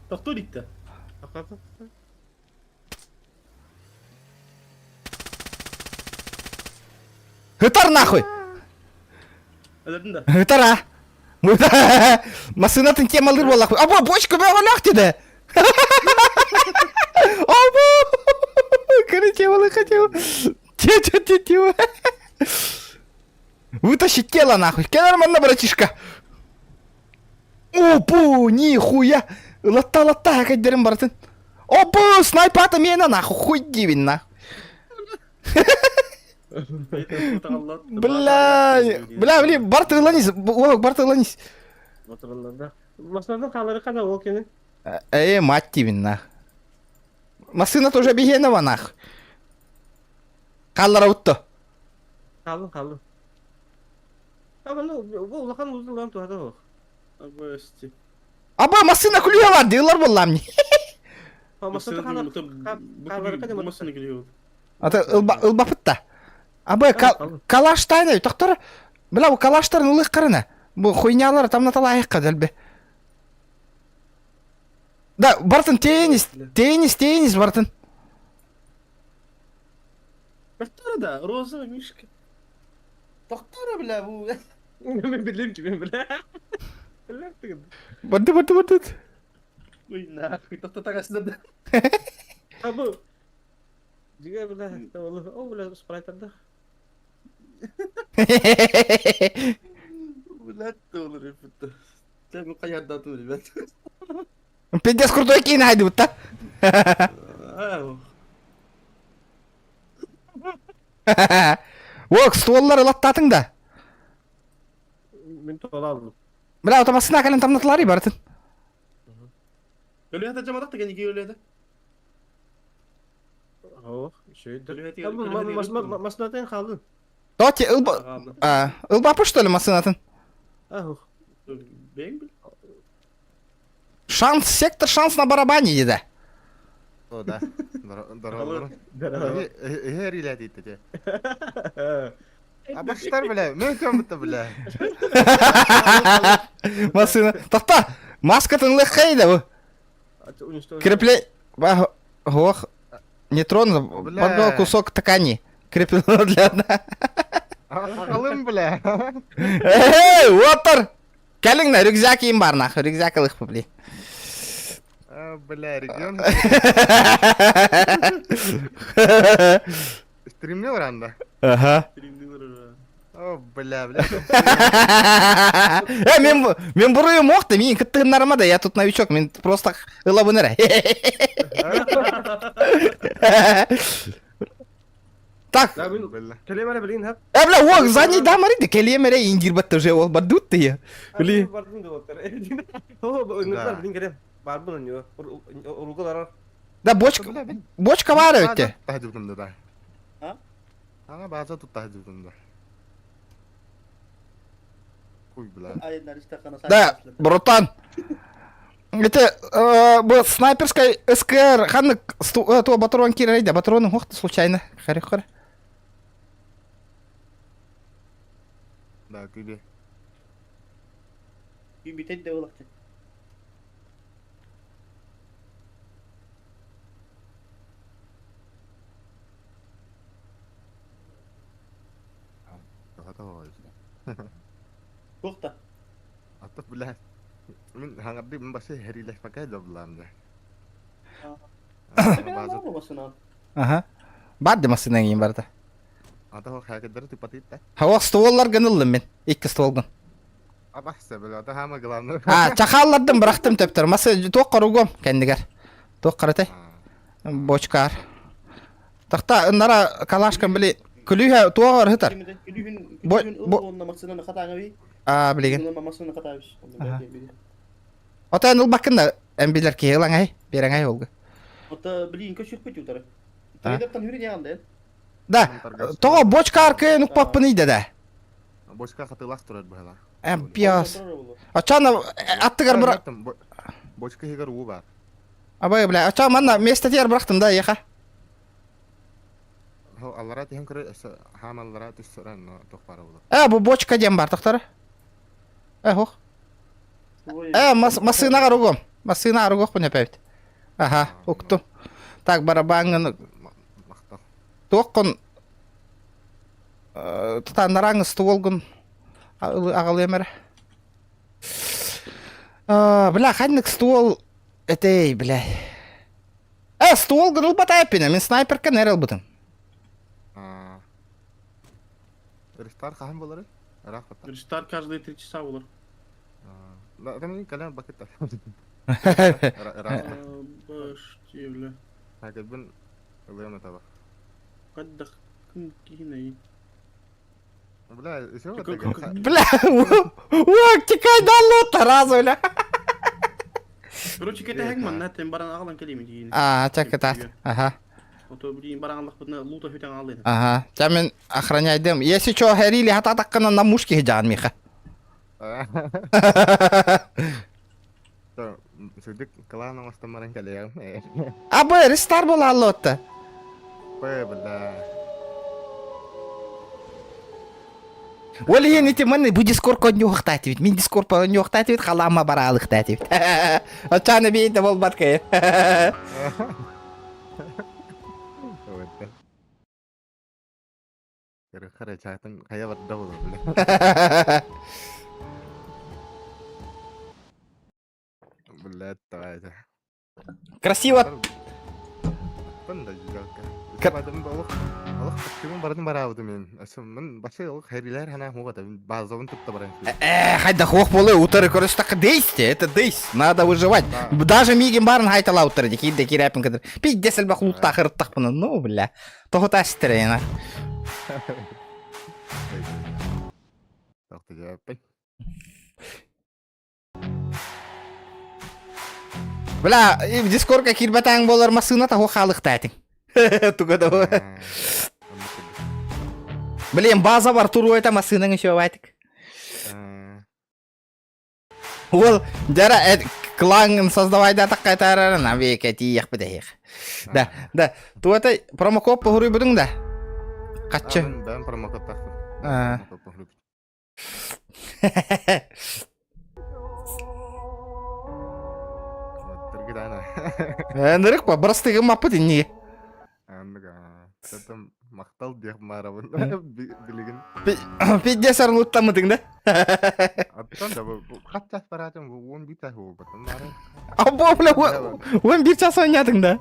Тохту дикті. Ытар нахуй! Ытар а! Масынатын темалыр болақ. Або, бочка бөлақ деді. Або! Короче, темалы хотел. Те, те, те, те. Вытащить тело нахуй. Нормально, братишка. Опу, нихуя. Латта, латта, как братан. Опу, снайпата мена нахуй, хуй дивин нахуй. Бля, бля, блин, бар тыланис, бар тыланис. Масынадан қалары қана ол кені. Эй, мать тебе нах. Масына тоже бигенова нах. Қаллара утты. Қалдым, қалдым. Бұл улахан ұзын туады ол. Аба, масына күлüyor var diyorlar боллам не. Масына күлüyor. Ата ылбапытта. Аба, калаш тайна, тоқтар. Бля, бу калаштарын ылық қарына. Бу хуйнялар там наталайыққа дәлбе. Да, Бартон, теннис, теннис, теннис, Бартон. Тоқтара да, розовый мишка. Тоқтара, бля, бу. Мен білем ki, мен білем. Барды, барды, барды. Ой, нахуй, тоқта тағасында. Абу. Жиге бля, о бля, спрайтарда. Блядь, olur ребята. Sen bu kadar da ребят. Пиздец крутой кин хайды да? Ок, стволлар ылаттатың да. Мен тола алдым. Бля, отамасына кален тамнатылары бартын. Өлү жамадак деген ике өлү Ох, шөйдір. Масынатын қалдың. Тоти, ылба... Ылбапы, что ли, масынатын? Ах. Шанс, сектор шанс на барабане, деді. О, да. Здорово. Эр дейді те. Абаштар, бля, мен көмбітті, бля. Масына. Тоқта, маска тыңлық қайда бұл? Крепле... Ох, не трону, подбил кусок ткани. Креплено для... Ағалым, бля. Эй, отыр! Кәлің на рюкзак им бар нахуй, рюкзак ылық блин. Бля, регион. Стримнел ранда? Ага. О, бля, бля. Э, мен мен буруйум оқты, мен кыттыгыннарыма да, я тут новичок, мен просто ылабыныр. Так. Кэлиэм эрэ билигин хап. Э, бля, о, задний дам арыйды, кэлиэм эрэ индир батта уже ол бардут ты. Били. Бардым да оттар. О, ыҥырдар билин кэлиэм. Барбын онньуга. Уруга барар. Да, бочка, бочка бар өттө. Таһдыбытым да. А? Ана база тут таһдыбытым да. Хуй, бля. Да, братан. Это бу снайперскай СКР ханнык то патрон кирей да патроны хохты случайно. Хари хара. Да, күбе. Күбүтет де олақчы. Туохта? Ата бля. Мин хаҥардыы мин басы хэрилэспэкэ дьоллаам да. Аха. Бар да массыына иин барда. Ата хо хакердары тупатыт да. Хавах стволларгын ыллым мин. Икки стволгун. Абахса бля, ата хама главное. А, чахаллардым бырахтым төптөр. Масы туох коругом кэннигэр. Туох каратай. Бочкар. Тахта нара калашкан били күлүүһэ туох ырытар. Күлүүһүн күлүүһүн ыл уонна массыынаны хатааҥабый. А, билигин. Массыынаны хатаабыс. Отон ылбаккын да эн билэр киһи ылаҥай, биэрэҥэй олга. Ота билигин көчүөхпүт утары. Трейдертан хүрүн яғанда Да, тоҕо бочка аркы нукпаппын ийдэ да. Бочка хатылах турар быһала. Э, пиас. Ачана аттыгар быра... Бочка хигар уу бар. Абай, бля, ача манна место тиэр бырахтым да, еха. Аллара тиһэн көрө, хаам аллара түссөрөн туох бара болар. Э, бу бочка диэн бар, тохтора. Э, хох. Э, массыынаҕа ругом. Массыынаҕа ругуохпун эпэбит. Аха, уктум. Так, барабаҥҥын... Туоххун... Тутаннараҥ стволгун аҕалыам эрэ. Бля, ханнык ствол этэй, бля. Э, ствол гынылбата эппинэ, мин снайперка нэр ылбытым. Рестарт хаһан болары? Ыраах бата. Рестарт каждые 3 часа болар. Да, там кэлэн бакыта. Башти, бля. Хакербин ылыам таба. Каддах кым киһинэй. Бля, еще Бля, о, тикай да лот разу, бля. Короче, кэтэһэҥ манна тэн баран аҕалан кэлиим диин. А, чак кытаат. Ага. Ото билиин баран аллахпытына лута хүтэн аалын. Ага. Ча мен охраняйдым. Если чё, хэрили хататаккына на мушки жаан миха. Сүрдүк кылаан оҥостон баран кэлиэҕим. Абы, рестар була лотта. Бля, бля. Ол иһин ити маны бу дискорд конньуохтаат эбит. Мин дискорд конньуохтаат эбит, халаама бараалыхтаат эбит. Оччоно биир да буолбат кыйын. Хара чаатын хайа барда болор, бля. Бля, давай. Красиво. Тан да жалко. Бадым олох олох костюмун бардым бараабытым мен. Асыммын басы олох хэрилер хана хугата базовын тутта баран. Э, хайда хох болы утары көрөстак действие, это дейс, надо выживать. Даже мигин барын хайтала утары, дикин де кирәпин кадыр. Пиздец элбэх лутта хырыттах ну, бля. Того тастырына. Тохты жаппын. Бля, в дискордка кирбатаң болар масына того халыктайтың. Туга да. Блин, база бар туру это масынаң еще вайтик. Ол, жара, клан создавай да таккайтарара на веке тиях бедех. Да, да. Туата промокод похуруй будың да. Каччы. Бәм промокод тахтым. А. Нырык па, бырастыгым маппыт инни. Тэтем махтал диэх маарабын билигин. Пиздесар луттамытың да. Аттан да бу хат час баратым бу 11 час болбатым. Або, бля, 11 час ойнадың да.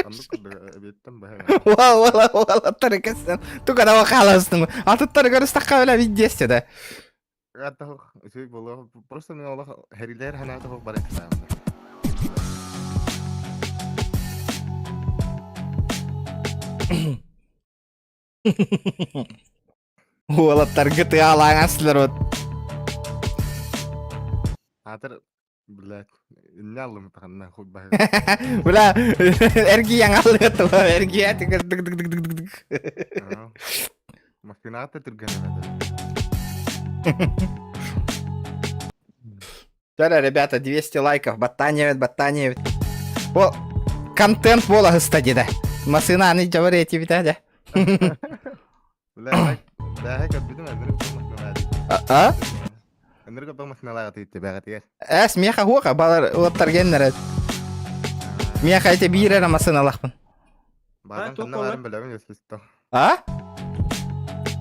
Андык беттен баһа. Уа, уа, уа, тарыкасың. Тука да халастың. Атыттар көрүстакка бля видесте да. Ата үчүгэй боло. Просто мен олох хэрилер ханаата бар эт. Уолаттаргы тыаалаан астылар Аатыр, блядь, инне аллым таханна хуй баһы. Бля, эргийэн аллыаттыла, эргийэ тык тык тык тык тык тык. Машинаҕа түргэн эбэтэ. Чара, ребята, 200 лайков, баттаниевит, баттаниевит. О, контент буола хыста деді. Масына аны жабар этибит да. Бля, бэһэ көрбүтүм эннер машиналаа. А? Эннер көппө машиналаа тиитти бэҕэтигэр. Эс, меха хуока, балар улаттар геннер. Меха эти биир эрэ масыналахпын. Баазам ханна баарын билэбин өспүстө. А?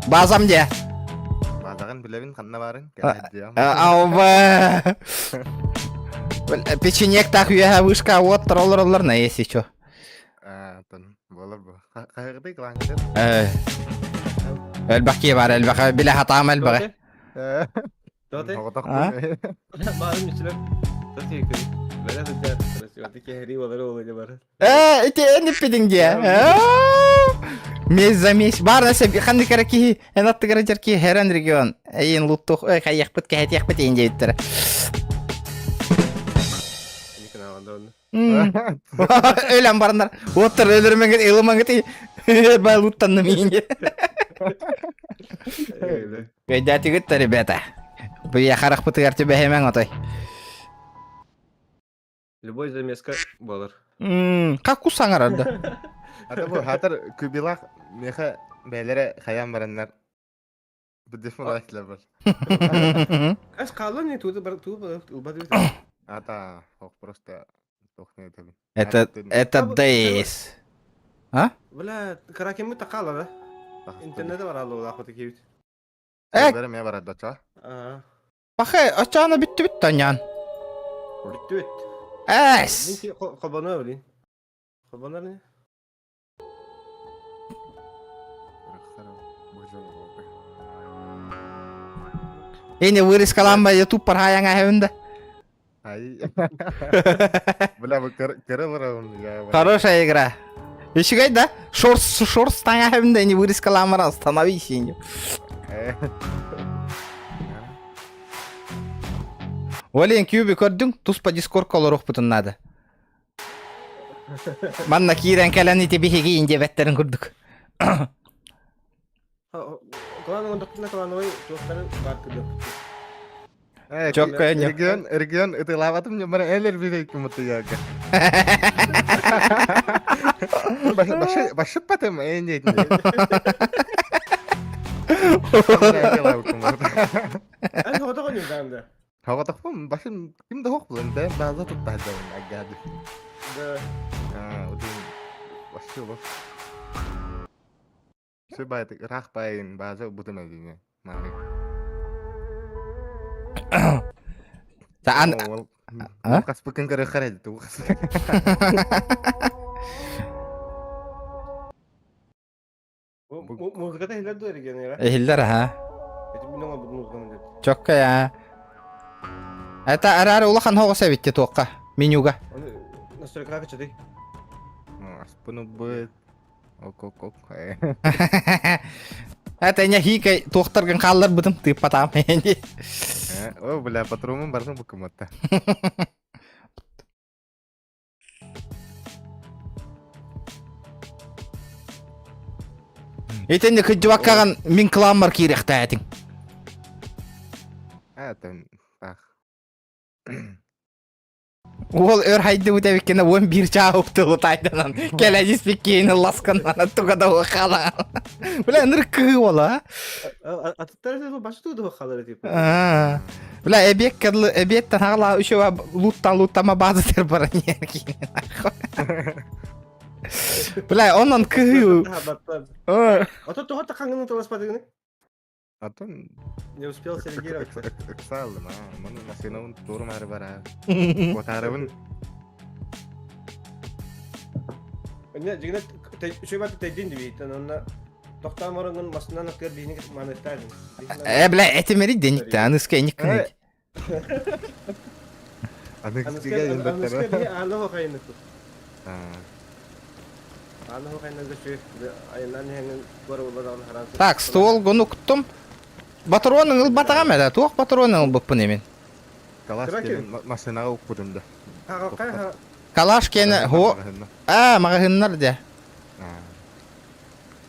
Базам де. Базаҕын билэбин ханна баарын? Алба. Печенек так үөһэ вышка уоттар олороллор на если чё. Атын буолар бу. Хайгыты клаҥҥытын. Элбэх киһи бар, элбэх билэ хатаам элбэҕи. Тоте? А? Баарым үчүлэр. Тоте күн. Бэлэ сылдьар. Красиваты кэһэри олары олары бар. Э, ити эн иппитиҥ дии. Месть за месть. Бар нәрсә ханнык эрэ киһи эн аттыгар дьэр киһи Херен регион. Эйин луттух, ой, хайыахпыт, кэһэтиэхпит иин диэбиттэрэ. Өлөн бараннар. Уоттар өлөрмөҥгүт, ылымаҥгыт бай луттанным иин диэ. Өйдөөтүгүт да, ребята. Бу харахпытыгар түбэһимэҥ отой. Любой замеска болар. Как саҥарар да? Ата бу хатыр күбилах меха бээлere хаян бараннар. Бу бар. Ас қалан не туды бар туды убады. Ата ох просто тохны табы. Это дейс. А? Бля, каракемы тақала да. Интернеті бар алды олақ оты кебит. Э, Бер бар дача. Аа. Пахай, ачаана бүттү бүттү анян. Бүттү бүт. Эс. Қобаны блин. Қобанар не? Эни вырезкаланба ютуб пархаяңа хэвинде. Ай. Бля, бу кырылыр Хорошая игра. Ишигай да? Шорс шорс таңа хэвинде эни вырезкаламара остановись инди. Олен кюби көрдүң, туспа дискорд колорух надо. Манна киирэн кэлэн ити биһиги инде бэттерин курдук. Клановый доктор клановый туохтарын бар кыды. Чокко эньо. Регион, регион, это лаватым не мара элер бирек муту яга. Башы башы патым энде. Эн хода гоню данда. Хаватахпым башым ким да хок булан да база туттаһдам агады. Да. А, один башы баш. Şu бай рах байын база бутым эдине. Мары. Ан А? Каспыкын көрө харайды тугас. Музыката хилер дуэр генера. Эхиллер ха. Эти миноңа бу музыканы деп. Чокко я. Это арар улахан хоҕос эбитти туохха менюга. Настройка качады. Аспыны быт. Ок ок ок. Это не хикай туохтаргын хааллар бытым тыыппатаам. О, бля, патронум бардым бу кыматта. Итинни кыдьыбаккаҕын мин кыламмар киириэхтээтиҥ. А, там, ах. Уол өр хайдыбыт эбиккинэ 11 чаа уктулу тайданан кэлэдиспиккиини ласканнана туга да хаалаан. Бля, ныр кыы уола. Атыттар башы туду халар типа. А. Бля, эбиэк кэдлы эбиэттэн хаала үшөва луттан луттама база тер баран Бля, онон кыы. А то тухата хангын таласпадыгны. Атын Не успел среагировать. Ыксалдым, а. Маны машинабын турмары бара. Котарыбын. Не, жигнет шөйбат тайдин диби, онна токтан морыңын масынан акыр бихини манеттадын. Э, бля, этимери деникте, аныска эник кынет. Аны Аныска кичиге аныска индеттер. бихи аны хокайны. Так, ствол гунуктум. Патронун ылбатаҕым этэ. Туох патрон ылбыппын имин? Калаш диэн машинаҕа укпутум да. Калаш киэнэ хо аа маҕаһыыннар дьэ.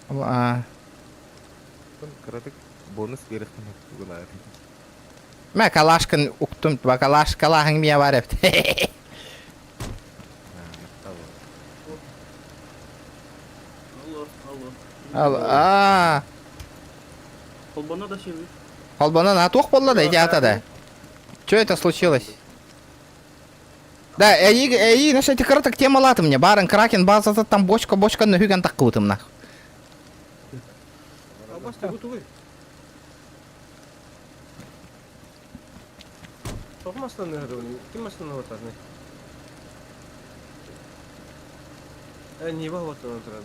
Аа. Кыратык бонус биэрэхтэн тугулаар. Мэ калашкын уктум, калаш калаһыҥ миэ бар эбит. Алло, алло. Ал аа. Холбоно да сиэбит. Холбонон, а туох буолла да, иди ата да. Что это случилось? Да, эйи, эйи, знаешь, эти краток темалаты мне. Барын, Кракен, базата там бочка-бочка, нөхүгэн таккыбытым нах. Тоҕо масланыһар Ким масланыһар Э, Нива оттон туран.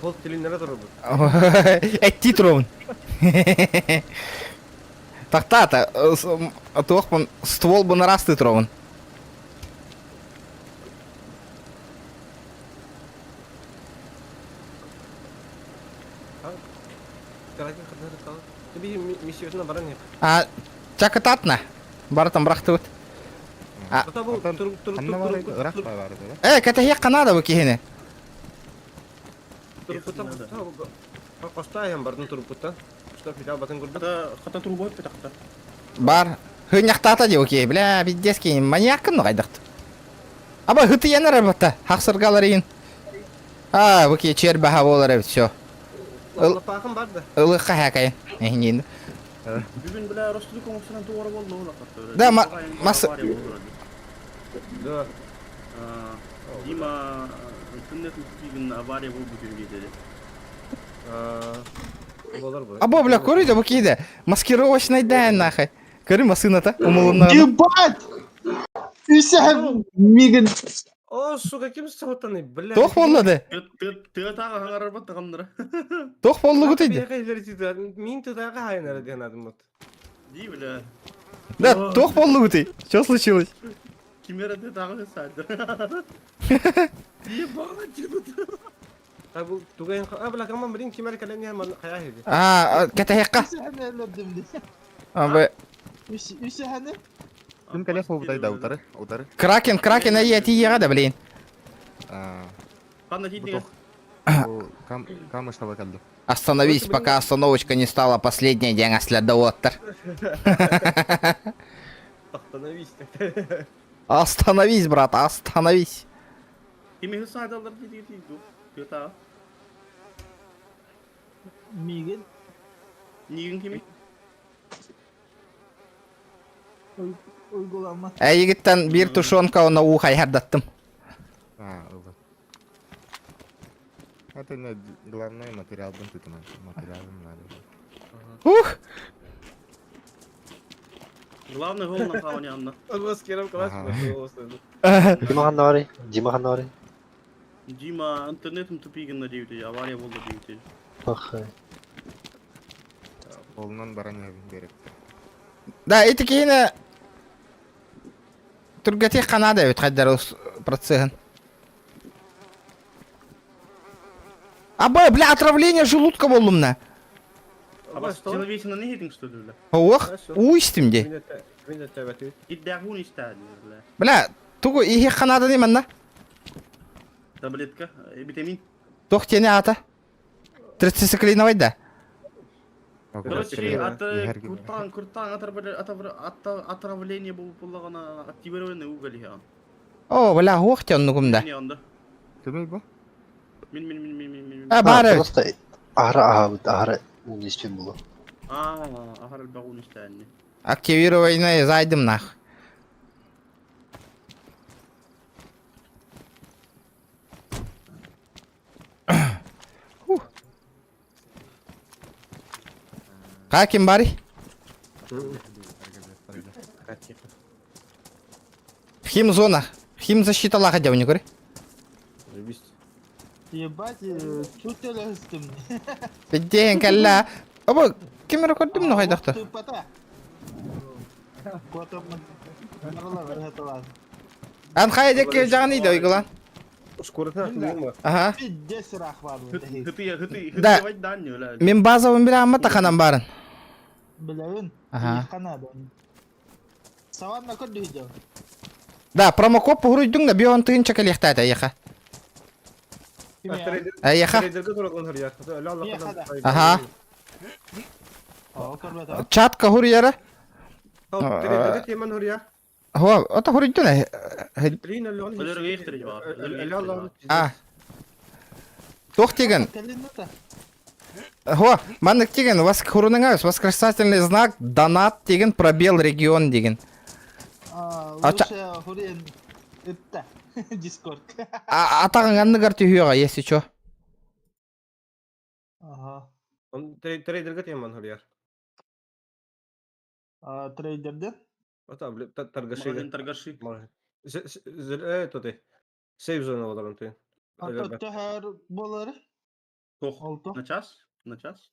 Ол тилиннere турбут. Этти турабын. Тахтаата, туохпун ствол бун арасты турабын. А, чакытатна. Барытын бырахтыбыт. А, Э, кэтэһиэх ханаада бу киһини. Бар. Хынньахтаата дии окей, бля, пиздец киһи, маньяккын нугайдахт. Аба хытыйан эрэр батта, хахсыргалар иин. А, бу киһи чиэр баһа буолар эбит, все. Лапаахым бар да. Ылыхха хакай. Эһинин. Бүгүн бля Ростовик оҥостон туора буолла ол аккатта. Да, мас... Да. Дима интернет тупигин авария буолбут диэри. Або, бля, көрүй да бу киһи маскировочный дээн нахай. Көрү масыната умулунна. Ебать! Үсәһ мигин. О, сука, ким саботаны, бля. Туох буолла да? Тыатааҕы хаҥарарбат тахамнара. Туох буоллугут иди? Мин тутааҕы хайнара диэн адыммыт. Ди, бля. Да, туох буоллугут Что случилось? Ким эрэ тыатааҕы саадыр. Ебать, А, кэтэһиэххэ. А, Үсәһәне? Ким кэлэ хообутай да утары, утары. Кракен, Кракен, эй, тиийэҕэ да, блин. Ханна тиийдиҥ? Кам камыштаба кэлди. Остановись, пока остановочка не стала последней, диэн аслядауаттар. Остановись. Остановись, брат, остановись. Кими саадалар диир Тыатааҕы. Мигин. Нигин кими? Уйгулама. Эйигиттэн биир тушенка уонна уу хайһардаттым. А, ылла. Это не главное материалбын тутунан. Материалым надо. Ух! Главное гол на фауне Анна. Дима ханна Дима ханна Дима интернетым тупигин на диэбитэ, авария буолла диэбитэ. Ах. Олунан баран берек. Да, ити киһини түргэтиэх ханаада эбит хайдар процеһын. Абай, бля, отравление желудка боллум на. А человечина не хитинг что ли, бля? Ох, уу истим де. Иддягун истади, бля. Бля, тугу иһиэх ханаада манна. Таблетка, витамин. Туох тиэни аата? Трициклиновый да? Короче, аты куртаан куртаан отравление буоллаҕына активированный уголь иһэҕин. О, бля, уох тиэн да. Не онда. Кимий бу? Мин мин мин мин мин мин. А, баар эбит. Просто аһара аһаабыт, аһара уун испин буолуо. Аа, аһара элбэх уун истээнни. Активированный зайдым нах. Каким бари? Химзона. Химзащита лаха девни көрі. Ебать, чуть элестим. Бидден кэллэ. Оба, ким эрэ көрдүм ну хайдахта. Тупата. Котом нарла верхеталар. Ан хайа декке жаҕын иде ойгулан. Скоротна атылыма. Аха. Пиздец ыраах баар бу. Хытыя, хытыя, Да. хытыя дан нөлә. Мин базабын биле амма таханан барын. Билэбин. Аха. Хана да. Саванна көрдү Да, промокод пуһуруйдуҥ да бион тыынча кэлиэхтээтэ эйиэхэ. Эйиэхэ. Трейдерге тураган хөрьяр. Аха. Чатка хуруйара. Трейдерге теман хөрьяр. Хо, ото хуруйдун э. А. Туох тиген? Хо, маннык тиген, вас хуруныңа восклицательный знак, донат деген пробел регион деген. Лучше хуруйан ытта. Дискорд. Атаҕыҥ анныгар түһүөҕэ, если чё. Ага. Трейдерге теман хөрьяр. Трейдерде? Ата, торгаши. Магазин торгаши. Э, ты. Сейф зона олорон ты. Ата төһөр болар. На час? На час?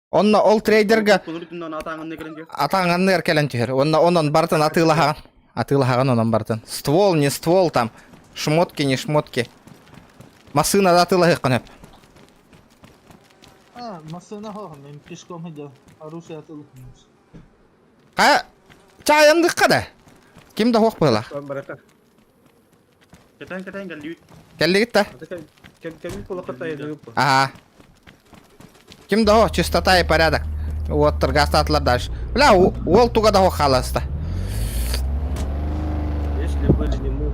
Онно ол трейдерге Кулурутунан атаҕын кэлэн атаҕыҥ анныгар кэлэн түһэр. Онно онон бартын атыылаһаҕын. Атыылаһаҕын онон бартын. Ствол, не ствол там. Шмотки, не шмотки. Массыына да атыылаһыаххын сөп. А, массыына хоһум, мен пешком идем. Оружие атылыхмыз. Хайа, чаайандыкка да. Ким да хуох быһыылаах. Барата. Кэтэн кэтэн кэллибит. Кэллигит да? Кэлбит кулакка тайдыгып. Ага. Ким да хо, чистота и порядок. Вот торгастатлар дальше. Бля, уол туга да хо халаста. Если были не мы.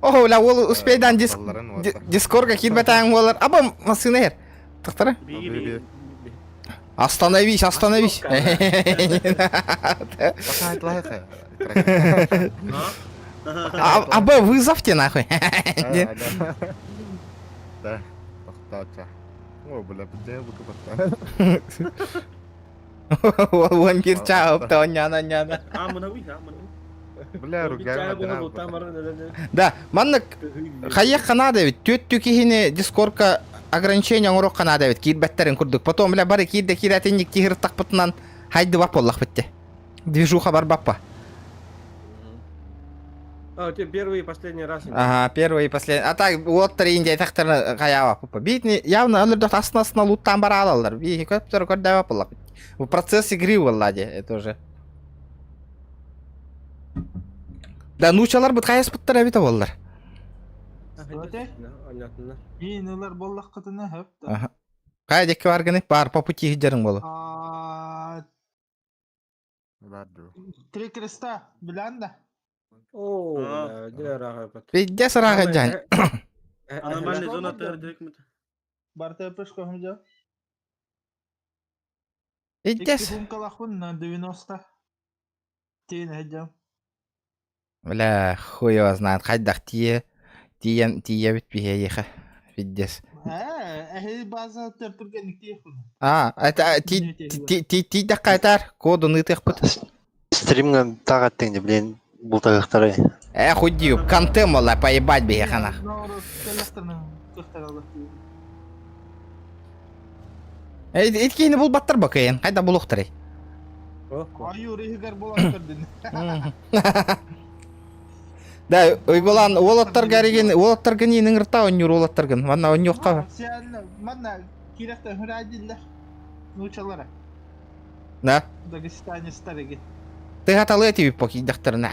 Охо, бля, уол успейдан диск дискорга кирбетаң болар. Аба массыына ер. Тахтара. Остановись, остановись. Аба вызовте нахуй. Да, тохтаача. О, бля, бля, бля, Уон бир чаа опта оняна няна. Бля, ругай. Да, маннык хайыах ханаа эбит. Түөттүү киһини дискорка ограничение оҥоруох ханаа эбит. Киирбэттерин курдук. Потом, бля, бары киирдэ киирэтинник киһиртахпытынан хайдыбап буоллах битте. Движуха барбаппа. А, те первый и последний раз. Ага, первый и последний. А так, вот тринде тахтарны хаява пупа. Битни явно өлөрдөх астына астына луттан бара алалар. Би көптөр көрдөбө буоллах. Процесс игры буолла это уже. Да, нучалар бут хайаспыттар эбит буоллар. Понятно. Иинылар боллах кытына хөп да. Кая декке баргыны бар по пути хиджерин болу. Три креста, билан да. О, бля, рага. Пиздец рага жан. Аномальный зона тердик. Барта пешком идет. Пиздец. Икки на 90. Тиин хеджам. Бля, хуй его знает. Хайдах тие. Тиен тие бит бихе Пиздец. Э, база тертурген тиехун. А, это ти ти ти ти да кайтар кодун ытых пыт. Стримга тагаттың блин бултагыктары. Э, хуй контем ола поебать бихе ханах. Э, иткини бул баттар бакайын. Кайда булуктары. Аюр ихгар болан көрдүн. Да, уйгулан уолаттар гариген, уолаттар гынин ыңырта оннюр уолаттар гын. Манна оннюкка. Сен манна киректе хүрәдиллер. Нучалара. Да. Дагестанец тареги. Ты хаталы эти поки дактарына.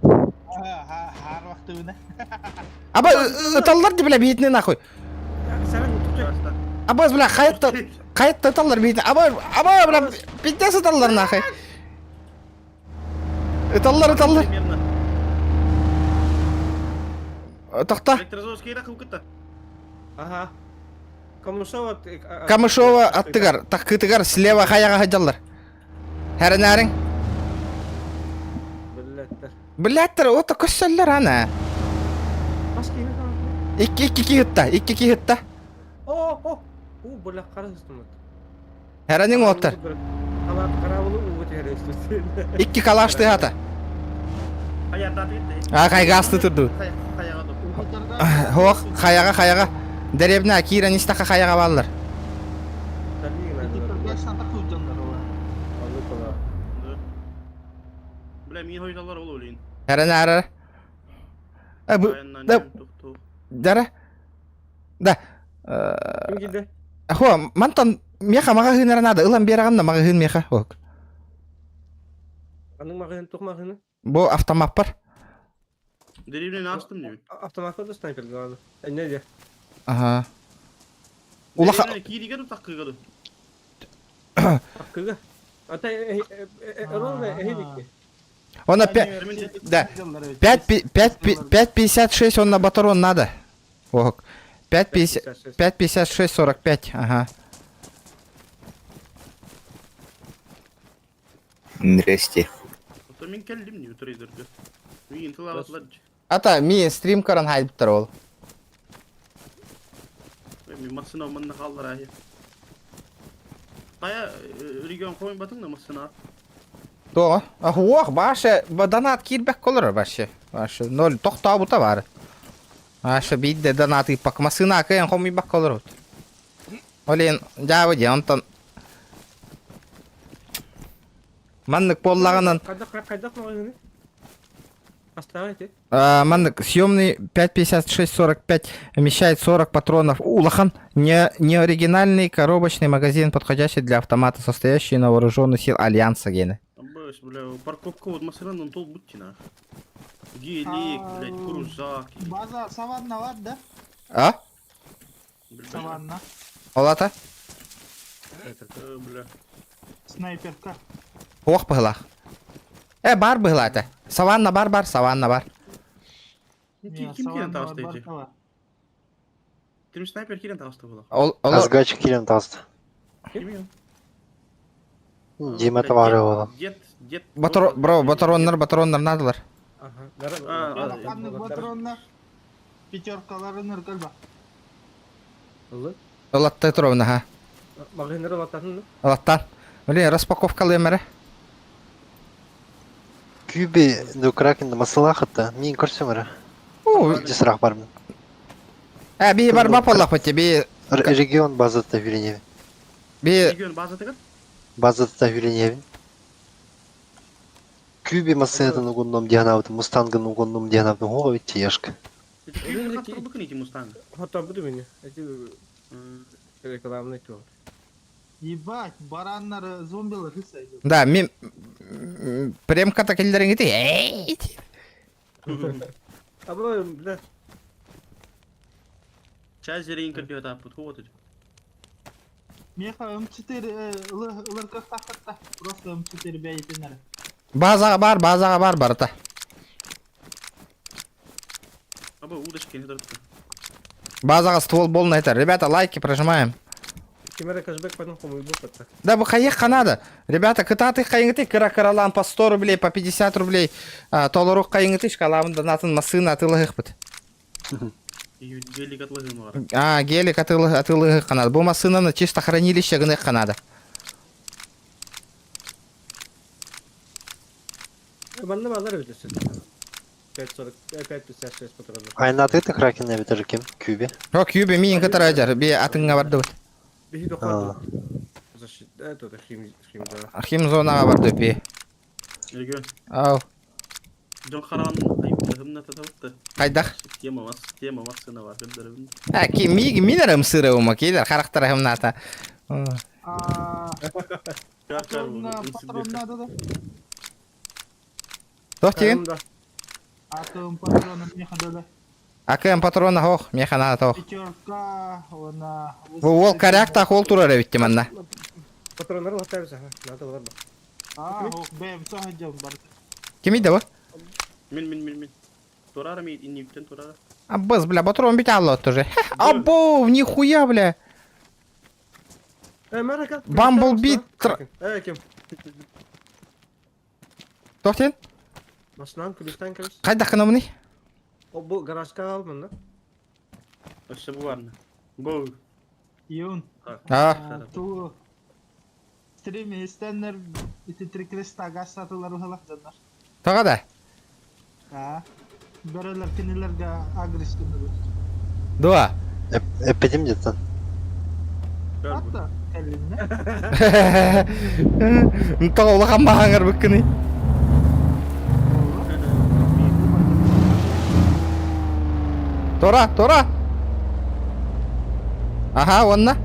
Хар вақтыны. Аба ыталлар ди бля битне нахуй. Аба бля хаятта хаятта ыталлар битне. Аба аба бля пиздец ыталлар нахуй. Ыталлар ыталлар. Тохта. Ага. Камышова. Камышова аттыгар, таккытыгар слева хаяга хаджаллар. Хәренәрин. Блядь. Блядь, ота көссөллөр ана. Икки икки киһытта, икки киһытта. О, о, о, бля, карасың. Хәренең оттар. Икки калаш тыгата. А кайгасты турду. Хох, хаяга хаяга. Деревня кирен истака хаяга баллар. Мин хойуталлар ол олин. Эрэн ара. Э бу да дара. Да. Ким киирдэ? Хо, мантан меха маҕаһыынара надо. Ылан биэрэҕин да маҕаһыын меха. Ок. Аның маҕаһыын туох маҕаһыына? Бу автомаппар. Деревняны астым диби. Автоматка да снайпер главное. Не де. Ага. Улаха... Кииригер таккыгы. Таккыгы. Ата ровно эхидикки. Он опять... Да. 5.56 он на батарон надо. Ох. 5.56 45, ага. Здрасте. Мин келдим не трейдерге. Мин тылабатлар. Ата, ми стрим каран хайптар ол. Мин масына манна халлар ахи. Кая регион койын батың да масына. То, ох, баше, донат кирбек колор баше. Баше, ноль тохта бута бар. Аша бидде донат и пак масына кыйын хоми бак колор. Олен, жабы же, онтон Маннык буоллаҕынан Хайдах хайдах маҕаһыыны? Оставайте. Маннык съемный 5.56-45 вмещает 40 патронов. Улахан не, неоригинальный коробочный магазин, подходящий для автомата, состоящий на вооруженных сил Альянса гены. Бэс, бля, парковка вот машинанан тол буттина. Гелик, блядь, крузак. База саванна бар да? А? Саванна. Олата? Бля. Снайперка. Ох быһылаах. Э, бар быһылаата. Саванна бар бар, саванна бар. Ким кирен таҕыста ити? Тим снайпер кирен таҕыста була. Ол, ол... Азгач кирен таҕыста. Ким Дима товары ола. Дед, дед. Батор, бро, батароннар, батароннар надалар. Ага. Патроннар. Пятеркаларын ыргылба. Ылаттай туровна, ха. Магазиннер ылаттатын Ылаттан. Блин, распаковкалыым эрэ. Күбе до Кракен масылахата, мин көрсөм эрэ. Десрах бармын. Э, би барба поллахпыт би Регион базата хүренебин. Би Регион базатыгар? Базата хүренебин. Күбе масылатын угунном дианабытым, Мустангын угунном дианабытым, хоо бит яшка. Мустанг. Хотон бу мени. Эти рекламный тур. Ебать, бараннар зомбилар рысайды. Да, мен премката келдерин ити. Эй! Абы, бля. Чай зерин кырдыга таппыт, хуот ити. Меха М4 лырках тахтатта. Просто М4 бәйтенер. Базаға бар, базаға бар барыта. Абы удочки не дыртты. Базаға ствол болна айтар. Ребята, лайки прожимаем. Кимере кэшбэк потом хомуй бу Да, бу хайых надо. Ребята, кытаты хайыңыты кыра кыралан по 100 рублей, по 50 рублей. Толорук хайыңыты шкаламын донатын масына атылыгых быт. Гелик атлыгым бар. А, гелик атылыгых канада. Бу масынаны чисто хранилище гыных канада. Манна балар өтөсүн. 5.40, 5.56 патронов. Айнаты ты Кракен эбитер ким? Күбе. О, кюбе миин кытара би атыңга барды. Биһи доклад. Защита, это хим хим да. Хим зонаға барды би. Регион. Ау. Дон харан айыптыгымна татабытты. Кайдах? Тема вас, тема вас сына бар. Көндөрүм. А, ки ми минерым сыры ума кейдер характер хымната. Патрон надо да? Тохтин? АКМ патроны меха да. АКМ патрона хох, меха надо тох. Пятерка, она... Бу ол корякта хол турар эбитти манна. Патроннар латтайбыз, ага. Надо бар. А, ох, бэм, сахадям бар. Ким иде бу? Мин мин мин мин. Турара ми инниптен турара. Абыз, бля, патрон бит алло тоже. Або, нихуя, бля. Э, марака. Бамблби. Э, ким? Тохтин? Машинан күлүстан кирбис. Кайда кынамыны? О, бу гаражка алмын да. Өссө бу барны. Бу. Юн. А. Ту. Стрим истеннер ити трикреста газ сатылар ухалах жаннар. Тага да. А. Бөрөлөр кинилерге агрес күнүгү. Дуа. Эппетим деттен. Атта, кэллинне. Тага улахан махаңар быккыны. Тора, тора! Аха, уонна?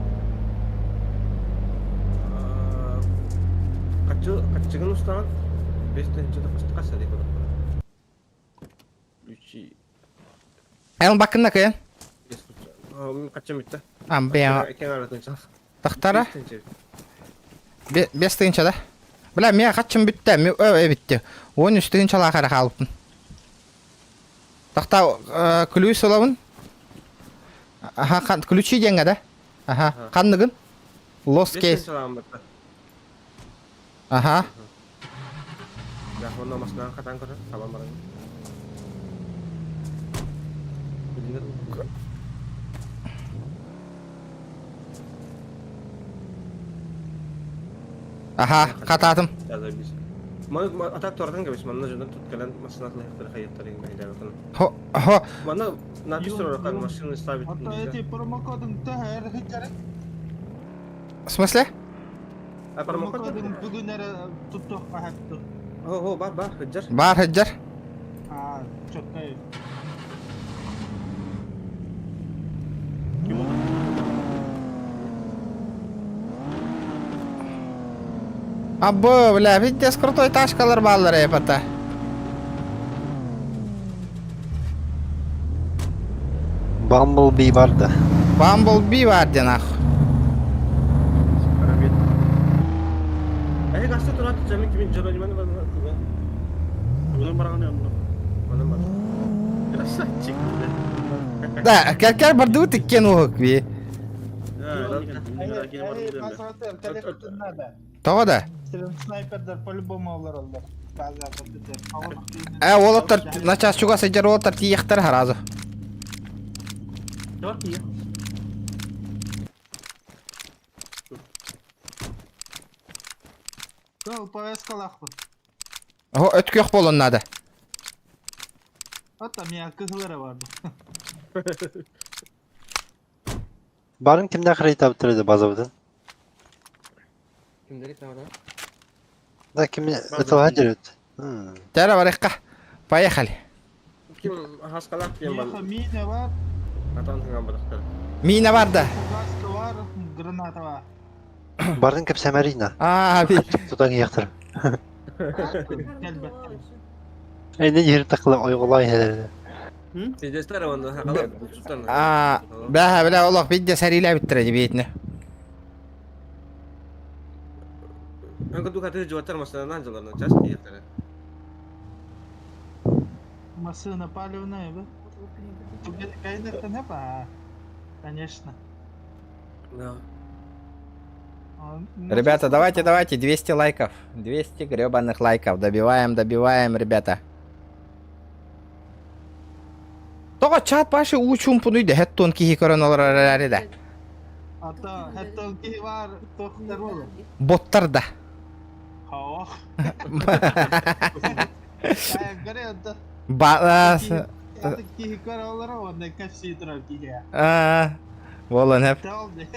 Хаччы, хаччыгын устаҕын? 5 тыһыынча хас сади Включи. Эн бакынна кыйан. Хаччым бүттэ. Ам бэйэ. Кен аратын Тахтара. 5 тыһыынча да. Бля, мен хаччым бүттэ, мен эбитти. 13 тыһыынчалаах эрэ хаалбыппын. Тахта ключ ылабын. Аха, ключи диэҥҥэ да. Аха, ханныгын? Lost case. Аха. Онно масынан хатан көрөр, табан баран. Аха, хатаатым. Маны атак туратан кэбис, манна дьоннор тут кэлэн массыынатын хайыттар иҥмэһилээбэтин. Хо, хо. Манна надпись турар машины ставить Ото эти промокодун төһө хиджары? В смысле? А промокод? Промокодун бүгүн эрэ туттуохха хатту. Хо, хо, бар, бар, хыджар. Бар хыджар. А, чөккөй. Ким oldu? Абы, бля, пиздец крутой тачкалар бааллар эпата. Bumblebee бар да. Bumblebee бар диэн ах. Эһи гаста турат, жамин кимин Джерониманы бар. Bunun барағын yanına. Манан бар. Красавчик. Да, кәр бардыбы тиккен уһук би. Тоҕо да? Снайпердер по-любому олар олар. Э, олоттар начаас чугас сылдьар уолаттар тиийэхтэр сразу. Бар тиийэ. Ол повязкалаахпын. О, өткөх болон надо. Ата мия кыһылара барды. Барын кимден харita таптырды базабытын? Кимдер итавада? Да ким ытылга жүрөт. Тәрі барыққа. Поехали. Ким хаскалак ким бар? Миэхэ мина бар, Атан тыган барахтар. Мина бар да. фугаска бар, граната бар. Барын кеп сәмәрина. А, би. Тутан яктыр. Кэлбэттэр. Эйне жер такылы ойгулай хелерде. Сидестер онда хакалар булчуттан. А, бәһә, бля, олох бидде сәрилә биттер битне. Аңка духаты жуаттар машинадан жыларна час тиеттер. Машина палевная, да? Конечно, не па. Конечно. Да. Ребята, давайте, давайте, 200 лайков. 200 гребаных лайков. Добиваем, добиваем, ребята. Тоҕо чат башы учум пунуй да хеттон киһи көрөн олорор да. Ата, хеттон киһи бар, тохтар болу. Боттар да. Хоо. Э, ата. Ба Ата киһи көрө олорор, онда кәпси турар киһи. а Болон хеп. Талды.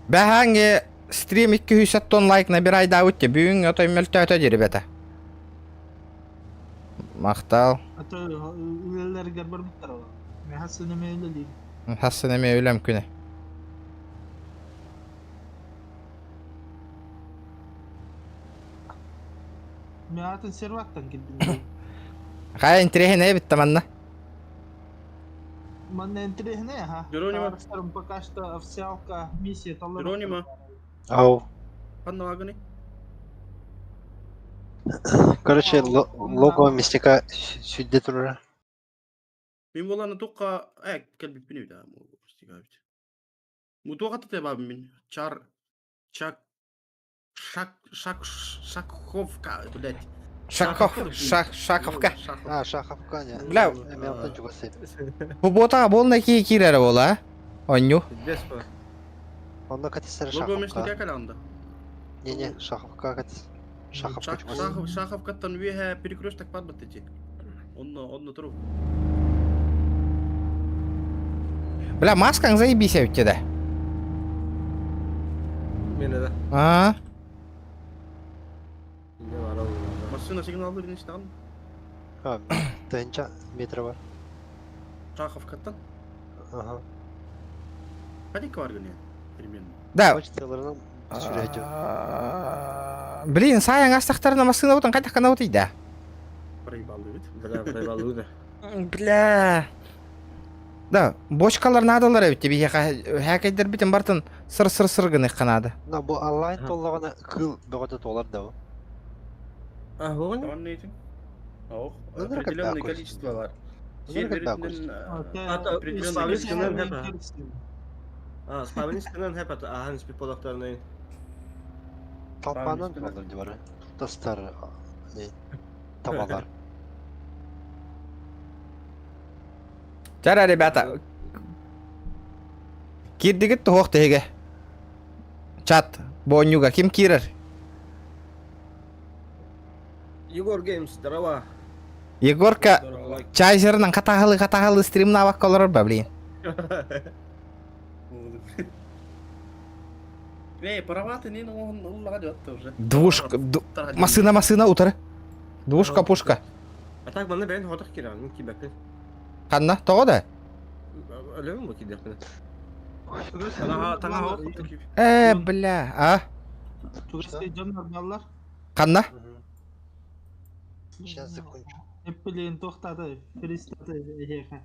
Бәһәңге стрим 200 тон лайк набирай да өтте. Бүгін отой мөлтөтө ребята. Мактал. Ата үлелерге бармыттар ол. Мен хасыны мен үлелейм. Хасын эме өлөм күнө. Мен атын серваттан келдим. Кая интересен битте манна. Манна интересно, ха. Геронима. Пока что официалка миссия толор. Геронима. Ау. Ханна аганы. Короче, лого мясника сүдде турар. Мен боланы тоққа ә келбит бини да. Бит. Мутуға тете бабым мен. Чар чак шак шак шакховка, блядь. Шаков, шак, шаковка. А, Шаховка не. Бля. Мен алтын чугасы. Бу бота болна ки кирер бола. Оню. Бес па. Онда катесер Лого Шаховка. мясника каланда. Не, не, Шаховка катес. Шаховка Шах чугасы. Шахов Шаховкаттан веха перекресток падбат эти. Онно онно туру. Бля, маскаң заебись өтте да. Мен да. А? Массыына сигналлыыр истэҕин. А, тыһыынча метр бар. Шаховкаттан. Ага. Хадик бар гыны примерно. Да. Почталарынан сүрәйдү. Блин, сайын астахтарына массыына бутун хайдах канабыт да. Проебалдыбыт. Бля, проебалды да. Бля. Да, бочкалар надалар эбит биһиэхэ хээкэйдэр битин бартын сыр-сыр-сыр гыныхха наада. На бу онлайн толлоҕуна кыл бөҕөтө туолар да бу. А, оҕону? Онно этим. Ох, Ну, определенное когда количество бар. Ну, когда Определенное количество. А, спавнистынан хеп ата, ахан спи полохтарнайын. Талпанан туолар дии бары. Тастар не табалар. Чара, ребята. Киирдигит туһуох тэһигэ. Чат, бонньуга ким киирэр? Егор Геймс, здорово. Егорка чайзерынан хатаһылы хатаһылы стримнаабакка олорор ба, блин. Эй, параваты не он уллага деп уже. Двушка, масына масына утары. Двушка пушка. А так манна бэйэн хотох киирэн, мин киирбэппин. Ханна, тоҕо да? Өлөбүн бу киирдэхпинэ. Таҥаһа Э, бля, а? Туристы дьон нормаллар. Ханна? Сейчас закончу. Эппилин тохтады, фристаты эһиэхэ.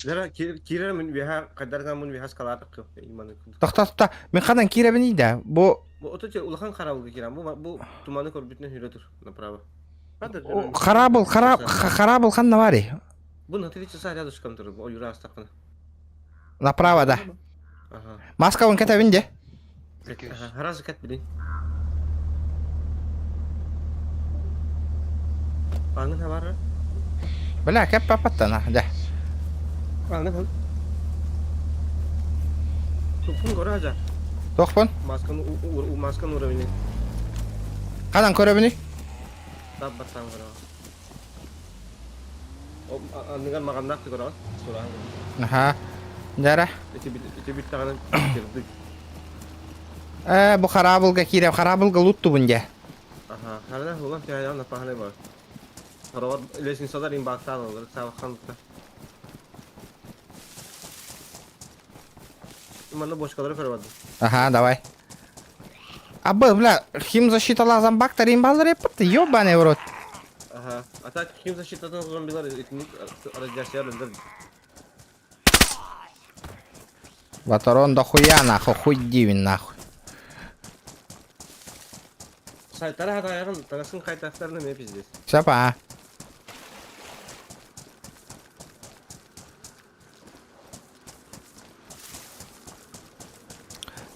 Дара киирэр мин виха кадарга мун виха скалатык иманы. Тохта, тохта. Мин ханан киирэбиний да? Бу Бу ото улахан харабылга киирэн. Бу бу туманы көрбүтүнэн хүрэ тур направо. харабыл, хараб, харабыл ханна барый? Бу на три часа рядышком тур, бу юра астакына. Направо, да. Ага. Маскабын кэтэбин де. Ага, раз кат билин. Аңын хабары? Бля, кэп папаттана, да. Аңын хаб. Тупун көрө ажа. Тохпун? Масканы масканы уровень. Ханан көрөбүнүй? Тап баттан көрө. Аныгар маганнаах көрө. Сураан. Аха. Дара. Ити бит ити бит таганы кирдик. Э, бу харабылга киирэ, харабылга луттубун дьэ. Аха, харана хулан тяян на пахане бар. Харавар лестницалар им бактан олар, савахан. Манна бочкалары көрө барды. Ага, давай. Абы, бля, химзащиталаах зомбактар им баллар эппит, ёбаный в рот. Ага. А так химзащитадан зомбилар итник радиация өлдөр. Ваторон дохуя нахуй, хуй дивин нахуй. Сайтара хатаягын тагасын кайтактарны ме пиздец. Сапа.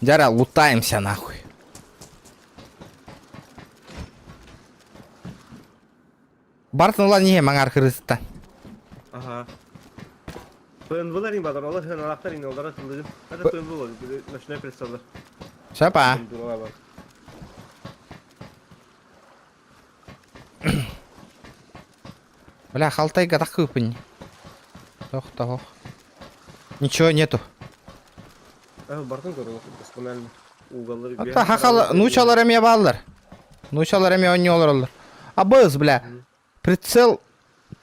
Дяра, лутаемся нахуй. Бартын ула не маңар кырыста. Ага. ПНВлар им бадар, олар хыналактар ин олар тылдым. Это ПНВ бол, ночной прицеллар. Сапа. Бля, халтайга так кыпынь. Тох, тох. Ничего нету. Бартын көрө, досконально. Уголлары. Ата хахал, нучалар эме баллар. Нучалар эме онньолор олар. Абыз, бля. Прицел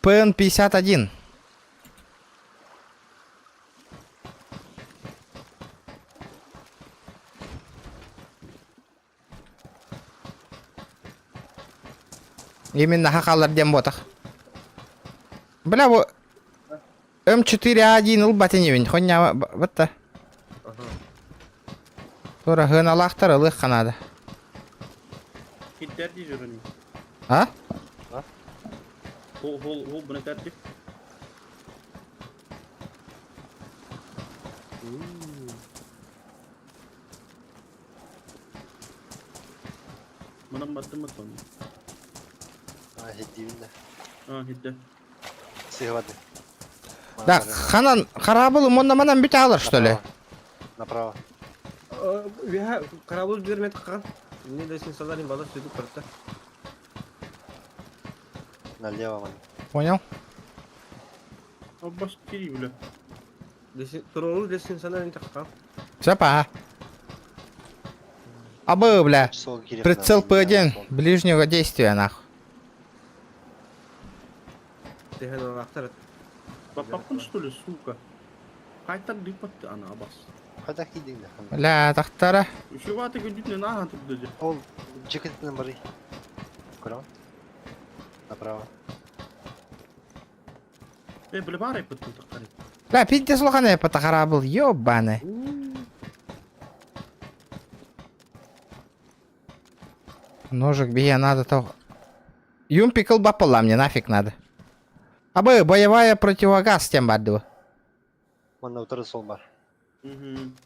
ПН-51. Именно хахалар дем ботах. Бля, бу М4А1 ылбатынебин. Хоння бытта. Тура хыналахтар ылых канада. Хиттер дии жүрүн. А? Хол хол хол буны тәртип. Мынан баттым баттым. А, хиддибин да. А, хитте. Сыгыбады. Да, ханан харабыл монна манан бүтэ алар, что ли? Направо. Виха карабыл бермет каган. Не лестницалар им балар сүдүк барда. Налево ман. Понял? Аббас кири бля. Турору лестницалар им таккан. Сапа. Абы, бля. Прицел П1 ближнего действия, нахуй. Тehen алактар. Баппаппын что ли, сука? Қайтар дыппатты ана абас. Қайда кидиң да? Бля, тахтара. Үші ваты күндүтіне нахан тұрды же. Ол жекетінен барый. Көрем? Направо. Э, бля, бар айпыттым таққары. Бля, пиздец улахан эппата харабыл, ёбаный. Ножик бия надо то. Юмпикл бапала мне нафиг надо. Абы, боевая противогаз тем бардыва. Манна утары сол бар. Мгм.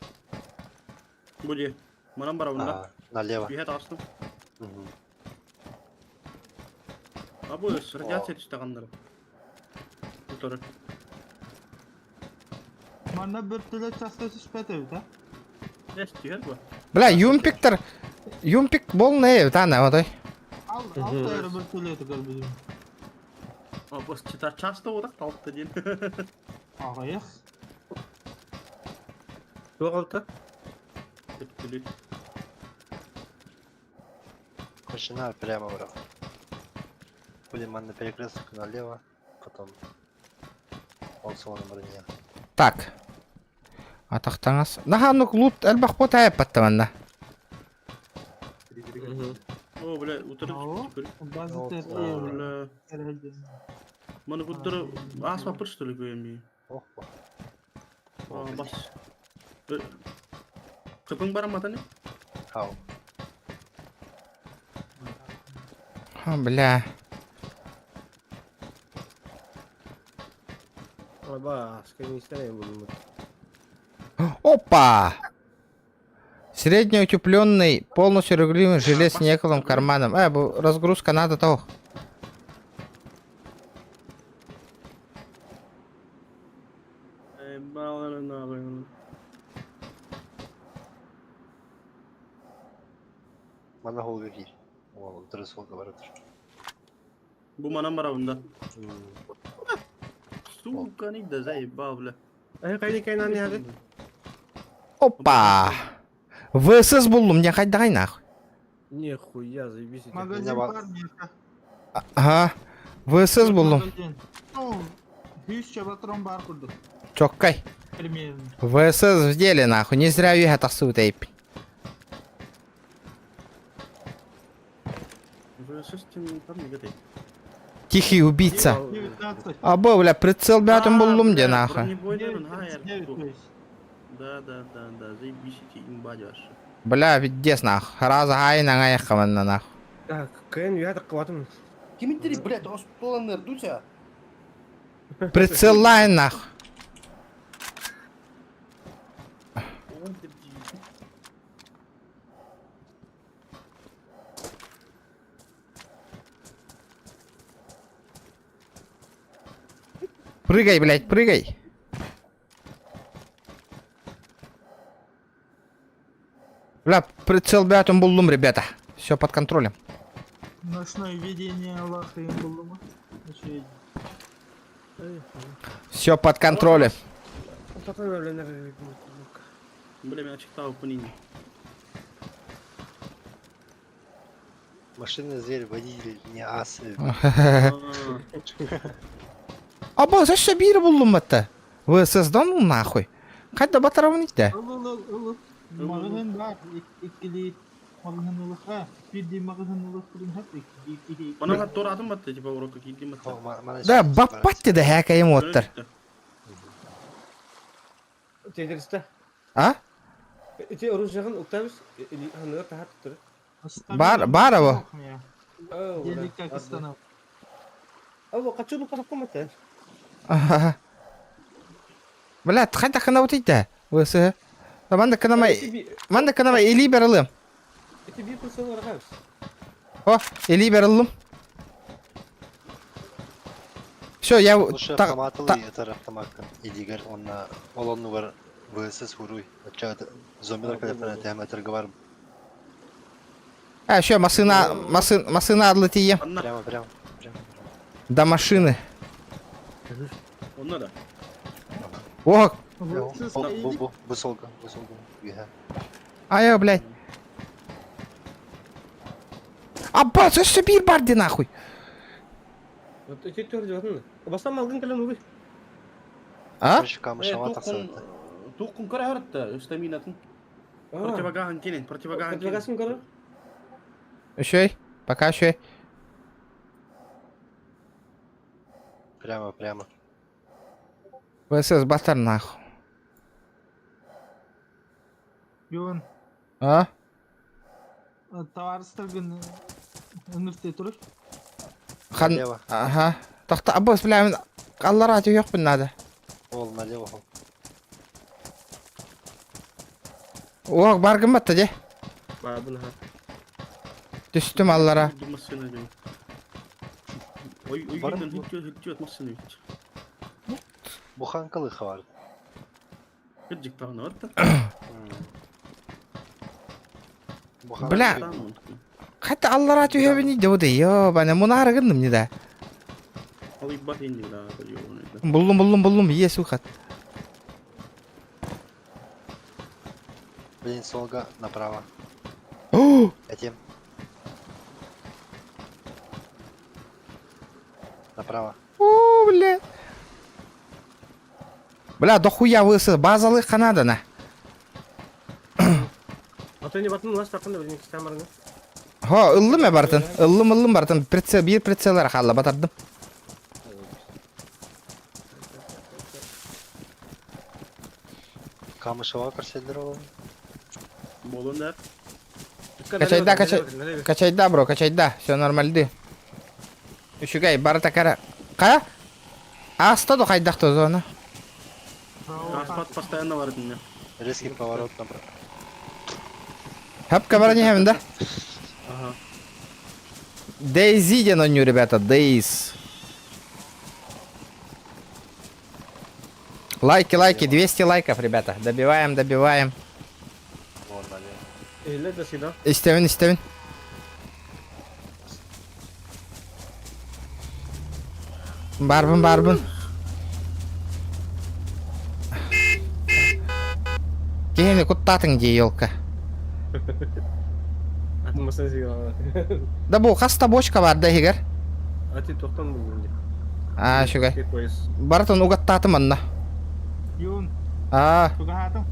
Буде. Манан бар абында. А, Налево. Биһет астым. Мгм. Абы, радиация түстәғандары. Утары. Манна бір түлі часто түспәт эбит, а? Эс, түйер ба. Бля, юмпиктер... Юмпик болный тана, вот ой. Ал, ал тайры бір түлі көрбүдүм. А, бос, чита часто одақ талыпты ден. Ағайық. Туох алта? Деп түлі. Машина прямо бро. Будем на перекресток налево, потом он салон броня. Так. Атахтаңас. Наха, ну лут элбах бот эппатта манна. О, бля, утары Ау. түкір. Базы Вот, терти. О, бля. Маны куттары аспапыр что ли көйемей. Ох, А, бас. Кыпың бар матаны? Хау. А, бля. Аба, сканистер булмут. Опа! Среднеутепленный, полностью регулируемый жилет с неколым карманом. Разгрузка надо того. Э, балары нагын. Мана холга кир. Ол утары солга баратыр. Бу манан бар абында. Сука, не да заебал, бля. Ай, кайда кайнан яды? Опа! ВСС буллум, не хайдай нахуй. Нихуя, заебись. Магазин Меня бар меха. Ага. ВСС буллум. Магазин. Ну, 100 патрон бар курдук. Чоккай. Примерно. ВСС в деле нахуй. Не зря вега тахсу тейп. ВСС тем там не готай. Тихий убийца. 19. Абы, бля, прицел бятым буллум де нахуй. Бронебойный, он хайер. 9, то есть. Да, да, да, да, заебись эти имба ваши. Бля, пиздец нахуй. Раза гай на гайхаманна нахуй. Так, КН я так кватым. Кимитери, блядь, остоланыр, дуся. Прицел лайн нахуй. Прыгай, блядь, прыгай. Бля, прицел бятым буллум, ребята. Все под контролем. Ночное видение Аллаха им буллума. Все под контролем. Бля, меня читал по ними. Машина зверь, водитель не ас. Аба, зачем бир буллум это? ВСС да ну нахуй. Қайда батарамын итте? Ыл ыл ыл ыл. Магазин бар. Иккили магазин улыха. Бирди магазин улыхтырын хеп икки. Бана тор атым батты, типа урока кидим батты. Да, баппат деді хәкәйім оттыр. Тедерсте. А? Ити оружиягын уктабыз, ханныгар тахат тур. Бар, бар абы. Делик как. Абы, качуну касап коматы. Ага. Бля, қайда қана өтейді? ВС. Манда канама, манда канама или берілім. Ити бир курсун арагабыз. О, или берілім. Все, я... Лучше Так, автомат та- ылый, это автомат. Идигер, он на олонну бар ВСС уруй. Оча зомбилар калефана тема бар. А, все, машина, машина, машина адлытие. Прямо, прямо, прямо. До машины. Онна да. О, Бу, бу, бу солга, бу солга. ай, блядь. Абба, все бир бар нахуй. Ити төр Бастан малгын кэлэн уруй. А? Камышева тахсыбыт. Туққун көрө хартта, стаминатын. Противогаһын кенен, противогаһын кенен. Противогаһын көрө. Үшөй, пока үшөй. Прямо, прямо. ВСС батар нахуй. Юн, А? товарыстаргын ыңыртый турур. Хан... Налево. Ага. Тохта, абыс, бля, мин аллара түһүөхпүн надо. Ол налево. ол. Уох, баргын батта де. Бабын ха. Түстүм аллара. Машина дей. Ой, ой, Барым. хитчү машина бит. Буханкалы хабар. Кырдьык даҕаны барда. Бля. Хата аллара түһэбин де бу Йо, бана мунары гынным не да. Алыйбат инди да, Буллум, буллум, буллум, ие сухат. Блин, солга направо. О! Этим. Направо. О, бля. Бля, дохуя высы, базалы Канадана. Ата не батын лас тақында білін камераны. Хо, ыллым э бартын. Ыллым, ыллым бартын. Прицел, бир прицеллер халла батардым. Камышева көрселдер ол. Болон да. Качайда, качай. Качайда, бро, качайда. Все нормальды. Үшүгэй, барыта кара. Кая? Аста до хайдах то зона. Распад постоянно бар динне. Резкий поворот направо. Хапка бара не да? Ага. Дейзи ден оню, ребята, Дейз. Лайки, лайки, 200 лайков, ребята. Добиваем, добиваем. Вон налево. Эле да сида. Истевин, истевин. Барбын, барбын. Кихини куттатын дии, елка. Атын машина сигала. Да бу хаста бочка бар да егер. Ати тоқтан бұл. А, шугай. Барытын угаттатым анна. Юн, А, тугаатым.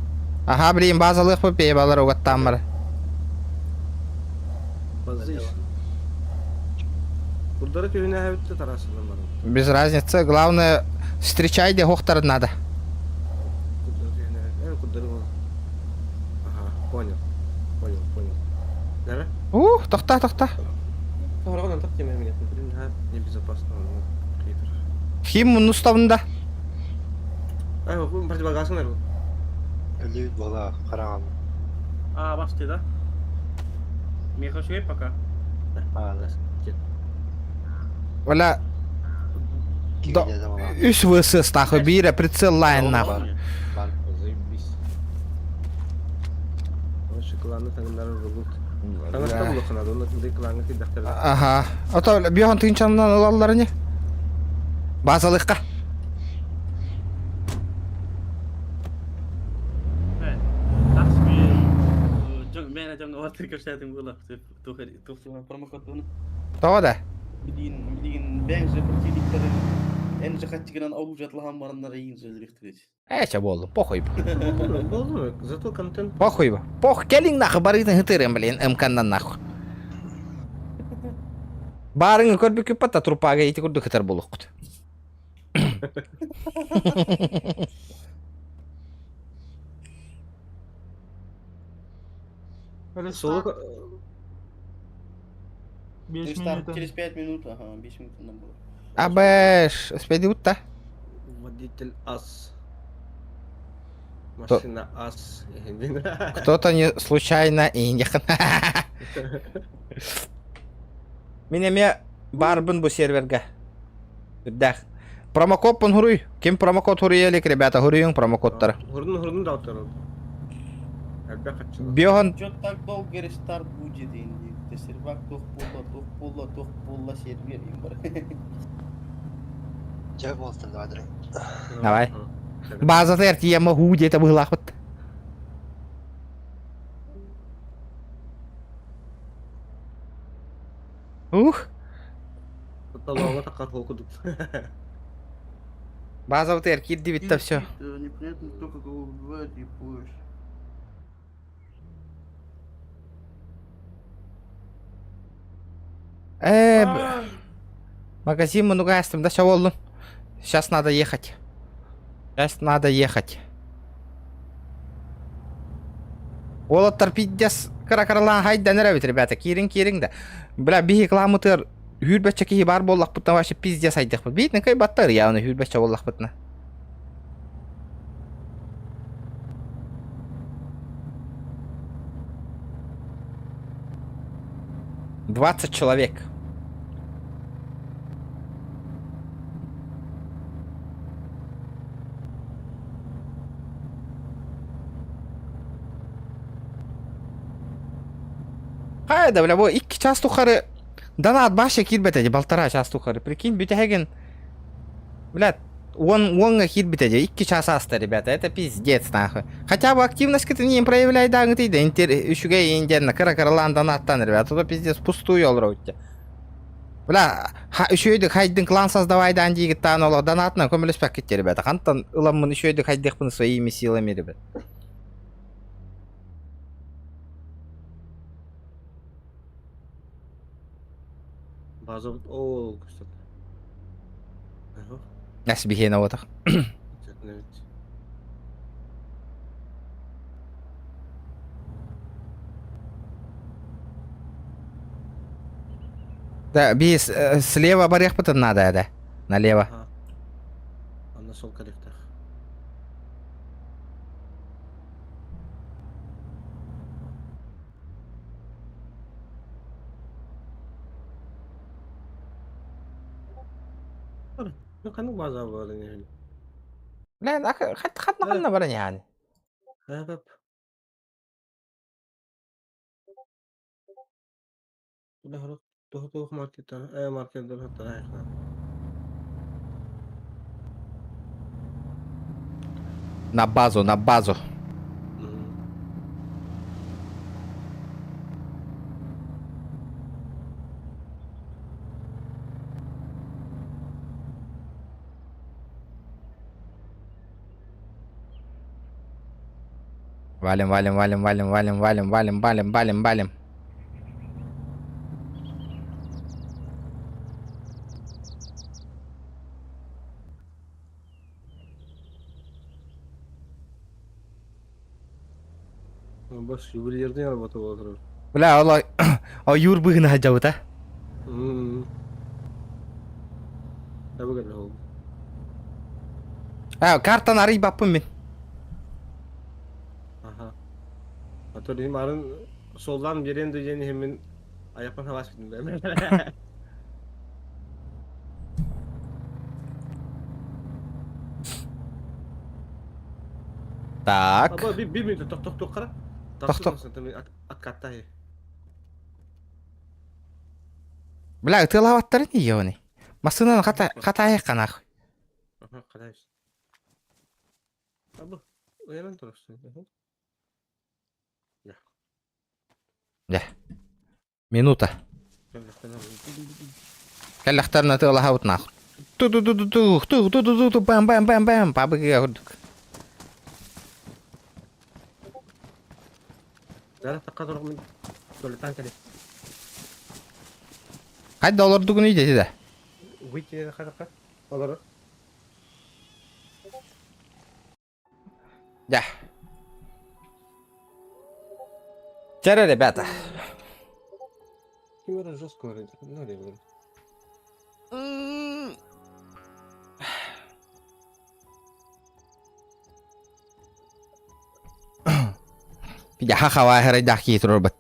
аха, блин, базалык бу пейбалар угаттам бар. Базыш. Курдары түйіне әбітті тарасынан бар. Без разницы, главное, встречай де хохтар надо. Курдары түйіне әбітті. Курдары ол. Ага, понял. Понял, понял. Дәрі? Ух, тохта, тохта. Тоғырғаннан тақ деме мен. Блин, ха, небезопасно. Хим мунуставында. Ай, бұл противогазың бар бұл. Өлі бола қараған. А, басты да. Меха шугай пока. А, да. Валя, Да. Кигеде бола. үс ВСС нахуй, бире прицел лайн нахуй. Бар. Заебись. Ошо кланны таңдары рулут. Таңышта булу канады, оны тындай кланга кидактар. Ага. Ото биохан тыгынчандан алалар не? Базалыкка. Мен жаңа ватыр көрсәтим була. Тухар тухсуга промокод буну. Того да. Билигин билигин бәң же противниктер эн же хатчыгынан алуу жатылган барындар эң же рихтирет. Эче болду, похуй. Болду, зато контент. Похуй. Пох, келиң нахуй, барыгын хытырым, блин, МКндан нахуй. Барыңы көрбүк патта трупага ити курду хытыр болук. Соло 5 Старт минут. через 5 минут, ага, 5 минут андан болот. Абэш, успеди утта. водитель ас. Машина ас. Кто-то не случайно и не Мен эме барбын бу серверге. Дах. Промокод пун хуруй. Ким промокод хуруй ребята, хуруйың промокодтар. Хурдун хурдун да отырды. Әлбә катчы. Биохан Чё так долго рестарт будет инди? Те сервак тух була, тух була, тух була сервер им бар. Жай болсын давай, дұрын. Давай. база тертиема ху дете быһлаахпыт. Ух. Талооҥҥо таххар ол курдук. Базабытыгар киирдибит да все. Непонятно, кто кого убивает и поезд. Э, магазин много астым, да все боллун. Сейчас надо ехать. Сейчас надо ехать. Уолаттар пиздец кыра-кыралаан хайдан эрэбит, ребята. Киириҥ, киириҥ да. Бля, биһи кыламмытыгар үүрбэччэ киһи баар буоллахпытына вообще пиздец айдыахпыт. Биитин кыйбаттар явно үүрбэччэ буоллахпытына. 20 человек. Хайа да, бля, бу икки час тухары донат баша киирбэтэ дии, полтора час тухары. Прикинь, бүтэһигин, блядь, уон уоҥҥа киирбитэ дии, икки час ааста, ребята, это пиздец, нахуй. Хотя бы активность не проявляй дааҥытый да, интер үчүгэй индианна кыра-кыралаан донаттан, ребята, то пиздец пустую олоробут Бля, үчүгэйдик хайдын клан создавайдаан диигиттаан олох донатынан көмөлөспөккүт ребята. Хантан ыламмын үчүгэйдик хайдыахпын своими силами, ребят. Базабыт ол көстөр. Нас биһиэнэ буотах. Да, биис слева барыахпытын наада да. Налево. Анна сол кэлиэхтээх. Ханнык база буолан иһин? Блин, хат ханна баран яаны. Эп. Туох маркеттан, маркеттан хаттара На базу, на базу. Валим, валим, валим, валим, валим, валим, валим, валим, валим, валим. Бас ювелирный работа буолар. Бля, ол ойуур быһына сылдьабыта. Табы А, картаны арыйбаппын мин. Аха. А то дим арын солдан берен дегени мин аяқпан халас битим. Так. Аба bir bir минут тох тох тох кара. Тох-тох. Откаттай. Бля, ытыалаабаттарын ионы. Массыынаны хата хатаайык нахуй. Аха, карайбыз. Аба, уянан турасың. Дьэ. Минута. Кэллэхтэринэ ытыалаһабыт нахуй. Ту-ту-ту-ту-ту, ту-ту-ту-ту, бам-бам-бам-бам, пабыгыга курдук. Хайда олордугун үйдети да. Выйти харака. Олорор. Дьэ. Чэрэ, ребята. Ким эрэ жестко говорит. Дьаха хавааһырайдаах киһи турарбыт.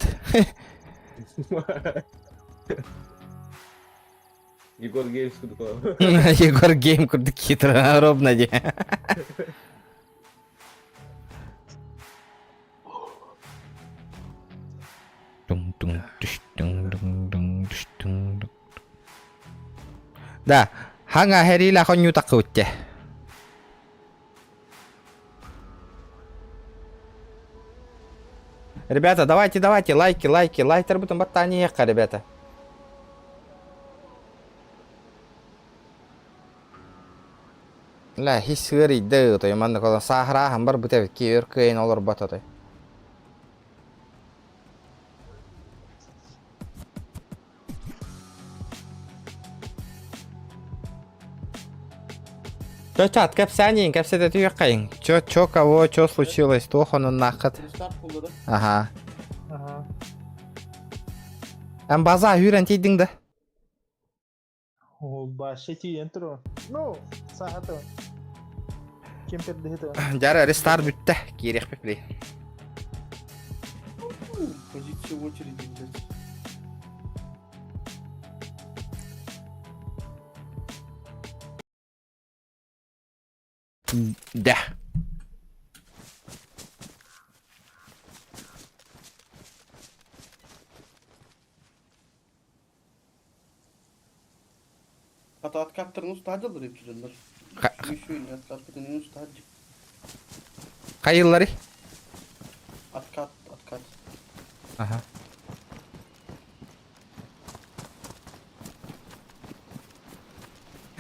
Егор Геймс курдук. Егор Гейм курдук киһи турар ровно дии. Да, хаҥа хэриилээх онньуу таххыбыт дьэ. Ребята, давайте, давайте, лайки, лайки, лайктарбытын баттаан иһиэххэ, ребята. Ла хис ыарыйда отой маннык олон сааһырааһын барбыт эбит ки өр кыайан олорбот отой. Чё, чат, кэпсээн кэпсэтэ түһүөххэйиҥ. Чё, чё, кого, чё случилось, туох онуннааххыт? Рестарт буолла да? Аха. Ага. Эн база үүрэн тиийдиҥ да? О, башы тиийэн турар. Ну, саата. Ким пердеһитэ. Дьара рестарт бүттэ. Киириэхпит били. Позиция в очереди, блядь. Да. Хата откаттарын устаадылар эбит дьоннор. Еще не откаттарын устаадьы. Хайыллары? Откат, откат. Ага.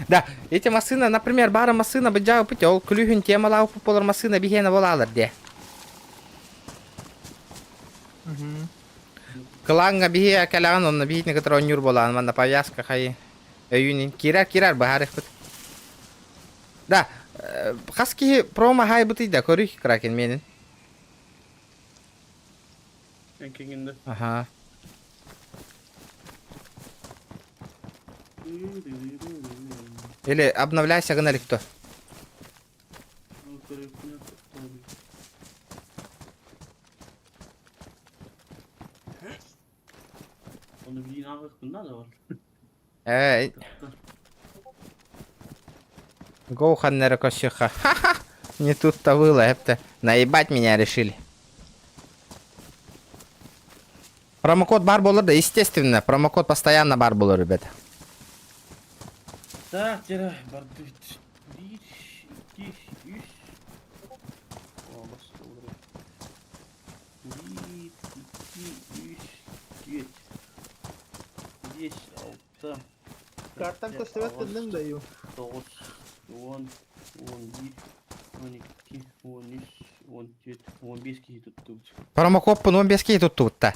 Да, эти массына, например, бары массына быдьаа путя, ол күлүһүн темалаа болар массына биһиэнэ болаалар де. Кылаанга биһи кэлэҕин онно биһитини кытары оонньуур буолаан манна повязка хайы өйүүнүн киирэр киирэр быһаарыахпыт. Да, хас киһи промо хаайбытый да көрүй Кракен менин. Эҥкиҥиннэ. Аха. Или обновляйся гына илик то. Оны билин ааҕыахпын наада бар. Эй. Гоу ханнера косиха. Ха-ха! Не тут-то было, это наебать меня решили. Промокод бар болар да, естественно, промокод постоянно бар болар, ребята. Так, дьэ, бардыбыт. Биир, икки, үс. О, бас Биир, икки, үс, түөрт. Биэс, алта. Картан сэттэ, көстүбэт аҕыс, гынным да ю. тоҕус, уон, уон биир, уон икки, уон үс, уон түөрт, уон биэс киһи туттубут. Промокодпун 15 киһи туттубутта.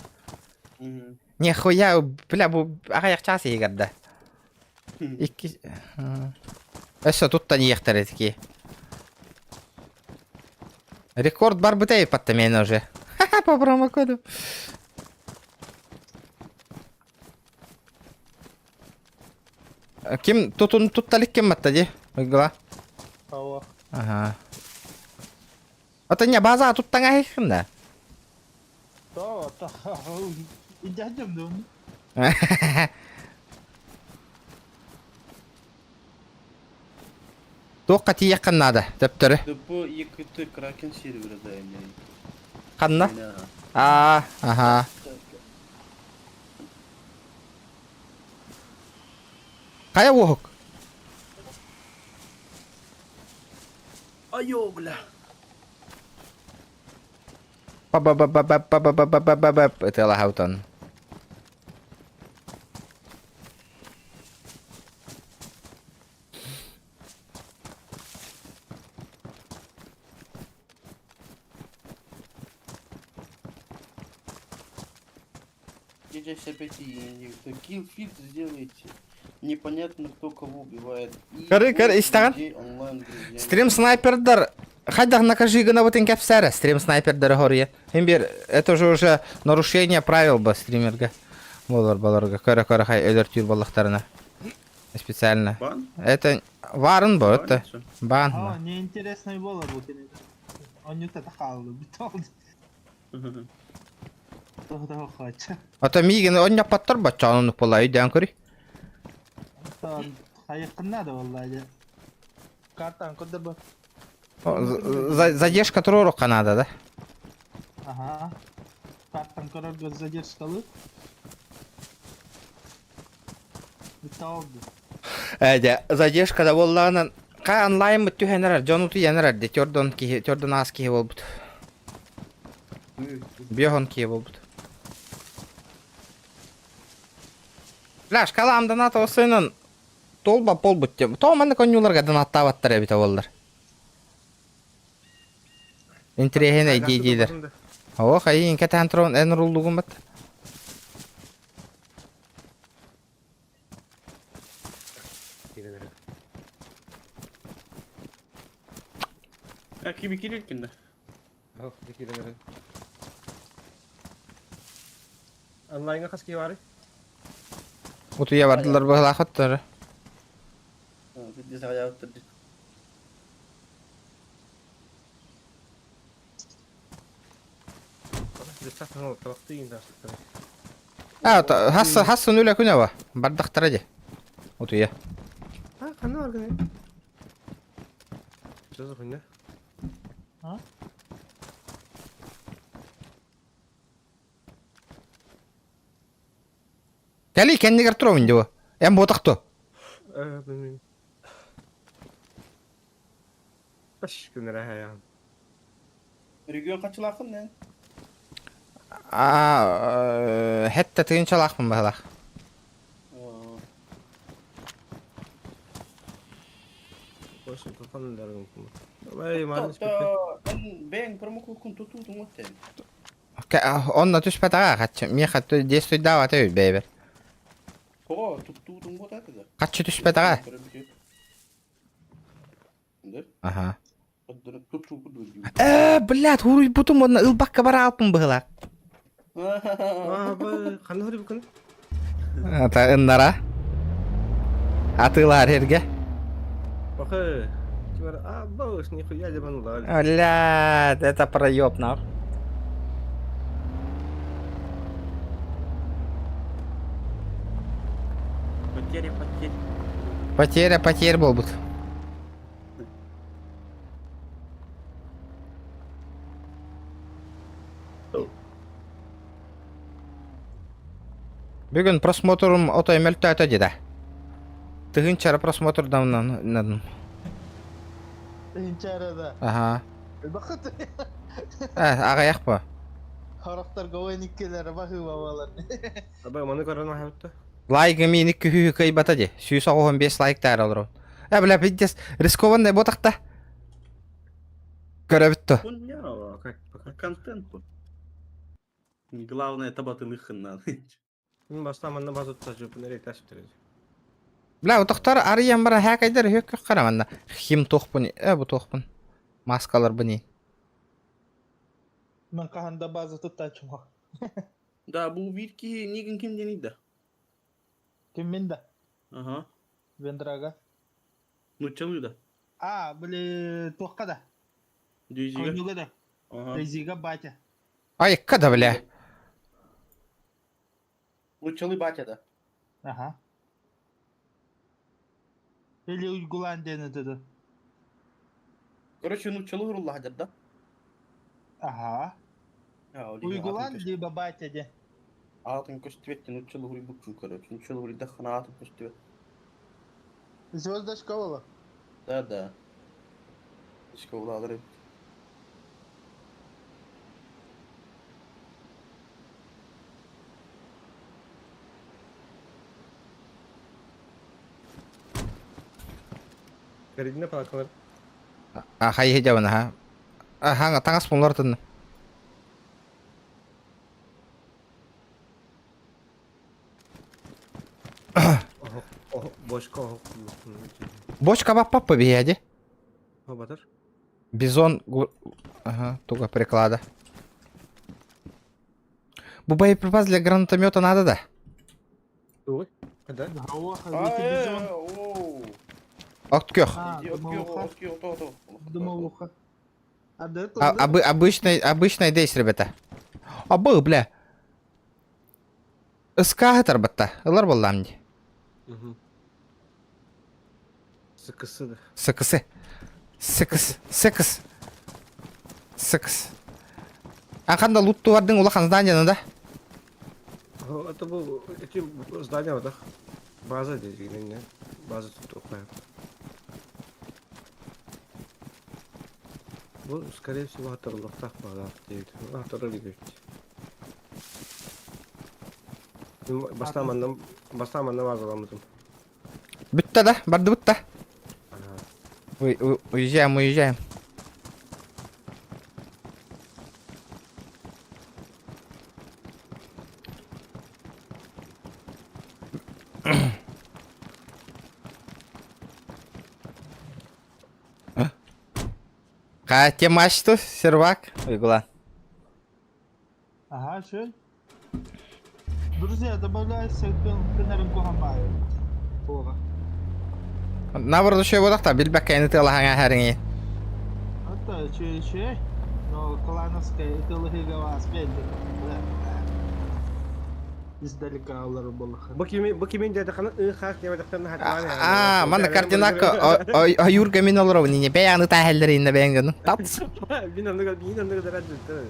Мгм. Нихуя, бля, бу аҕыйах чаас иһигэр да. Икки... Өссө туттан иэхтэр этики. Рекорд барбыта ипатта мен уже. Ха-ха, по промокоду. Ким тутун тутталик ким батта ди? Ыгла. Ава. Ага. Ата не база туттан ахихым да. То, то. Идядем дум. Туохха тиийэххин наада, төптөрү. ДП ЕКТ Кракен сервера дай мне. Ханна? Аа, аха. Хайа уоһук? Айо, бля. Па-ба-ба-ба-ба-ба-ба-ба-ба-ба ытыалаһаутан. Здесь опять и такие фильтр сделайте. Непонятно, кто кого убивает. И Көрү, көр, больше истэҕин? людей онлайн друзьями. Стрим снайпердар хайдах накажи гынабытын кэпсээрэ стрим снайпердары хоруйа. Имбир, это же уже нарушение правил бы стримерга. Болор болорга көрө көрө хай өлөр түүр боллахтарына. Специально. Бан? Это варын бу, это Банится? бан. А, неинтересный было бу кини. Онньута тахаалды, бүталды. Тоһ хоча. Ата миигин онньоппоттор баччаанунук буолла өйдөөн көрүй. Оттон хайыккынна да болла дьэ. Картан көрдөр бу. Задержка туруорукка наада да. Аха. Картан көрөргө задержкалы. Бүталды. Ээ дьэ, задержка да буоллаҕынан хаа онлайммыт түһэн эрэр, дьон утуйан эрэр дии, төрдөн киһи, төрдөн аас киһи буолбут. Биохон киһи буолбут. Бля, шкала амданата осойнон толба полбут тем. Тоҕо маннык оонньууларга донаттаабаттар эбитэ буоллар. Интириэһинэй дии диилэр. Оо, хайыын кэтээн туран эн уруллугун бат. А кими кирилкин да? Ох, дикилер. Онлайнга хас киһи баарый? Утуйа бардылар быһылаахаттар. Бидде саҕайаабыттар дии. А, хас хас үлэ күнэ ба? Бардахтара дии. Утуйа. А, ханна баргын? Что за хуйня? А? Кэли кэннигэр туруом дии Эн буотахту. Э, блин. Баш күннэрэ хайаан. Регион хачылаахын нэн? Аа, хэтте тыынчалаахпын баһылаах. Бэйэҥ промокодкун тутуутуҥ оттен. Онно түспэтэҕэ хаччы. Миэхэ действуйдаабата үһү бэйэбэр. Тоҕо туттуутуҥ буотаата да? Хаччы түспэтэҕэ. Аха. Э, блядь, уруйбутум уонна ылбакка бараалпын быһылаах. Ханна хоруйбуккун? Ата ыннара. Атыылаар эргэ. Охы. А, бауш, нихуя лебанула. Блядь, это проеб, нах. Потеря, потеря. Потеря, потеря буолбут. Бүгүн просмотрум отой мөлтөөтө дедэ. Тыһыынчара просмотрданнан. Тыһыынчара да. Аха. Бакыт. Э, аҕыйах бу. Хорохторго ойын иккилere баһыыба буолар. Аба, маны көрөн аһабытта. Лайк миини күһү кыйбата ди. 195 лайк таар олорон. Э, бля, пиздец, рискованный ботахта. Көрөбүт то. Контент бу. Главное табатылыхын надо. Мин бастаан манна база тутааччыбын эрэ тас бүтэрэр. Бля, утохтор арыйан бара хээкайдар үһүк хара манна. Хим туохпун, э бу туохпун. Маскалар быни. Мен хаһан да база туттааччым Да, бу биир киһи нигин ким диэний да? Ким мин да? Ага. Вендрага. Нуччалыы да. А, били туохха да? Дейзига. Конюга да. Ага. Дейзига батя. Айыкка да бля. Нуччалыы батя да. Ага. Или Уйгулан диэн этэ да. Короче, нуччалыы уруллаһадыр да? Ага. Уйгулан либо батя диэн. Аатын көстүбэт нуччалыы хуруйбуккун короче. Нуччалыы хуруйдаххына аатын көстүбэт. Звездочка буолар. Да, да. Школалары. Кэридинэ палаткалар. А хайы дьабын аха. Аха, таҥас буллар тынна. Бочка оһох. Бочка баппаппа биһиэди. Батар. Бизон Ага, туга приклада. Бу боеприпас для гранатомета надо да? Тугуй? Когда? От көх. Дымовуха. А, обы, обычный, обычный дейс, ребята. Абы, бля. Ыскааһы тарбатта. Ылар буоллаам дии. Сыкысы да. Сыкысы. Сыкыс. Сыкыс. Сыкыс. Анханда луттуардың улахан здание да? Это был эти здания вот База дегенне. База тут Бу, скорее всего, хатырылыктах баҕалаах диэбит. Хатырыр диэбит. Бастаан манна бастаан манна базаламмытым. Бүттэ да? Барды бутта. Уезжаем, уезжаем. Катя мачту, сервак, Уйгула. Ага, шел. Друзья, добавляйся к на рынку Гамаю. Ора. Наоборот, еще его тахта, билбэккэ тыалаһаҥа хәриҥи. Это че че? Но клановская это лыгава спелли. Издалека алар болаха. Бу кими бу кимин деді хана ы хах деп жатқан хатман. Аа, манна координатка ойурга мин олоробун ине бэйаны таһэллэр инне бэйэн гыны. Тапс. Бин анныга бин анныга дара жүттер.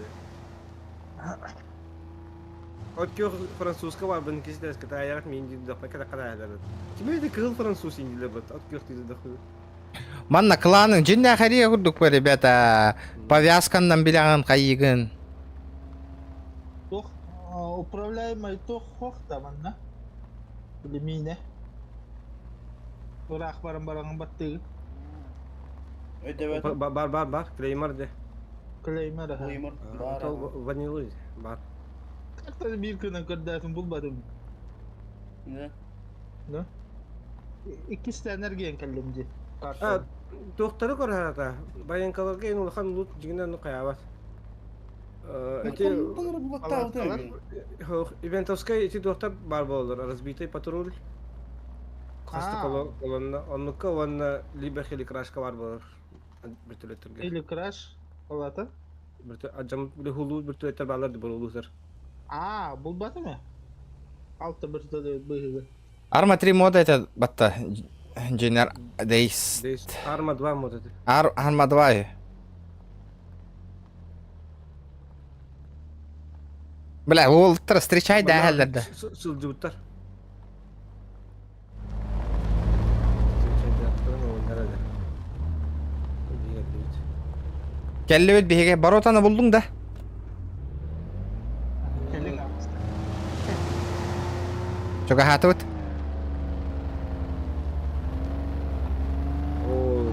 От көх французка бар бин кisi дәс ката аяк мин диде дохма ката ката аяк. Кими де кыл француз инде бат. От көх диде доху. Манна кланың дьиннээх эрийэ курдук бу, ребята. Повязканнан билэҕин хайыгын. Тох управляемый тох хох да манна. Билимине. Ыраах баран баран баттыгы. Өйдөбөт. Бар бар бар бар клеймор де. Клеймер аха. Клеймор бар. Ванилы бар. Как-то биир күнэн көрдөөтүм булбатым. Да. Да? Иккис энергиян кэллим дии. А, Туохтары көрөр Баянкаларга эн улахан лут дьиҥинэн ну хайаабат. Эти Ивентовскай ити туохтар баар буолаллар. Разбитый патруль. Хаста колонна оннукка уонна либо хеликрашка баар буолар. Вертолеттерге. Или краш. Олата. Ажам хулуу вертолеттер баалар ди болулусар. А, булбаты ме? Алта вертолет быһыгы. Арма 3 мода это батта. Инженер Days. Days. Арма 2 мода. Ар Арма 2. Бля, уолтар встречай да хәлләрдә. Сылдыбыттар. Кэллибит биһиги баротаны булдуң да. Кэлин Чугаһаатыбыт. О,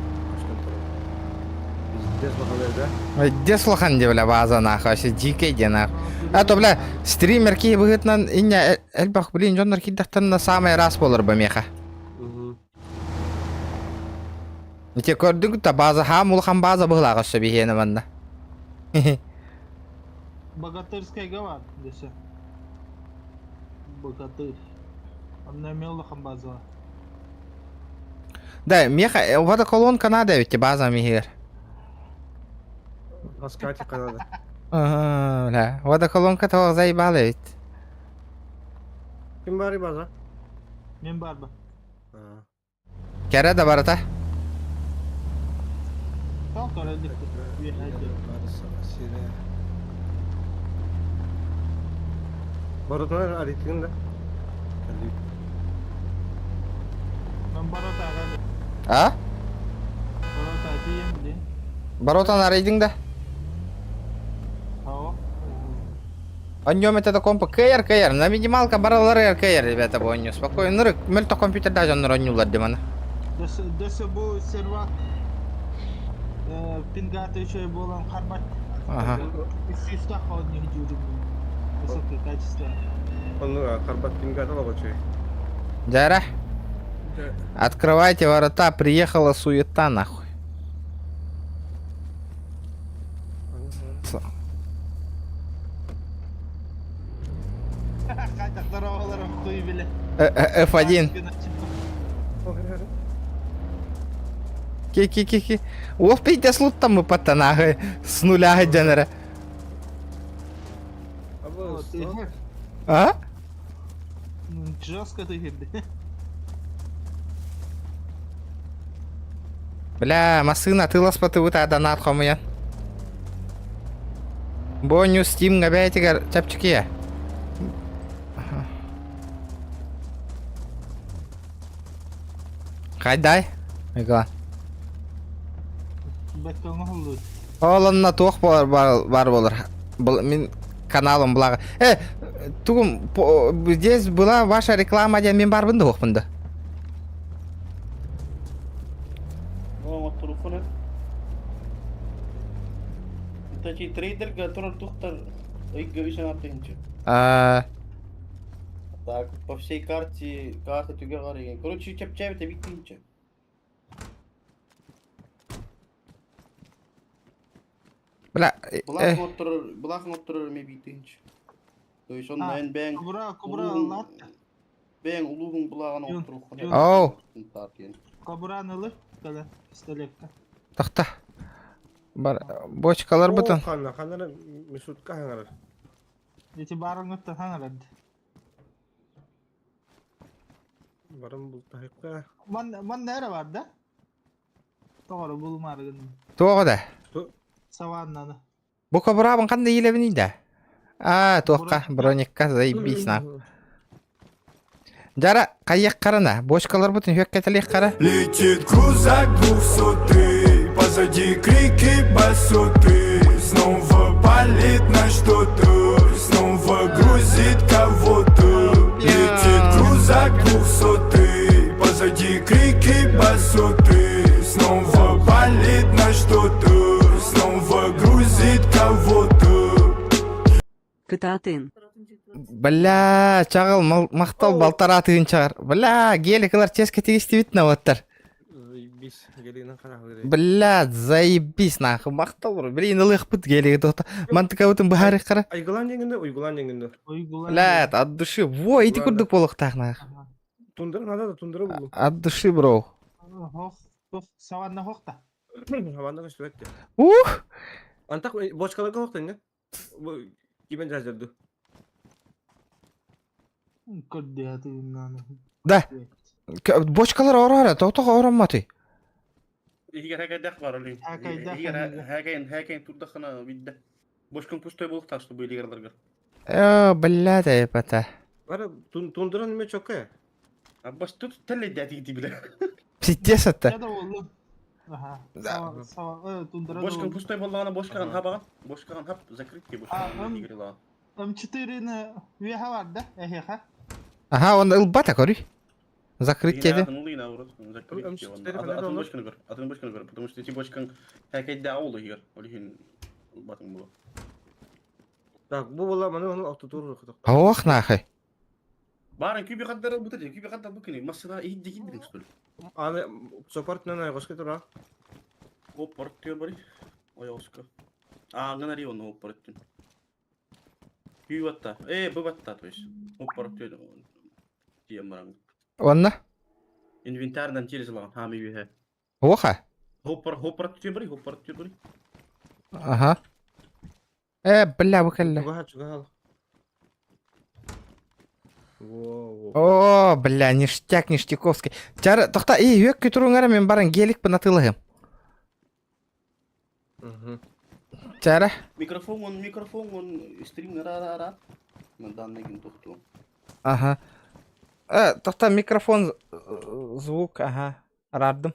Пиздец бахалар да. Пиздец улахан дии бля база нахуй, вообще дикий дии нахуй. А то бля стример киһи быһыытынан инньэ элбэх блин дьоннор киирдэхтэринэ саамай ыраас буолар бу миэхэ. Ити көрдүгүт да база хаам улахан база быһыылаах өссө биһиэнэ манна. Богатырскайга бар десе. Богатырь. Онно эмиэ улахан база. Да, миэхэ водоколонка надо эбит база миһигэр. Москва Канада. Ага, бля, водоколонка тоҕо заебала эбит. Ким бары база? Мен барба. Кэрэ да барыта. Барытынан аритыгын да. А? Баротан арыйдың да? Онньом это компа кыйар кыйар. На минималка баралар кыйар, ребята, бу онньу. Спокойно, нырык, мөлтөх компьютерда дьоннор онньуулар димана. Дөссө бу сервак пингаты еще буолан харбат. Ага. Үс холодник дьүүрүм. Высокое качество. Онну харбат пингата логочуй. Дяра, открывайте ворота, приехала суета нахуй. F1. Ки-ки-ки-ки. Уол пиздец луттан буппаттан ааһы с нуля сылдьан эрэ. А? Жестко ты Бля, массыына атыыласпатыбыт аданаат хомуйан. Бу оонньуу Steam-ҥа бэйэтигэр чэпчэки ээ. Хайдай, Микола. Ол онно туох буолар баар буолар. Мин каналым благо. Э, тугум, здесь была ваша реклама диэн мин барбын да уохпун да. Так, по всей карте, карта түгэҕэр игин. Короче, чэпчээбит эбит тыынча. Бля, Былаах оҥотторор, былаах оҥотторор эмиэ биир тыһыынча. То есть он А, эн бэйэҥ Кобра, кобра улууһуҥ ыллаат. бэйэҥ улууһуҥ былааҕын Юн, оҥотторуоххун юн. Оу. диэн. Кобраны ылы, кэлэн, пистолекка. Тахта. Бар бочкалар бутун. Ханна, ханна мисутка хаңарар. Эти барыңыттан хаҥарад. Барым бултаһыкка. Ман, ман nära бар да? Тоҕоро булумаары гынным. Туоҕа да? Саваннаны. Бу кобрабын ханна иилэбиний да? Аа, туохха, броникка заебись на. Жара, хайыах харана, бочкаларбытын үөккэтэлиэх хара. Летит крузак двухсотый, позади крики басоты. Снова палит на что-то, снова грузит кого-то. Летит крузак двухсотый, позади крики басоты. Снова палит на что-то, снова грузит кого-то. Кытаатын. Бля, чаҕыл махтал балтараа тыһыынчаҕар. Бля, геликалар ческа тигистибит наваттар. Заебись, гелигинэн хараһылыр. Бля, заебись нахуй, махтал бро. Блин, ылыахпыт гелиги тота. Мантыкабытын быһаарыххара. Айгылаан диэҥҥин уйгулаан диэҥҥин Уйгулаан. Бля, от души. Во, ити курдук буолуохтаах нах. Тундра надо да тундра буллум. От души, бро. Хох, хох, саванна хохта. Хаванда көстүбэт. Ух! Антах бочкаларга хохтан Кимен жаздырды. Көрдү Да. Бочкалар орор, тоҕо ороммотуй? Иһигэр хэкэйдэх бар олин. Хэкэйдэх, Иһигэр хэкэйин хэкэйин турдахына бидде. Бочкан пустой буолуохтаах, чтобы илигерларгар. Э, блядь, эпата. Бара тундра неме чокка. Аббас тут тэллэйдээти биле. Пиздец это. Да болду. Аха. Сава, тундра. Бочкан пустой боллаҕына бочкаҕын хабаҕын. Бочкаҕын хап, закрыть бочкаҕын илигерлаҕын. М4-ны үөһэ бар да, эһиэхэ. Ага, он ылбата көрүй. Закрыть деді. Атын улыйна урут. Закрыть Атын бочканы көр. Атын бочканы көр, потому что эти бочкаң хэкэйдээ ол иһигэр. Ол иһин ылбатыҥ буолуо. Так, бу була маны оны охтутур Ох, нахуй. Барын күүбі қаддар бұта де, күүбі қаддар бұл күні. Массада иһит дикин что ли? Аны сопорт нана госка тура. Оп, порт түйөр бari. Ой, оска. Аңын ари оны оп порт түн. Күй батта. Э, бу батта, то есть. Оп, порт түйөр. Тием баран. Онна? Инвентардан через лаган, хами бихе. Оха. Хоп, хоп, түйөр бari, хоп, түйөр бari. Ага. Э, бля, бу кэллэ. Чугаһа, чугаһа. Во, во. О, бля, ништяк, ништяковский. Чара, тохта, и, үөк күтүрүҥ мен баран гелик бынатылыһым. Мгм. Чара. Микрофон он, микрофон он, стрим ра ра ра. Мен данный гин тохту. Ага. Э, тохта микрофон, звук, ага. Раддым.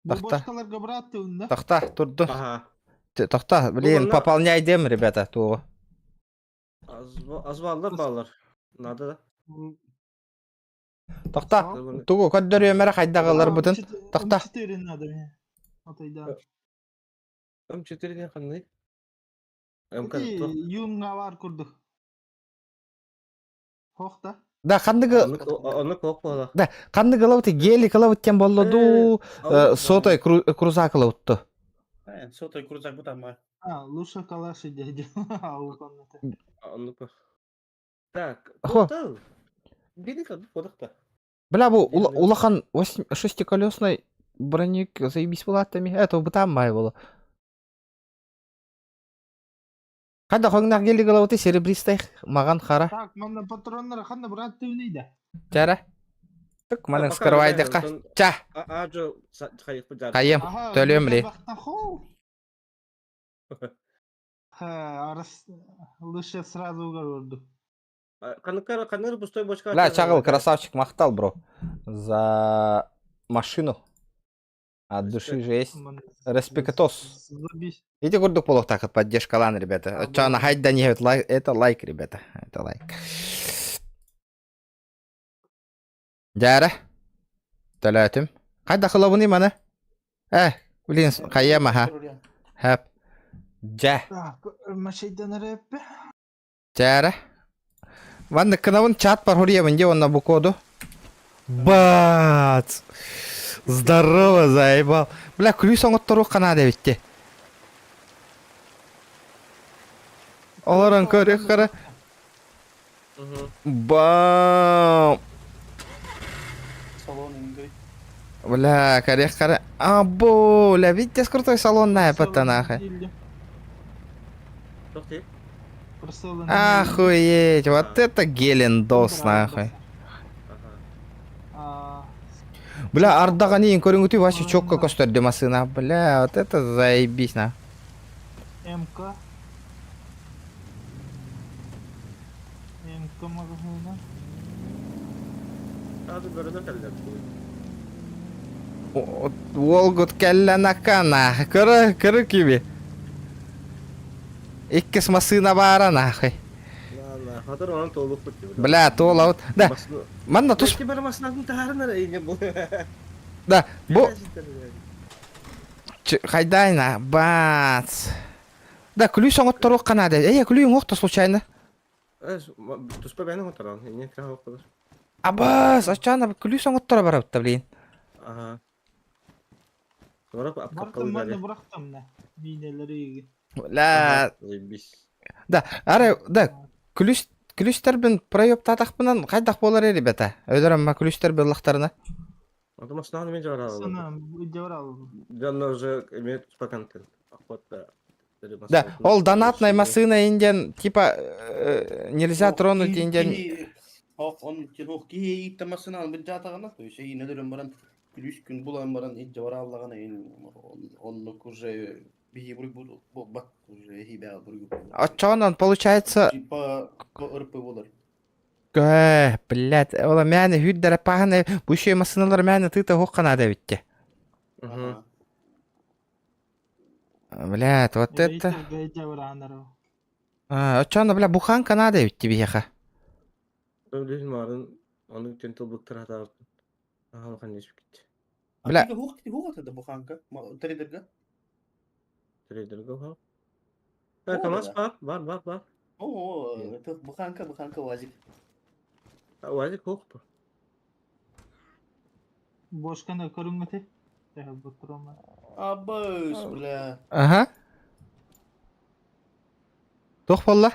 Бу Тохта. бочкаларга бырааттыын да. Тохта, турду. Ага. Тохта, блин, Онна- пополняй дем, ребята, тугу. Азваллар баллар. Надо да. Тохта, тугу көрдөрүөмэрэ хайдаҕалар бутун. Тохта. М4 надо мне. Отойда. М4 ден қандай? МК Ити юнга бар курдук. Хохта. Да, ханныгы Оны коқ бола. Да, ханныгы лабыты гелик лабыт тем боллоду, сотой крузак лабытты. Э, сотой крузак бутан ма. А, лучше калаши дядя. А, у комнаты. Оны коқ. Так, Хо. тоқтал. Бені қады подықта. Бля, бу улахан шестиколесный броник заебись булаттами. Это бутан май было. Ханда хоңнах гелик лабыты серебристый маган хара. Так, манна патроннар ханна бырааттыын да. Чара. Тык манын скрывайдыка. Ча, А, жо, хайық бұ жар. кайым. Төлөм ли. Ха, арас лучше сразу угорду. Ханыккар ханыр пустой бочка. Бля, Чагыл, красавчик, махтал, бро. За машину. От души жесть. Респектос. Забись. Ити курдук буолуохтаахыт поддержкалаан, ребята. Оччоҕуна хайда не лайк, это лайк, ребята. Это лайк. Дьээрэ. Төлөөтүм. Хайдах ылабыный маны? Э, блин, хайыам аха. Хэп. Дьэ. Так, машайдан рэп. Дьээрэ. Маннык кынабын чат пархуриябын дии уонна бу коду. Бац! Здорово, заебал. Бля, күлүүс оҥотторуох ханаада эбитти. Олорон көрүөх хара. Бам! Салон ингой. Бля, көрүөх хара. Або, бля, видите, крутой салон на нахуй. Тоқти. Охуеть, вот это гелендос нахуй. Бля, ардаган иин көрүҥүтүй вообще четко көстөрдү массыына. Бля, вот это заебись на. МК. МК магазина. Hadi бөрөнө кэллэр. Уолгут кэллэ накана. Көрө, көрө киби. Иккис массыына баара нахуй. Хатыр онон туолукпут. Бля, туолабыт. Да, манна тус... Бары массыынатын таһаарынар эйне бу. Да, бу... Хайдайна, бац. Да, күлүү соҥотторуох канада. Эй, күлүү оҥохто случайно. Туспа бэйни хоторон. Ине кыра хоққылар. Абас, ачаана күлүү соҥотторо барабытта, блин. Ага. Бартым манна бырахтам на. Миинелери. Ла. Да, ары, да, күлүс күлүстербин проебтаатахпынан хайдах буолар ребята. Өлөр күлүстер буллахтарына. Ото машинаны мен жабар Сана жабар Дьонно уже имеет туспа контент. Охота. Да, ол донатная машина индиан, типа, нельзя тронуть индиан. Ох, он тинох ки иттамасын ал бин жатагана, то есть и нөдөрөн баран күлүс күн булан баран ит жабар аллагана оннук уже бии буруй бат уже хибе буруй. Отчон получается... Типа РП болар. Э, блядь, ола мяне хүддere пахане, бу еще машиналар мяне тыта хокканада битте. Блядь, вот это... Отчон, бля, буханка надо ведь тебе еха. Бля. Буханка, трейдерга. Трейдерга, ха. КамАЗ бар, бар, бар, бар. О, это буханка, буханка УАЗик. УАЗик хох бу. Бошканы көрүңөтө. Бутурма. Абыс, бля. Ага. Туох буолла?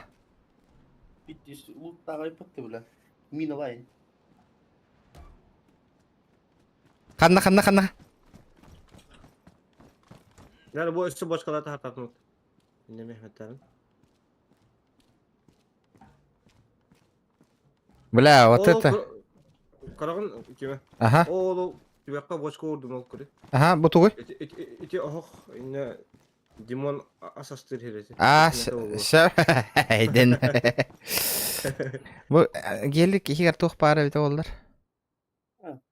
Биттис улуттагай пытты, бля. Мина лайн. Ханна, ханна, ханна. Yani bu üstü boşkalarda хататмыт. Не Мехметтерин. Бля, вот это. Карагын киме? Ага. Ол түбәккә бочка урдым ол күрә. Ага, бу тугуй. Ити охох инне Димон асастыр херете. А, все. Айден. Бу гелик ихигер туох баара бит оллар.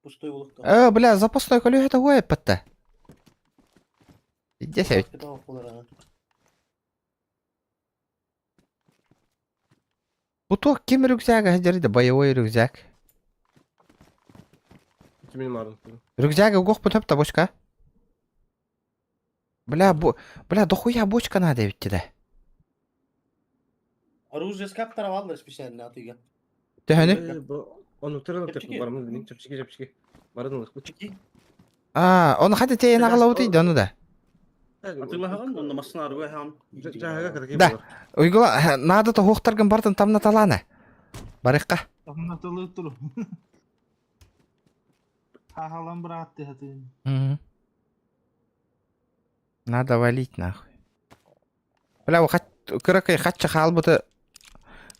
Пустой улукта. Э, бля, запасной көлүһэ хуай патта. Иди сәбит. Бу туох ким рюкзак аһдерде боевой рюкзак. Рюкзак угох путап та бочка. Бля, бу, бля, дохуя бочка надо ведь да. Оружие скаптара алдар специально атыга. Төһөнү? Оны төрөн теп бармын билин чепчики чепчики. Барын бу. А, оны хата тейен агалабыт ийди ону да. Атылаган, онда масына аргы хам. Да. Уйгула, надо то хуохтаргын бартын тамна талана. Барыкка. Тамна тур. Хахалан братты хатын. Надо валить нахуй. Бля, хат кыракай хатча хаалбыты.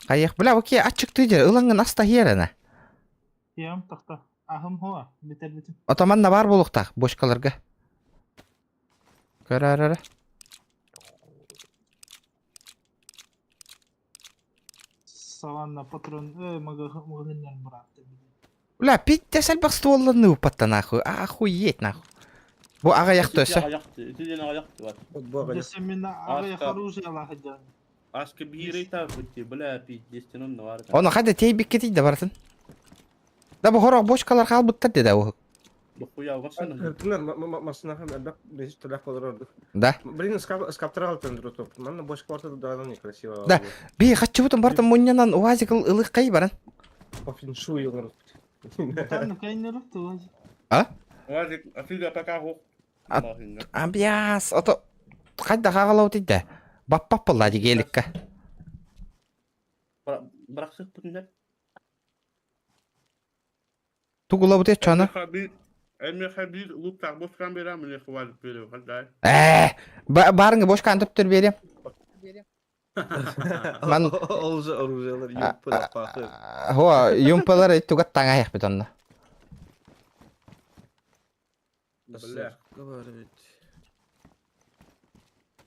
Кайых, бля, оке ачык тыдер, ылаңын аста херена. Ям тахта. Ахым хуа, битер битим. Отаман бар болуктак, бочкаларга. Көрәрәрә. Саванна патрон э магазиннарын быраатта. Бля, пиздец элбэх стволларны уппатта нахуй. Охуеть нахуй. Бу аҕыйах төсө. Итиден аҕыйах бар. Десемина аҕыйах оружиялаах дьон. Аска биир ыйтаабыт бля пиздец онно бар. Оны хайда тейбиккетий да барытын. Да бу хорох бочкалар хаалбыттар деді уһук. Дохуя бассана. Тынар масынаха элбэх бэс төлөх болор ордук. Да. Блин, скаптар алтын друтоп. Манна бош квартал да некрасиво. Да. Би хаччыбытын бартын мунньанан УАЗик ылык баран. По феншую олор. Там кайнер туаз. А? УАЗик афига пока хох. Абьяс, ото хайда хагалау тидде. Баппап болла дигеликка. Бырахсык бүтүннер. Тугула бут чана. Эмме бир лук бошкан берем, мне хвалит берем, хальдай. Э, барыңы бошкан төптөр берем. Ман Ол же оружиялар юмпы пахы. Хо, юмпалар тугат таңа яхпит онна. Бля.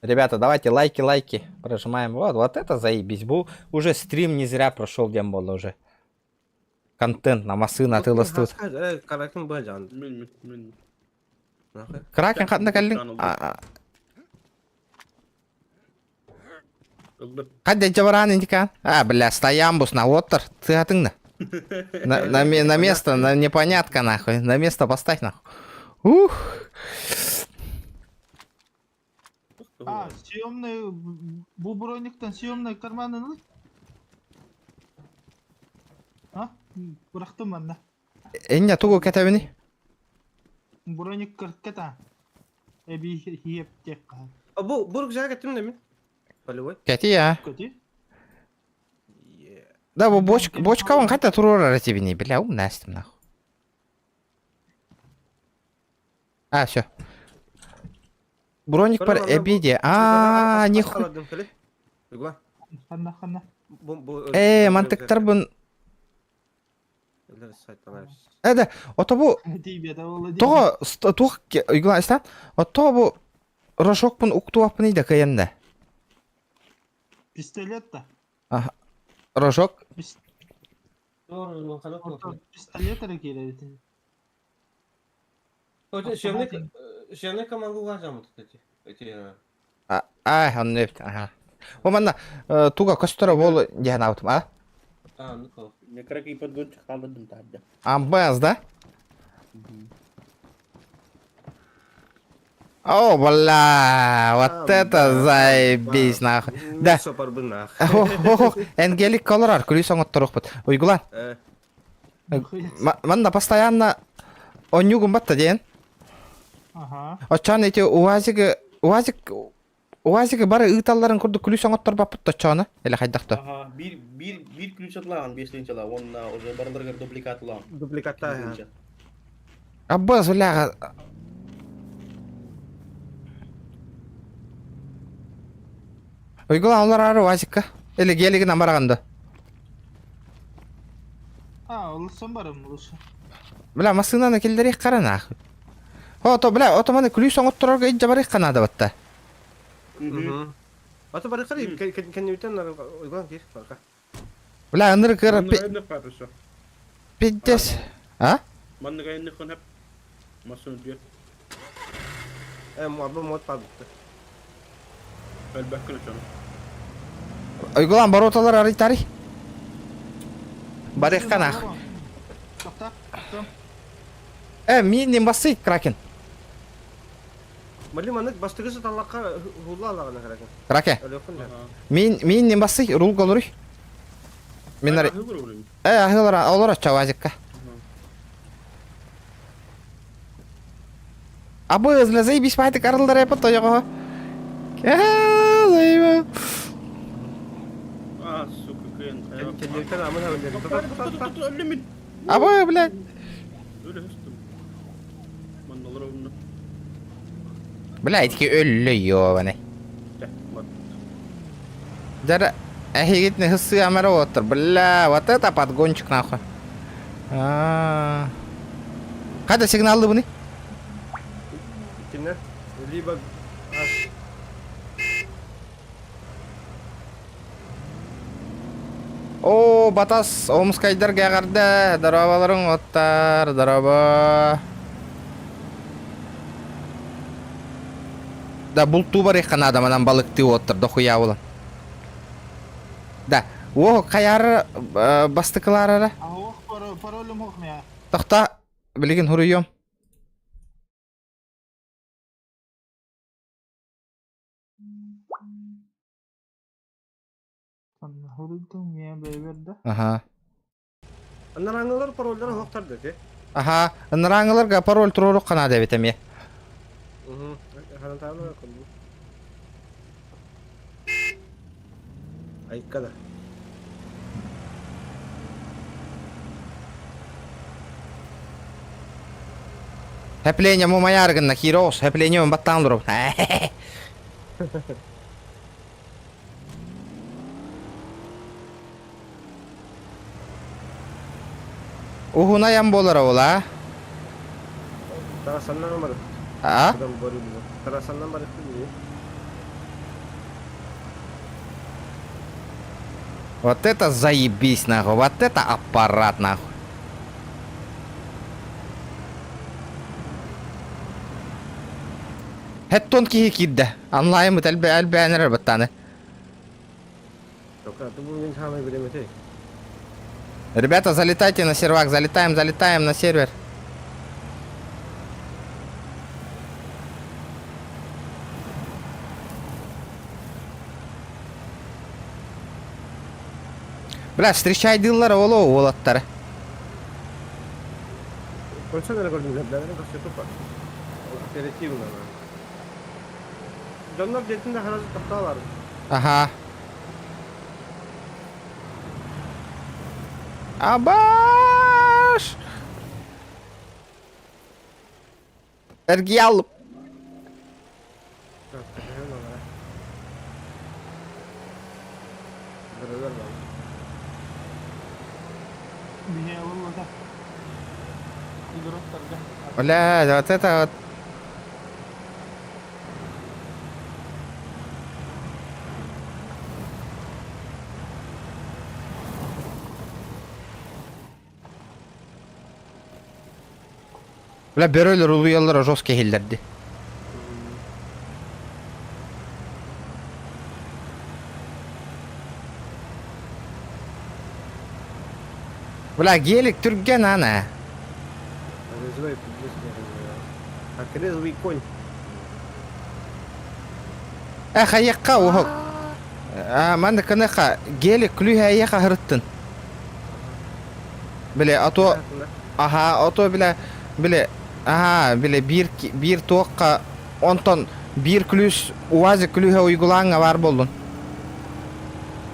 Ребята, давайте лайки, лайки прожимаем. Вот, вот это заебись. Бу уже стрим не зря прошел, дем было уже. Контент на масына тыластут. Каракын бажан. Мин мин. Кракен хатна каллин. Кадда жабаран индикан. А, бля, стоямбус на оттор. Ты атыңна. На, на, на место, на непонятка нахуй. На место поставь нахуй. Ух. А, съемный, бу брониктан съемный карманын ыл. А? Бырахтым манна. Энне тугу кетебини? Броник кырката. Эби хиеп тек. Бу бург жага кеттим да мин. Полевой. Кети я. Көти? Да, бу бочка, бочка он кайта турурар этибини, бля, ум настым нахуй. А, все. Броник пар эбиде. А, нихуй. Ханна ханна. Э, мантыктар бун. Эде, ото бу Того тух уйгла истан. Ото бу рожок бун уктуаппын иде кыянда. Пистолет та. Аха. Рожок. Пистолет эрэ Съемный команду важам вот эти. Эти. А, он не ага. О манна туга костора бол диян аутум, а? А, ну кол. Мне краки подгончик алдым тадда. Амбаз, да? О, бля, вот это заебись, нахуй. Да. Сопар бы нах. Ох, ох, ох, Энгелик колорар, күлүс оңотторук Уйгулан. Манна постоянно онюгун батта диэн. Ага. Очон эти УАЗик, УАЗик, УАЗик бары ыыталларын курдук күлүс оңоттор баппыт точону. Эле хайдахто. Ага, бир бир бир ключ атлаган бешлинче ла, он уже барларга дубликат лан. Дубликата. Аббас, бля. Уйгулан олар ары УАЗикка. Эле гелигин амараганда. А, улусан барым улуса. Бля, машинаны келдерих кара нахуй. Ото, бля, ото маны күлүс оңотторорго иджа барых канада батта. Ато бары кары кеннеутен уйгулан кир барка. Бля, ыныр кыра пиздец. А? Манны гайны хонап. Масын бир. Э, муабы мод пабы. Элбек ключ аны. Уйгулан бароталар ары тари. Барых канах. Токта, токта. Э, мин басы кракен. Мали манык бастыгысы талакка хула алагана каракен. Краке. Алёкун да. Мин мин басы рул голуруй. Мин ари. Э, ахылар олор чавазикка. Абы бля заебись пайтык арылдар эпот тоёго. Э, заеба. А, сука, кыйын. Кеннеутен амын хабын. Абы, блядь. Өлө хөстүм. Манналар онны. Бля, итки өллө ёбаны. Дара, офигительный хысы амара оттор. Бля, вот это подгончик нахуй. А. Кайда сигналды буны? Кине? Либо аш. О, Батас, Омскайдар эҕэрдэ, дорооболоруҥ оттар, дорообо. Да, бултуу барыахха наада манан балыктыы уоттар дохуя буолан. Да, о, хайаары бастыкылаарара? Аһох паролум ох мя. Тохта, билигин хуруйуом. Аха. Анараңылар парольдара хоқтарды те. Аха, ыныраңыларга пароль туруорук ханаада эбит эмиэ. Ханатааны кылбы. Айка да. Хэпление мумаяр гынна киирос, хэпление баттаан олороб. Уһун айан буолара ол аа? Тарасаннан барып. А? Тарасаннан барып Вот это заебись нахуй, вот это аппарат нахуй. Хэттон киһи киирдэ. Онлайнмыт элбээн эрэр баттааны. Ребята, залетайте на сервак, залетаем, залетаем на сервер. Бля, встречайдыыллар оло уолаттары. Көрсөн эрэ көрдүм, бля, көрсө тупа. Оперативно. Дьоннор дьиэтин да харас тохтоолар. Аха. Абаш! Эргийэ алып. Бля, вот это вот. Бля, бөрөлөр улуйаллара жестко иһиллэрди. Бля, гелик түргэн ана. Резвый, А резвый конь. Эх, айыққа уһук. Манна кыныха гелик күлүүһэ эйиэхэ сырыттын. Бile, а то Аха, ото биле, биле, аха, биле биир биир туохха онтон биир күлүүс УАЗик күлүүһэ уйгулааҥҥа баар буоллун.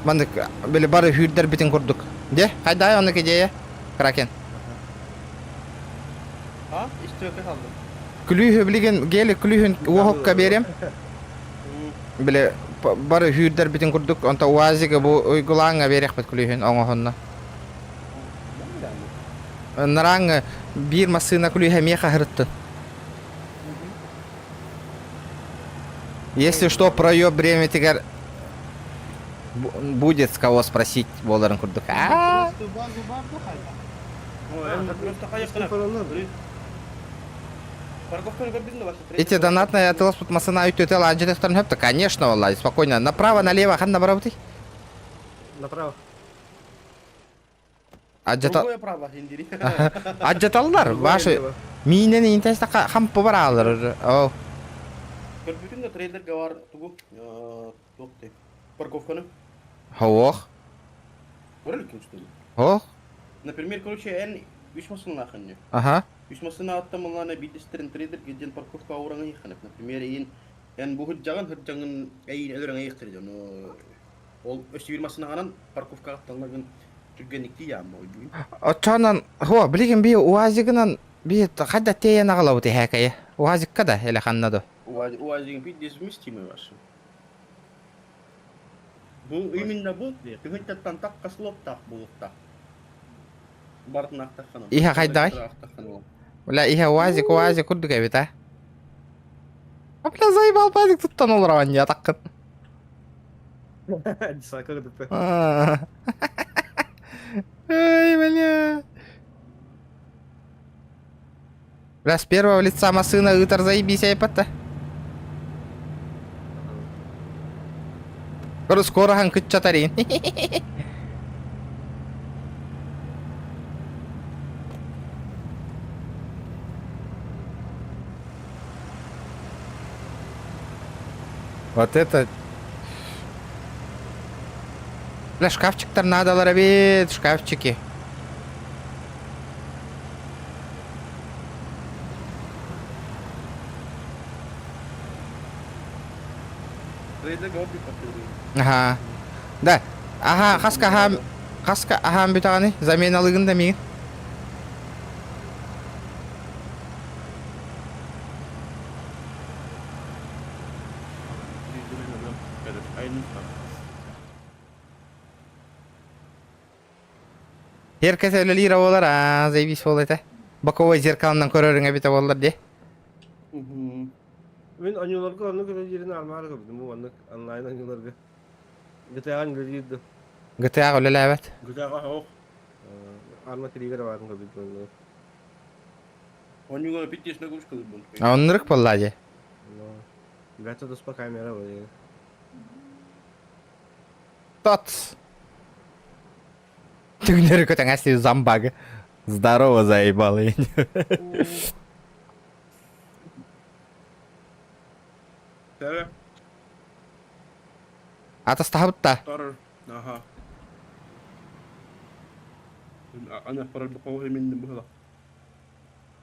Маннык биле бары хүүрдэрбитин курдук. Дьэ, хайдаай оннук идея, Кракен? А, истиөкө салдым. Күлүүһү билигин гелик күлүүһүн уоһукка биэриэм. Биле бары хүүрдэрбитин курдук, онто УАЗигы бу уйгулааҥҥа биэриэхпит күлүүһүн оҥоһунна. Нарааҥҥа биир массыына күлүүһэ эмиэ хаһырыттын. Если что, проеб бириэмэтигэр будет с кого спросить буоларын курдук. Аа! Эти донатные атыласпыт массына үтүөтэ лаанчытыктарын хөптө. Конечно, валлай, спокойно. Направо, налево, ханна барабытый? Направо. Адьата... Другое право, индири. Адьаталлар, ваши... Миинен интестака хампы бараалар. О. Көрбүтүн да трейлерге бар тугу туох парковканы. Хоох. Көрөлүк что ли? Хоох. Например, короче, эн үс масынлахын. Ага. Үс масына аттамылана бидестерин трейлер геден парковка ауранга иханып. Например, ин эн бу хыджаган хыджагын эйин өлөрөң эйхтер но ол өс бир масынаганан парковкага аттанлагын түргенникти яамма ойдуйун. Оччонон хо билигин би УАЗигынан би хадда тиэйэн аҕалабыт иһээкэйэ. УАЗикка да или ханна да? УАЗигин пиздец вместимый ваши. Бу именно бу тыгынтаттан такка слоттаах булуктаах. Бартын ахтаххана. Иһэ хайдаҕай? Бля иһэ УАЗик УАЗик курдук эбит а. Бля заебал пазик туттан олоробун дии атаххын. Сака кытыппы. Эй, бля. Бля, с первого лица машина ытар заебись, айпатта. Скоро хан кытчатарин. Вот это... Бля, шкафчиктар надо эбит, шкафчики. Ага. Да. Ага, хаска аха, хаска ахан бүтаҕаны заменалыгын да миигин. Herkes үлэлиир буолар, аа, заебись буол этэ. Боковой зеркалынан көрөрүҥ эбитэ буоллар дии. Мин онньууларга оннук үлэлиирин армаары көрдүм бу маннык онлайн онньууларга. GTA-ҕа үлэлиир GTA-ҕа үлэлээбэт. GTA-ҕа суох. Арма триггер баарын көрбүт Онньууга питтес нагрузка бун. А оннук буолла дии. Бэт туспа камера бар. Тот. Түгнөрү көтөҥөс зомбаг. Здорово, заебалы. Тәрі. Атастаһабытта. Тар. Аха. Ана парар бақауы мен бұхала.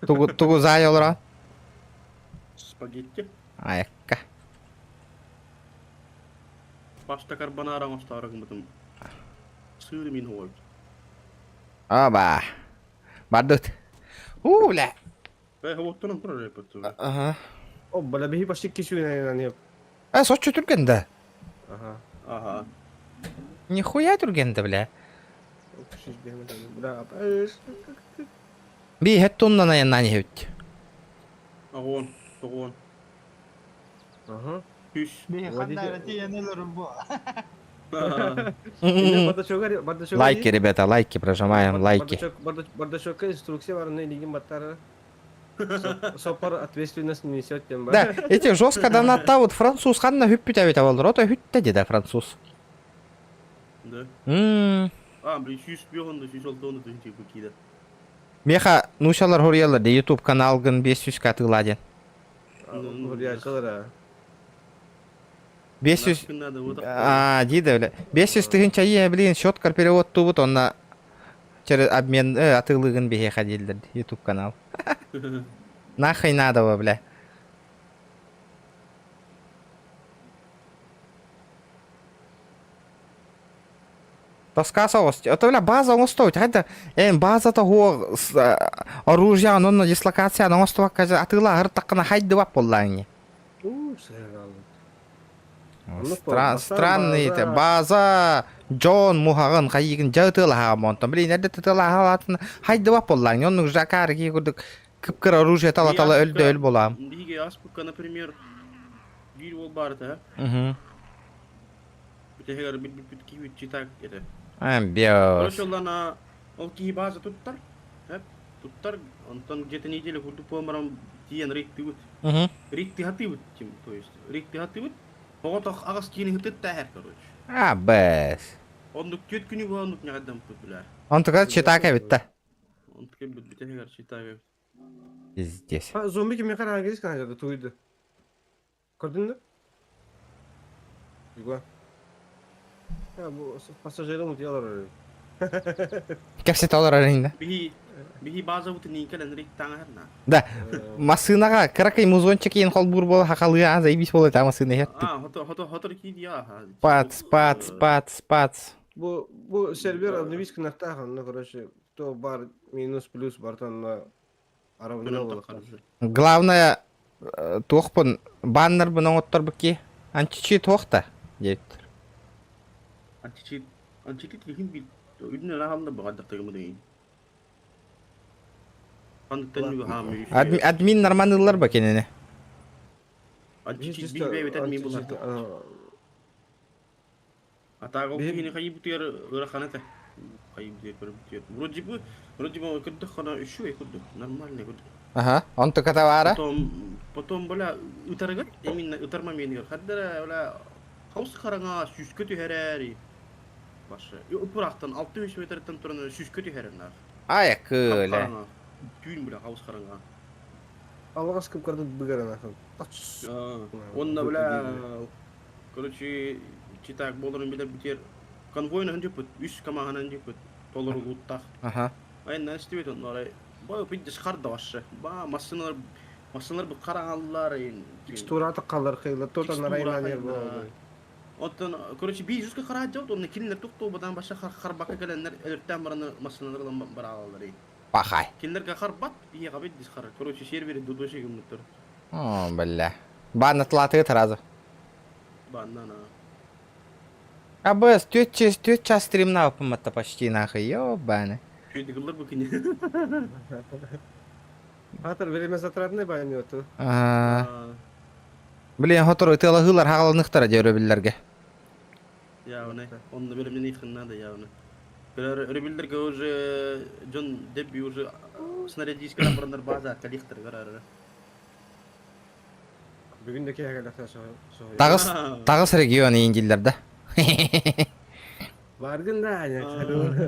Тугу тугу зай олора. Спагетти. Айакка. Паста карбонара оҥостоору Сыыр мин хуой. Оба. Бардыт. У, бля. Бэ хоттон турар эппит. Ага. О, бля, биһи почти кисүүнэн ани. Э, соччо түргэн да. Ага. Ага. Нихуя түргэн да, бля. Бля, Би хеттуннан аяннан иһэбит. Агон, тогон. Ага. Үс. Би ханна тиэнелер бу. Лайки, ребята, лайки прожимаем, лайки. Бардачокка инструкция бар, но илигин баттары. Сопар ответственность не несет тем. Да, эти жестко донатта вот француз ханна хүппүт эбит болдур. Ото хүттэ деда француз. Да. Мм. А, блин, сүүс бьоһунда, сүүс алтыонда тыһынча бу киида. Меха нучалар хоруйаллар де YouTube каналгын 500 катыла ден. Хуруйачылар. 500 А, диде бля. 500 тыһынча ие, блин, счеткар перевод тубут, онна через обмен атылыгын бихе ходилдер YouTube канал. Нахуй надо, бля. Тоска соҕус. Ото бля база оҥостоут. Хайда эн базата хуо оружие онно дислокация оҥостубакка атыылаһыр таххына хайдыбап буоллааҥҥи. Странный это база Джон муһаҕын хайыгын дьа ытыалаһаҕа монтон. Блин, эрдэ ытыалаһалаатын хайдыбап буоллааҥҥи. Оннук жакар ки курдук кып-кыра оружие тала-тала өлдө өл буолаам. Биһиги аспыкка, например, биир уол баар этэ. Мгм. Бүтэһигэр билбиппит киһи читак этэ. Амбиос. Короче, оллана ол киһи база туттар. Хэп, туттар. Онтон где-то неделю курдук буолан тиийэн рейдтыыбыт. Мгм. Рейдти хатыыбыт, тим, то есть рейдти хатыыбыт. Оҕотох аҕас киини хытыт тээһэр, короче. А, бэс. Оннук түөрт күнү буолан оннук ньаҕайдампыт билэр. Онтука читак эбит та. Онтука бит бүтэһигэр читак эбит. Здесь. Зомби ким яхар ангелис канада туйды. Көрдүң да? Юга. Я бу пассажирым утуялар. Кэпсэтэ олорор да. Биһи биһи базабытын иинкэлэн рейдтааҥар на. Да, массыынаҕа кыракый музончик иин холбуур буола хахалыа заебись буола та массыына иһэр. А, хото хото хотор киди аха. Пац, пац, пац, пац. Бу бу сервер обновить кынахтаах, ну короче, то бар минус плюс бартан на аравна болар. Главное, туохпун баннер бун оҥоттор букки. Античит туохта диэбиттэр. Античит античит кихин бил. Үдүнэ рахалла багаддактагымы дейин. Ханныктан нүгө хаамы. Админ норманылар ба кенене. Античит бил бэбит админ булар. Атаага ол кихини хайы бутуяр ырахана те. Хайым диye көрүп Вроде бы, вроде бы көрдөххүнэ үчүгэй курдук, нормальный курдук. Аха, онтуката баара. Потом, потом, бля, ытарыгар, именно ытар моменыгар, хаддара, бля, хаус хараҥа сүүскэ түһэрэр. Башы. Ыпырахтан 6-3 метртэн туран сүүскэ түһэрэр нах. Ай, кыыле. Түүн, бля, хаус хараҥа. Алҕас кып кырдык быгарана. Онно, бля, короче, читак боларын билер битер. Конвойна хандиппыт, үс камаһынан диппит, толору луттах. Аха. Айаннан истибит онно Бай пиддис харда башы. Ба массыналар массыналар бу караҥаллар Текстура таққалар қыйлы, тотан арайынан ер болады. Оттон, короче, би жүзгө караат жабыт, онно кинилер токтообадан баша харбакка келеннер өлөртөн бараны массыналар ылан бараалалар. Пахай. Кинилерге харбат, бие кабит дис хар. Короче, сервери дудоши гыммыттар. О, бля. Бан атлаты сразу. Баннана. Абыс, 4 час стримна опыматта почти нахуй, ёбаны. Шүйді бу кини. Хатыр время затратный баян өту. Блин, хотор ытыалаһыылар хаҕаланыхтара дии өрөбүллэргэ. Явно. Онно бөлөмнен ихын надо явно. Өрөбүллэргэ уже Джон Дебби уже снарядический барандар база коллектор гарары. Бүгүн де кеһәгәләхтә Тагыс тагыс регион индиллер да. Баргын да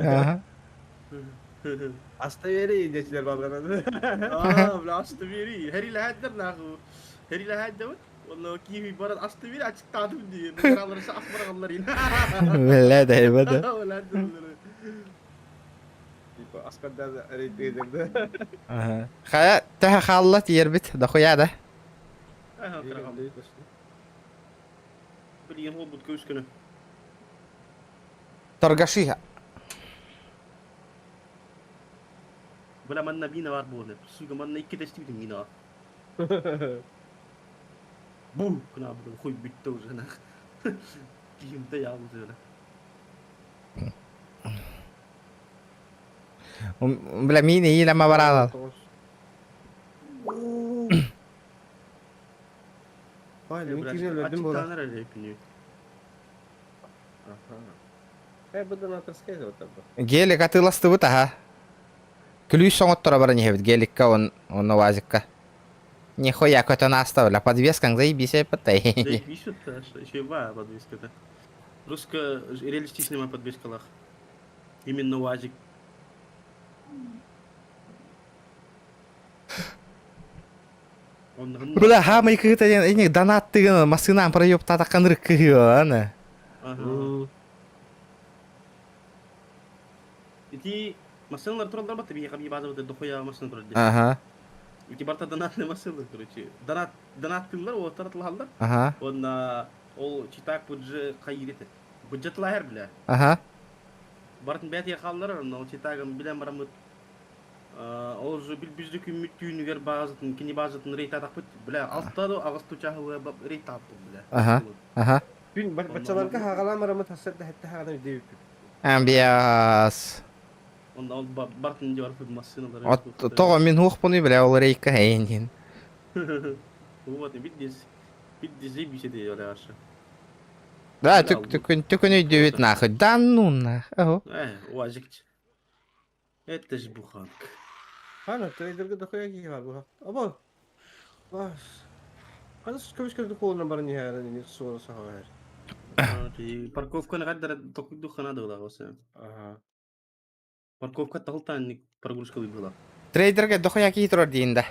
Ага. Аста бери дечилер балларады. Аа, бля, асты бери. Хери ләһәддер наху. Хери ләһәддер. Онно киви баран асты бери ачык тадым ди. Нуралар ас барганлар ин. Бля, да, да. Типа асканда рейдерде. Ага. Хая, тэхэ хаалла тиэрбит, дохуя да. Блин, ол бут көз күнү. Торгаши. Бля, манна мина бар буолар. Сука, манна икки тестибитим мина. Бу, кына бу хуй бүтті уже нах. Кийимте ялды. Бля, мини илама баралал. Ай, мен кирен өлдүм бола. Э, будан атырскай вот Гелик атыыластыбыт аха. Күлүүс соҥоттора баран иһэбит геликка он онно вазикка. Нихуя көтөн ааста бля, подвескаҥ заебись патай. Заебись вот еще и ба подвеска-то. Русско реалистичный подвескалах. Именно УАЗик. Бля, хамай кыыта диэн ини донат тыгын массыынаан проебтаатахханыр кыһыа аны. Ага. Ити массыналар тураллар бата биһиэхэ бии базабыт дохуя массына турар дии. Ага. Ити барта донатный массыналар, короче. Донат донаттыыллар, уоттар атылаһаллар. Ага. Уонна ол читак буджи хайыр этэ. Бюджетлаһар бля. Ага. Бартын бэйэтигэр хаалларар, онно ол читагын билэн бараммыт ол же билбизди күммүт түүнүгэр баазатын, кини баазатын рейтаатахпыт, бля, алтаду аҕыс тучаһы рейтааппыт, бля. Ага. Ага. Күн баччаларга хагалаан бараммыт хассар да хэтте хагадан үдебиппит. Амбиас. Онно ол бартын дьэ массыналары. От тоҕо мин хуохпунуй бля ол рейка эйин. Вот, биддис, биддис заебись это аша. Да, түк түкүн түкүн өйдүбүт нахуй. Да ну нах. Ого. Э, УАЗик. Это ж буханка. Хана, трейдерге дохуя киһи бар бу. Аба. Бас. Хана көмүс көрдүк колунан баран иһэр ини суора сахар. Парковканы каддар токуйдуххана да осы. Ага. Парковка талтан прогрузка была. Трейдерге дохуя киһи турар диин да.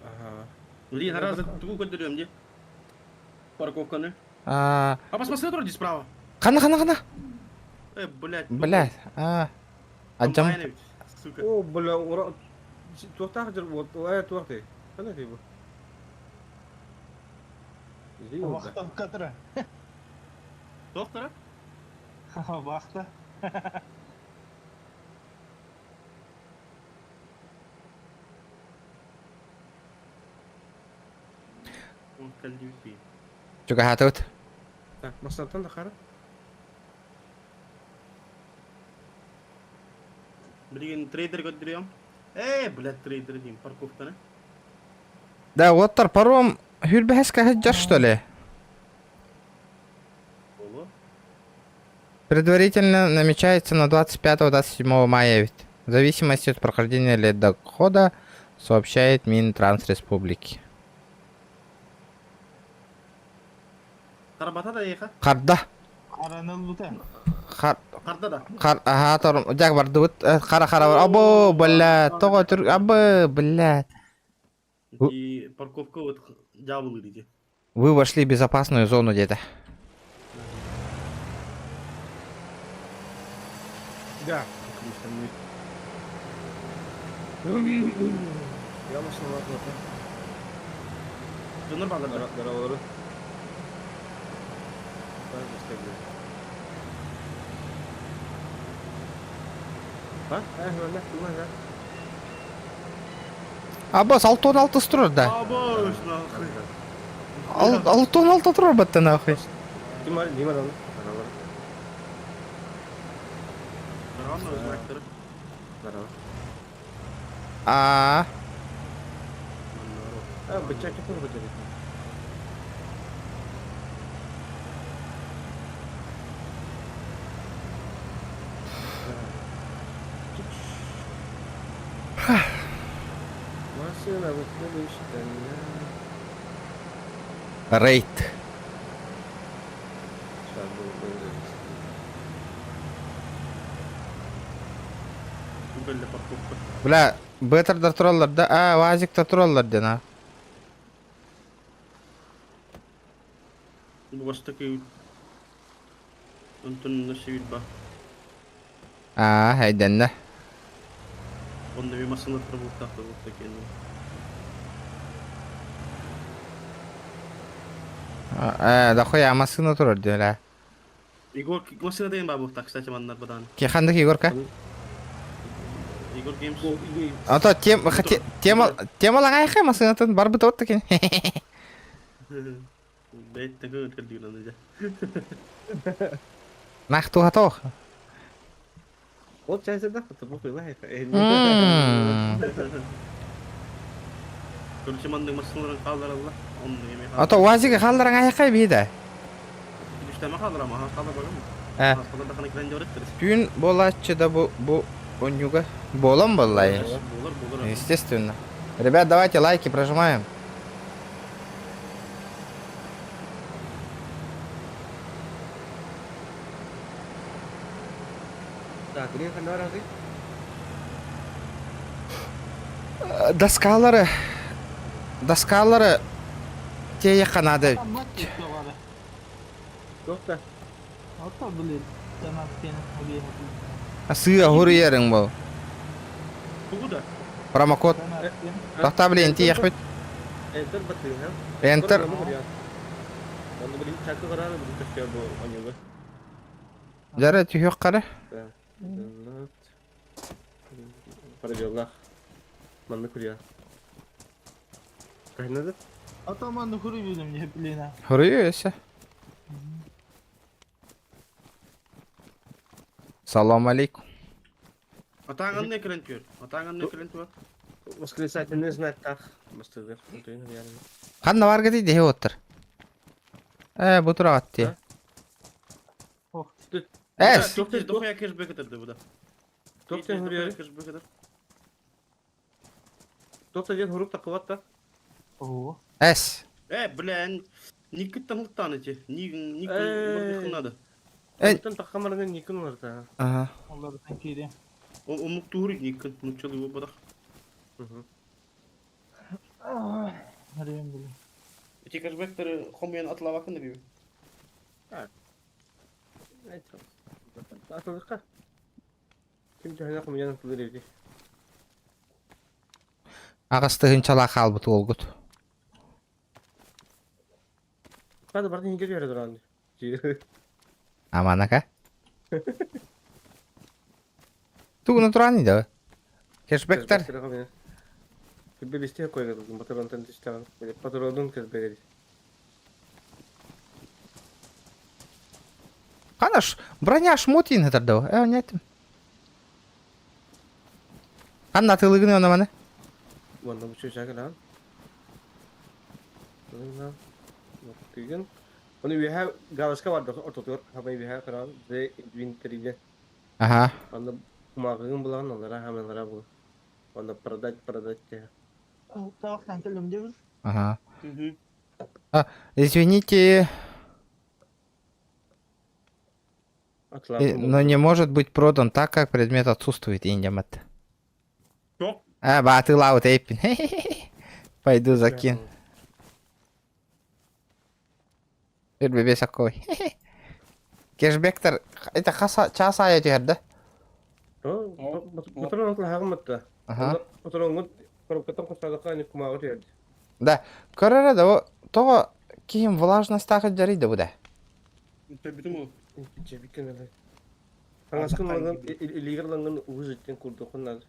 Ага. Блин, гораздо тугу көдөрөм де. Парковканы. А, А посмотри вроде справа. Хана хана хана. Э, блядь. Блядь. А. Аджам. Сука. О, бля, ура. Туохтаах жер вот, э, туохты. Хана ти бу. Вахта катра. Доктора? Вахта. Он калюпи. Чугаһатыбыт. Так, масартан да хара. Блин, трейдер көдөрөм. Э, блядь, трейдер дейм, парковканы. Да, оттар паром хүрбэхэскэ сылдьар что ли? Боло. Предварительно намечается на 25-27 мая ведь. В зависимости от прохождения ледохода, сообщает Минтранс Республики. Тарбата да еха. Харда. Араныл бута. Хар Харда да. хар аха тор жак бардыбыт хара хара абы бля того түр абы бля. И парковка вот дьяволы диди. Вы вошли в безопасную зону где-то. Да. Отлично. Я машина латната. Донор балар да. Даралары. Так, истегли. А? Э, нормально, нормально. Абы алтон алты турар да. Абы нахуй. Алтон алты турар батта нахуй. Ким бар? Ким бар аны? Даралары. Даралар өзү Даралар. А, А, бычак кепер бычак. Машина выходит, рейд. Сейчас был Белле парковка. Бля, беттердар тураллар да, а, вазиктар тураллар дена. Бу бастакы Онтон насибит ба. А, хайденне. Онда би масына турбуктакты бу такен. А, да хуя машина турар дела. Егор машина деген ба бу кстати маннар бадан. Ки хандык Егорка? Егор Геймс. А то тем тема тема лагайха машинатын бар бит от такен. Бет тагы кэлдигин аны Нах туха тох. Вот часть да, это бухой лайф. Короче, маннык машиналарын калдар алла. Онны эме. А то вазига халларың аяқай бейді. Үчтәмә калдар ама, калдар барым. Ә. Калдар да кана кирен жорыттыр. Түүн болачы да бу бу онюга. Болом боллай. Болар, болар. Естественно. Ребят, давайте лайки прожимаем. Так, где ханара ты? Доскалары. Доскалары. Те канады. Доктор. Ата блин. Данат кені Сыа хурьерың был. Тугуда. Промокод. Тохта, блин, ти яхпит. Enter батыр, ха? Enter. Онда блин, чакы караны бу төштө бу онюга. Жара түйөк кары. Парабеллах. Манны курья. Кайнады? Атаманды көріп едім не блин. Хурьерсе. Салам алейкум. Атаңан не кирен түйөр? Атаңан не кирен түйөр? Восклицательный знак так. Бастыгыр. Ханна бар геди дехе оттыр. Э, бу тура атты. Эс. Тохта дохуя кэшбэк этер бу да. Тохта хурьер. Кэшбэк этер. Тохта ден хурук такыбат та. О. Эс. Э, блин. Никиттан хылтан эти. Ник ник надо. Э. Тон такамарны никын бар та. Ага. Олардан кире. Омук туурик никын. Мучалы бу бадах. Харем блин. Эти кэшбэктер хомьян атлабакын да биби. Атылыкка. Ким төһөнө кымыян атылыр эбди. Агастыгын чала халбыт олгут. Кады бардын хинге жөрө туран. Аманака. Тугуна туран иди. Кэшбэктер. Бе бисте койган патронтан тиштаган. Патронун кэшбэк. Канаш, броня шмотин это да. Э, нет. Анна тылыгын она мане. Вон бу чөчәгә лан. Лан. Тиген. Оны үөһэ галочка бар ортотугар хамай үөһэ кыраан The Inventory диэн. Аха. Аны кумааҕыгын булаҕын аллара хамалара бул. Аны продать продать диye. Тавақтан келдім дейбіз. Ага. А, извините, но не может быть продан так, как предмет отсутствует, Индиамат. Что? А, баатылаут эйпин. Пойду закин. Үрбебе саккой. Кэшбэктер, это хаса час аайы түһэр да? Моторон хаҕыммытта. Аха. Мотороҥҥут коробкаттан хостаадахха ани кумааҕы түһэрди. Да, көрөрө да бу тоҕо киһим влажностаах дьарый да бу да? Бүтүм ол. Чэбиккен эле. Таҥаскын ылаҥын илиигэр ылаҥын угус иттен курдукун надо.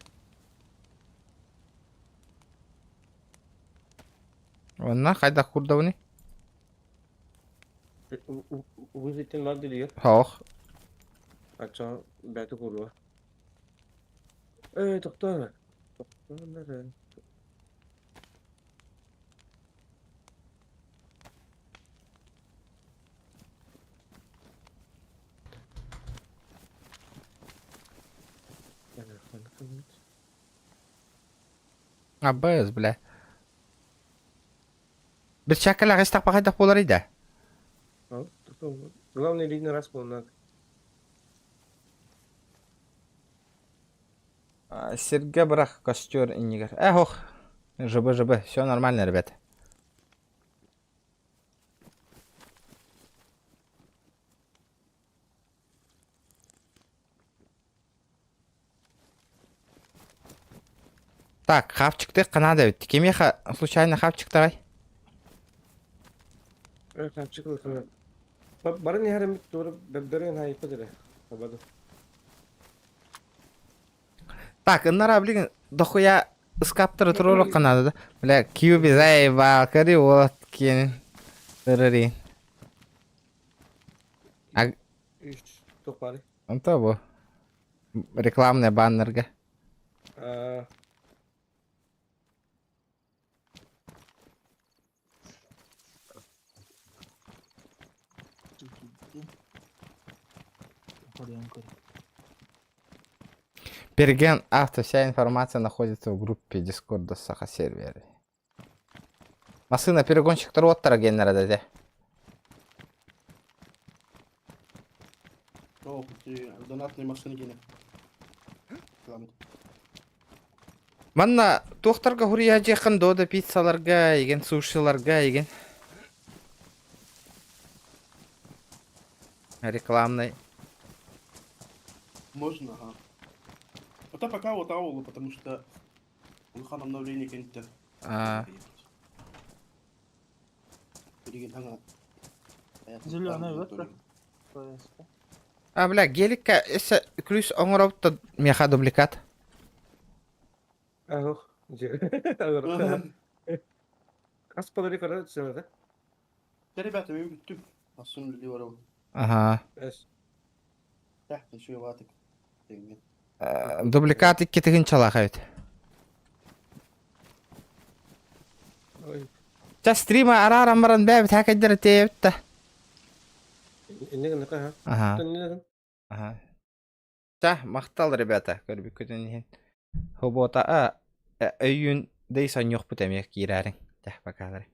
Онна хайдах курдабыный? Угус иттен бар илиигэр. Хоох. Ачча бэти куруа. Эй, тохтоо. Тохтоо. Аббас, бля. Бирчаккалаах истахпа хайдах буоларый да? Главное, лидный раз был надо. Сиргэ бырах костер иннигэр. Э, ох. ЖБ, ЖБ. Все нормально, ребята. Так, хавчикты канада ведь. Кимеха случайно хавчик давай. Э, хавчик ылхана. Барын яһарым тура бэбдэрин хайпа дere. Абады. Так, ыннара блин, дохуя ыскаптары туруору канада да. Бля, кьюби заебал, кори вот киэнин. Ырырин. А, Туох бары. онто бу. Рекламный баннерга. А, Перген авто, вся информация находится в группе Дискорда Саха сервере. Массына перегонщиктар уоттара геннера дede. О, донатные машины гене. Манна туохтарга хуруйа дьиэххин доо пиццаларга, игин сушиларга, игин. Рекламный. Можно, ага. Это пока вот аула, потому что улахан обновление кэнниттэн. А. Билигин хаҥа. Зеленый вот так. А, бля, геликка эсэ күлүүс оҥоробут миэхэ дубликат. Ах, Хас подари кара сыната. Да, ребята, мен бүттүм. Асын үлелей барабын. Аха. Эс. Тә, еще ватык. Дубликат икки тыһыынчалаах эбит. Ой. Ча стрима арааран баран бэйэбит хакайдара тиэйэбит да. Инне гына ха. Аха. Төннө Аха. Ча, махтал, ребята, көрбүккүтүн иһин. Хобота а өйүн дэй сонньуохпут эмиэ киирээриҥ. Чэ, пока.